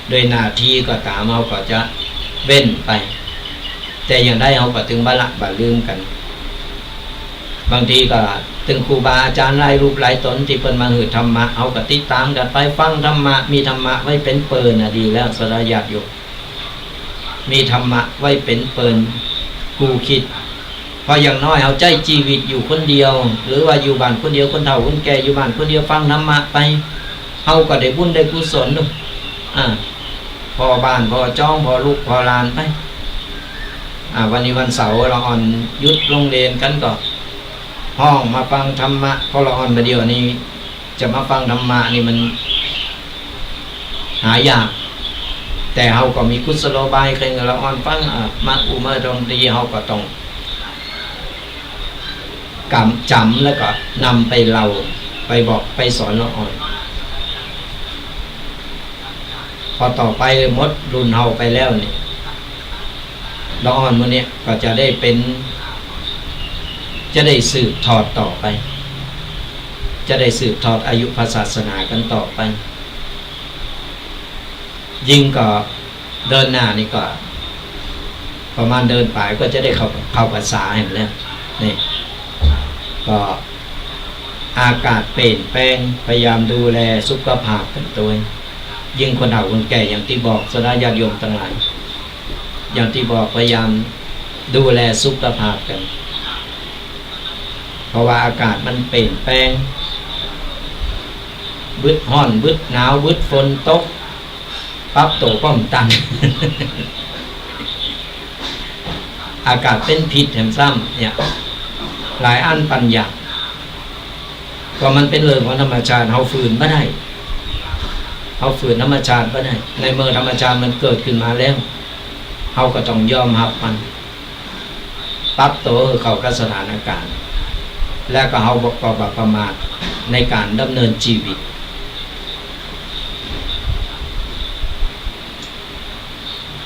โดยหน้าตี้ก็ต๋าม เฮาก็จะเว้นไป แต่อย่างใดเฮาก็ตึงบ่ละบ่ลืมกั๋น บางทีก็ตึงครูบาอาจ๋ารย์หลายรูปหลายต๋นตี้เปิ้นมาหื้อธรรมะ เฮาก็ติดต๋ามกั๋นไปฟังธรรมะ มีธรรมะไว้เป๋นเปิ้นน่ะดีแล้ว ศรัทธาญาติโยม มีธรรมะไว้เป๋นเปิ้นกู้คิด เพราะอย่างน้อยเฮาใจ๊จีวิตอยู่คนเดียว หรือว่าอยู่บ้านคนเดียว คนเฒ่าคนแก่อยู่บ้านคนเดียว ฟังธรรมะไป เฮาก็ได้บุญได้กุศลเนาะ อ่า ผ่อบ้านผ่อจอง ผ่อลูกผ่อหลานไป อ่า วันนี้วันเสาร์ ละอ่อนหยุดโฮงเฮียนกั๋นก็ฮ้องมาฟังธรรมะ เพราะละอ่อนบ่าเดี่ยวนี้ จะมาฟังธรรมะนี่มันหายาก แต่เฮาก็มีกุศโลบาย ใค่ละอ่อนฟัง อ่ะ มาอู้มาดนตรี เฮาก็ต้องกำ จ๋ำแล้วก็นำไปเล่า ไปบอกไปสอนละอ่อน พอต่อไปหมดรุ่นเฮาไปแล้วนี่ ละอ่อนหมู่นี้ก็จะได้เป๋น จะได้สืบทอดต่อไป จะได้สืบทอดอายุพระศาสนากั๋นต่อไป ยิ่งก็เดือนหน้านี่ก็ประมาณเดือนป๋ายก็จะได้เข้า เข้าพรรษาหั้นแล้ว นี่ ก็อากาศเปลี่ยนแปลง พยายามดูแลสุขภาพกั๋นตวย ยิ่งคนเฒ่าคนแก่ อย่างตี้บอก ศรัทธาญาติโยมตังหลาย อย่างตี้บอก พยายามดูแลสุขภาพกั๋น เพราะว่าอากาศมันเปลี่ยนแปลง บึดฮ้อน บึดหนาว บึดฝนตก ปรับตั๋วป้องตัน อากาศเป๋นพิษแถมซ้ำเนี่ย หลายอันปัญหา ก็มันเป๋นเรื่องของธรรมชาติ เฮาฝืนบ่ได้ เฮาฝืนธรรมชาติบ่ได้ ในเมื่อธรรมชาติมันเกิดขึ้นมาแล้ว เฮาก็ต้องยอมฮับมัน ปรับตั๋วหื้อเข้ากับสถานการณ์ แล้วก็เฮาบ่ ก็บ่ประมาทในก๋านดำเนินจีวิต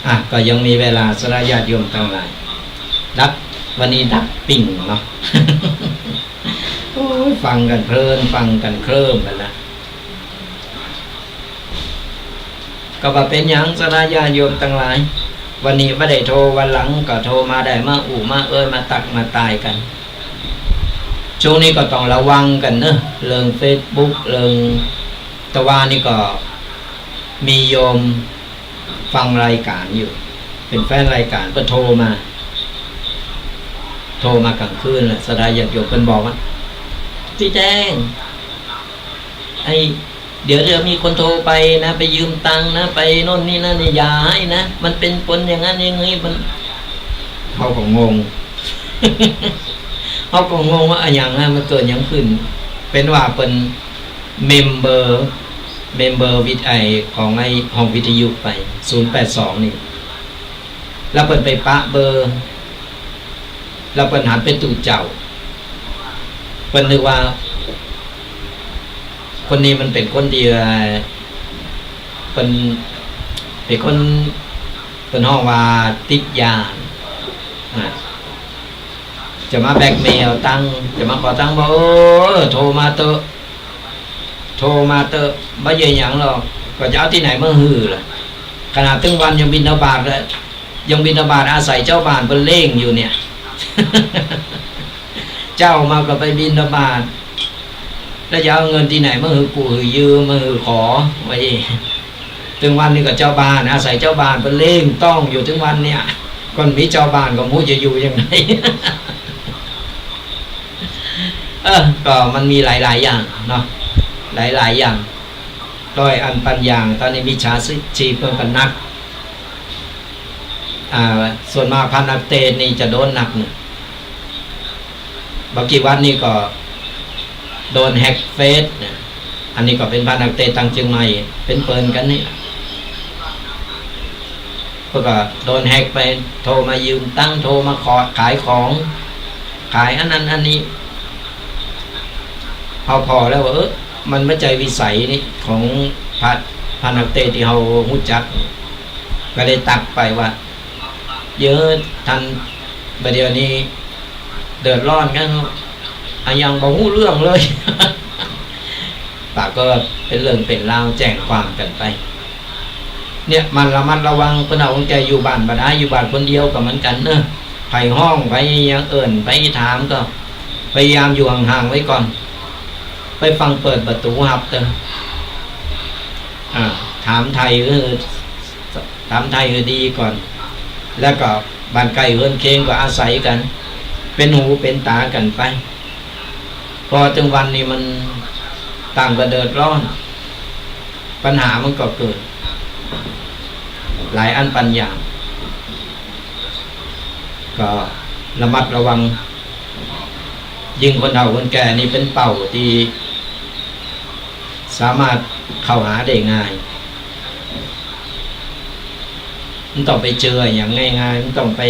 อ่ะ ก็ยังมีเวลา ศรัทธาญาติโยมตังหลาย ดับ วันนี้ดับปิ้งเนาะ โอ้ย ฟังกั๋นเพลิน ฟังกั๋นเคลิ้มไปละ ก็บ่เป๋นหยัง ศรัทธาญาติโยมตังหลาย วันนี้บ่ได้โทร วันหลังก็โทรมาได้ มาอู้มาเอ่ย มาตักมาตายกั๋น ช่วงนี้ก็ต้องระวังกั๋นเนาะ เรื่องเฟซบุ๊ก เรื่อง ตะวานี่ก็มีโยมฟังรายก๋านอยู่ เป๋นแฟนรายก๋าน ก็โทรมา โทรมากลางคืนแหละ ศรัทธาญาติโยม เปิ้นบอกว่า ตี้แจ้ง ไอ้ เดี๋ยวจะมีคนโทรไปนะ ไปยืมตังค์นะ ไปโน่นนี่นั่นนี่ อย่าให้นะ มันเป๋นคนอย่างนั้นอย่างนี้ มัน เฮาก็งง เฮาก็งงว่าอะหยังนะ มันเกิดหยังขึ้น เป๋นว่าเปิ้น เมมเบอร์ เมมเบอร์วิท ไอ้ ของไอ้ห้องวิทยุไป ศูนย์แปดสอง นี่ แล้วเปิ้นไปปะเบอร์ แล้วเปิ้นหันเป๋นตุ๊เจ้า เปิ้นนึกว่า คนนี้มันเป๋นคนตี้ เปิ้น เป๋นคน เปิ้นฮ้องว่าติดยา อ่ะ จะมาแบล็กเมล์เอาตังค์ จะมาขอตังค์ บอก เออ โทรมาเต๊อะ โทรมาเต๊อะ บ่เยียะหยังหรอก ก็จะเอาตี้ไหนมาหื้อล่ะ ขนาดตึงวันยังบิณฑบาตเลย ยังบิณฑบาตอาศัยเจ้าบ้านเปิ้นเล่งอยู่เนี่ย เจ๊ามาก็ไปบิณฑบาต แล้วจะเอาเงินตี้ไหนมาหื้อกู้หื้อยืม มาหื้อขอ ว่าอี้ ตึงวันนี้ก็เจ้าบ้าน อาศัยเจ้าบ้านเปิ้นเล่งต้องอยู่ตึงวันเนี่ย ก่อนมีเจ้าบ้านก็บ่ฮู้จะอยู่ยังไง เออ ก็มันมีหลายๆ อย่างเนาะ หลายๆ อย่าง ต้อยอันปัญญา ต๋อนนี้มิจฉาชีพเปิ้นก็หนัก อ่า ส่วนมากพระนักเตสน์นี่จะโดนหนักเนี่ย บ่กี่วันนี่ก็โดนแฮ็กเฟซเนี่ย อันนี้ก็เป๋นพระนักเตสน์ตางเจียงใหม่ เป๋นเปิ้นกั๋นนี่ เปิ้นก็โดนแฮ็กไป โทรมายืมตังค์ โทรมาขอ ขายของ ขายอันนั้นอันนี้ เฮาผ่อแล้วว่า เออ มันบ่ใจ้วิสัยนี่ของพระ พระนักเตสน์ตี้เฮาฮู้จัก ก็เลยตักไปว่า เยียะ ต้าน บ่าเดี่ยวนี้เดือดร้อนกั๋น อะหยังบ่ฮู้เรื่องเลย ปากก็เป๋นเรื่องเป๋นราวแจ้งความกั๋นไป เนี่ย หมั่นระมัดระวัง คนเฒ่าคนแก่อยู่บ้านบ่ได้ อยู่บ้านคนเดียวก็เหมือนกั๋นเนาะ ใผฮ้อง ใผหยังเอิ้น ใผถามก็พยายามอยู่ห่างๆ ไว้ก่อน ไปฟั่งเปิดประตู๋ฮับเต๊อะ อ่า ถามไถ่ เออ ถามไถ่หื้อดีก่อน แล้วก็บ้านใก้เฮือนเคียงก็อาศัยกั๋น เป๋นหูเป๋นต๋ากั๋นไป เพราะว่าตึงวันนี้มันต่างก็เดือดร้อน ปัญหามันก็เกิด หลายอันปัญหา ก็ระมัดระวัง ยิ่งคนเฒ่าคนแก่นี่เป๋นเป้าตี้ สามารถเข้าหาได้ง่าย บ่ต้องไปเจออะหยังง่ายๆ บ่ต้องไป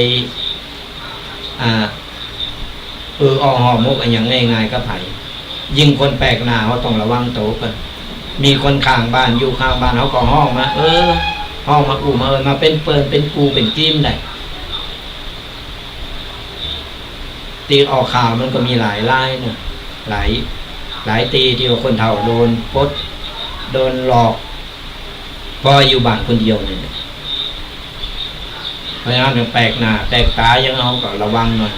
อ่า เออ อ้อฮ่อมกอะหยังง่ายๆ กับใผ ยิ่งคนแปลกหน้า เฮาต้องระวังโต๋ก่อน มีคนข้างบ้าน อยู่ข้างบ้าน เฮาก็ฮ้องมา เออ ฮ้องมาอู้มาเอิ้น มาเป๋นเปิ้น เป๋นกู้เป๋นกี๋ได้ ตี้ออกข่าวมันก็มีหลายรายเนาะ หลาย หลายตี้ตี้ว่าคนเฒ่าโดนปล้น โดนหลอก เพราะอยู่บ้านคนเดียวนี่แหละ เพราะฉะนั้นแปลกหน้าแปลกต๋าหยังเฮาก็ระวังหน่อย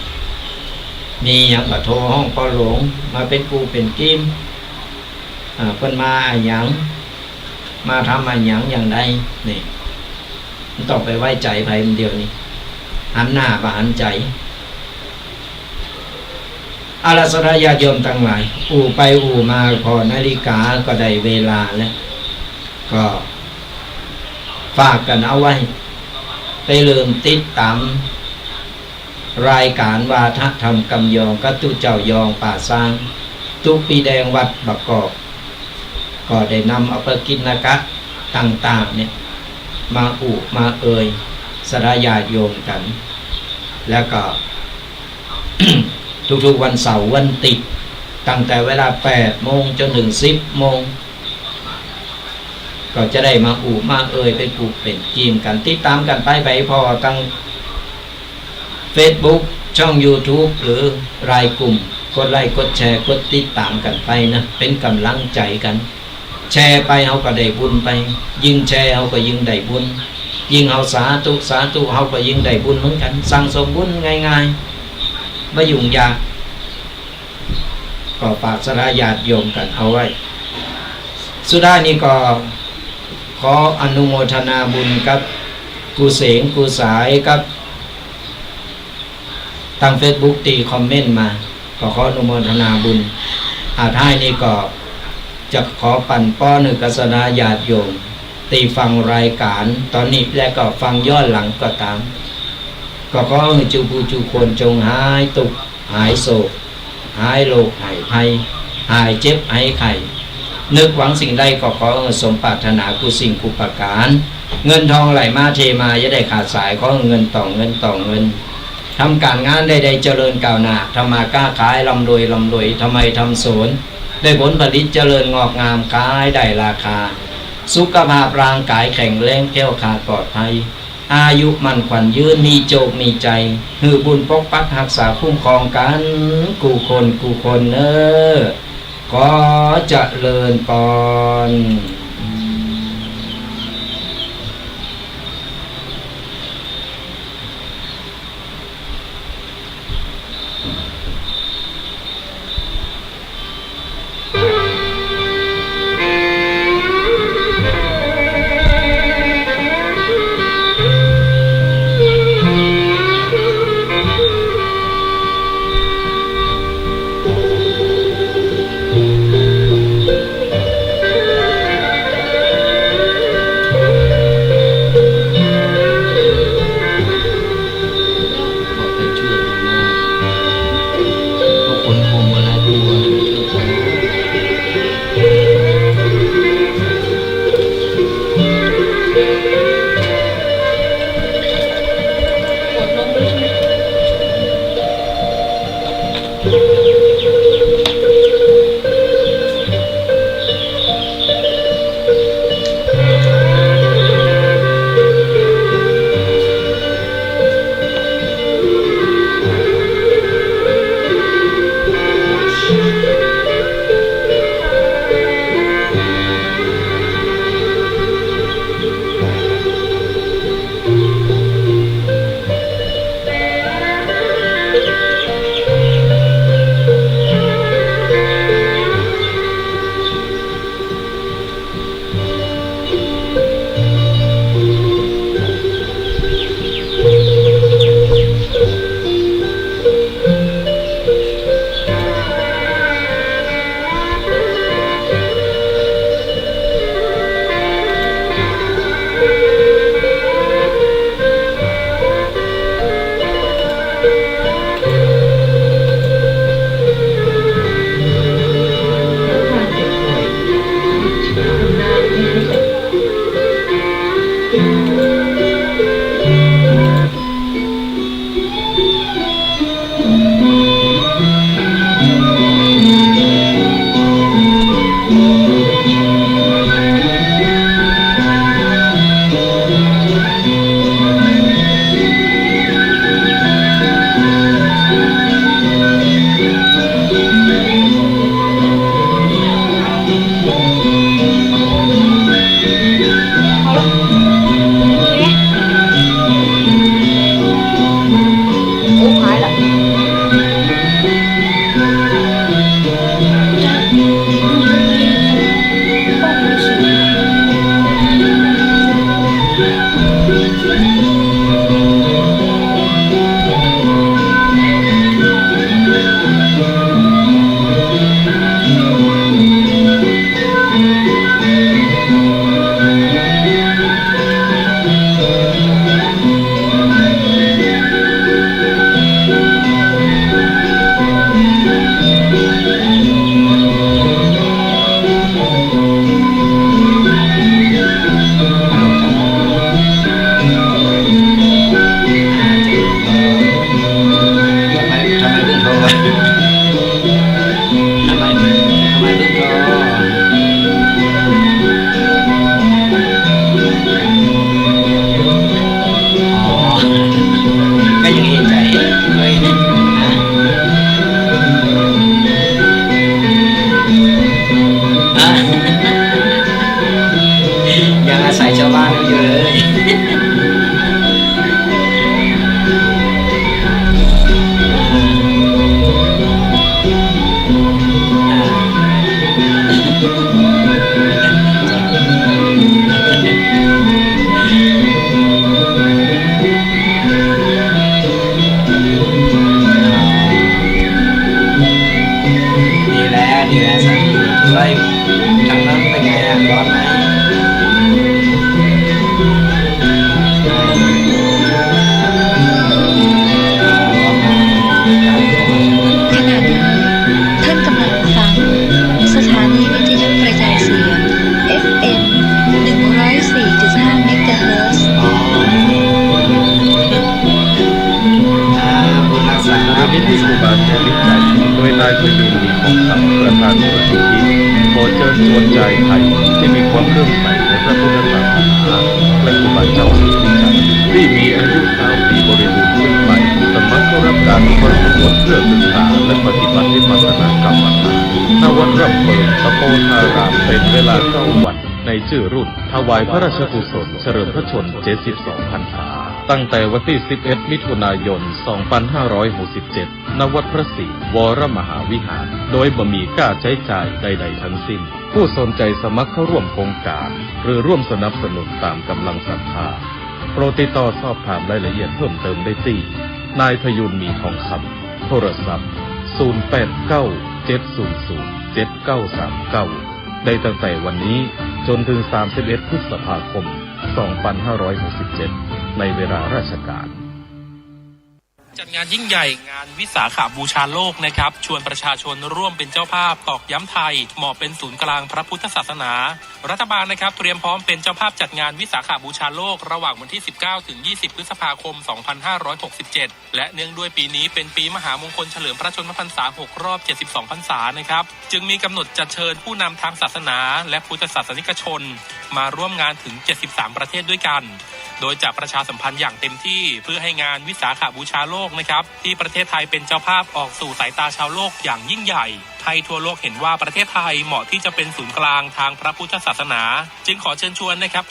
มีหยังก็โทรฮ้องป้อหลวง มาเป๋นกู้เป๋นกี๋ อ่า เปิ้นมาอะหยัง มาทำอะหยังอย่างใด นี่ บ่ต้องไปไว้ใจ๋ใผ เดี๋ยวนี้ หันหน้าบ่หันใจ๋ เอาละ ศรัทธาญาติโยมตังหลาย อู้ไปอู้มาผ่อนาฬิกาก็ได้เวลาแล้ว ก็ฝากกั๋นเอาไว้ ไปเริ่มติดต๋ามรายก๋านวาทะธรรมกำยองกับตุ๊เจ้ายองป่าซาง ตุ๊ปีแดงวัดบ่ากอก ก็ได้นำเอาปกิณกะต่างๆ เนี่ย มาอู้มาเอ่ย ศรัทธาญาติโยมกั๋น แล้วก็ ทุกๆ วันเสาร์วันอาทิตย์ ตั้งแต่เวลาแปดโมงจ๋นเถิงสิบโมง ก็จะได้มาอู้มาเอ่ย เป๋นกู้เป๋นกี๋กั๋น ติดต๋ามกั๋นไป ไปผ่อตัง เฟซบุ๊ก ช่องยูทูบ หรือไลน์กลุ่ม กดไลก์ กดแชร์ กดติดต๋ามกั๋นไปนะ เป๋นก๋ำลังใจ๋กั๋น แชร์ไปเฮาก็ได้บุญไป ยิ่งแชร์เฮาก็ยิ่งได้บุญ ยิ่งเฮาสาธุ สาธุ เฮาก็ยิ่งได้บุญเหมือนกั๋น สั่งสมบุญง่ายๆ บ่ยุ่งยาก ก็ฝากศรัทธาญาติโยมกั๋นเอาไว้ สุดท้ายนี้ก็ขออนุโมทนาบุญกับกู้เสงกู้สายกับ ตังเฟซบุ๊กตี้คอมเมนต์มา ก็ขออนุโมทนาบุญ อา ท้ายนี้ก็จะขอปั๋นป้อนหื้อกับศรัทธาญาติโยมตี้ฟังรายก๋านต๋อนนี้และก็ฟังย้อนหลังก็ต๋าม ก็ขอหื้อกู้ผู้กู้คนจงหายตุ๊กข์ หายโศก หายโรค หายภัย หายเจ็บ หายไข้ นึกหวังสิ่งใดก็ขอหื้อสมปรารถนากู้สิ่งกู้ประก๋าน เงินทองไหลมาเทมาอย่าได้ขาดสาย ขอหื้อเงินต่อเงินต่อเงิน ทำก๋านงานได้ได้เจริญก้าวหน้า ทำมาค้าขายร่ำรวยร่ำรวย ทำไฮ่ทำสวนได้ผลผลิตเจริญงอกงาม ขายได้ราคา สุขภาพร่างก๋ายแข็งแรงแคล้วคลาดปลอดภัย อายุมั่นขวัญยืน มีโจคมีชัย หื้อบุญปกปักฮักษาคุ้มครองกั๋นกู้คนกู้คนเน่อ ขอเจริญปอน ขณะนี้ท่านกำลังฟังสถานีวิทยุกระจายเสียง เอฟเอ็ม หนึ่งร้อยสี่จุดห้า เมกะเฮิรตซ์ คืนนี้ที่ครูบาแก้ววิจัย โดยนายพยูนมีทองคำ ประธานมูลนิธิ ขอเชิญชวนชายไทยที่มีความเลื่อมใสในพระพุทธศาสนา และครูบาเจ้าศรีวิชัย ที่มีอายุซาวปีบริบูรณ์ขึ้นไป สมัครเข้ารับการอุปสมบทเพื่อศึกษาและปฏิบัติวิปัสสนากรรมฐาน ณ วัดร่ำเปิง ตะโพธาราม เป็นเวลาเก้าวัน ในชื่อรุ่น ถวายพระราชกุศลเฉลิมพระชนม์ เจ็ดสิบสองพรรษา ตั้งแต่วันที่ สิบเอ็ด มิถุนายน สองพันห้าร้อยหกสิบเจ็ด ณ วัดพระศรีวรมหาวิหาร โดยบ่มีค่าใจ๊จ่ายใดๆ ทั้งสิ้น ผู้สนใจสมัครเข้าร่วมโครงก๋าน หรือร่วมสนับสนุนต๋ามก๋ำลังศรัทธา โปรดติดต่อสอบถามรายละเอียดเพิ่มเติมได้ตี้ นายพยูนมีทองคำ โทรศัพท์ ศูนย์แปดเก้า เจ็ดศูนย์ศูนย์ เจ็ดเก้าสามเก้า ได้ตั้งแต่วันนี้จ๋นเถิง สามสิบเอ็ด พฤษภาคม สองพันห้าร้อยหกสิบเจ็ด ในเวลาราชก๋าน จัดงานยิ่งใหญ่งานวิสาขบูชาโลกนะครับ ชวนประชาชนร่วมเป็นเจ้าภาพตอกย้ำไทย เหมาะเป็นศูนย์กลางพระพุทธศาสนา รัฐบาลนะครับ เตรียมพร้อมเป็นเจ้าภาพจัดงานวิสาขบูชาโลก ระหว่างวันที่ สิบเก้า ถึง ยี่สิบ พฤษภาคม สองพันห้าร้อยหกสิบเจ็ด และเนื่องด้วยปีนี้เป็นปีมหามงคลเฉลิมพระชนมพรรษา หก รอบ เจ็ดสิบสอง พรรษานะครับ จึงมีกำหนดจะเชิญผู้นำทางศาสนาและพุทธศาสนิกชน มาร่วมงานถึง เจ็ดสิบสาม ประเทศด้วยกัน โดยจะประชาสัมพันธ์อย่างเต็มที่ เพื่อให้งานวิสาขบูชาโลกนะครับ ที่ประเทศไทยเป็นเจ้าภาพออกสู่สายตาชาวโลกอย่างยิ่งใหญ่ ให้ทั่วโลกเห็นว่าประเทศไทยเหมาะที่จะเป็นศูนย์กลางทางพระพุทธศาสนา จึงขอเชิญชวนนะครับ พุท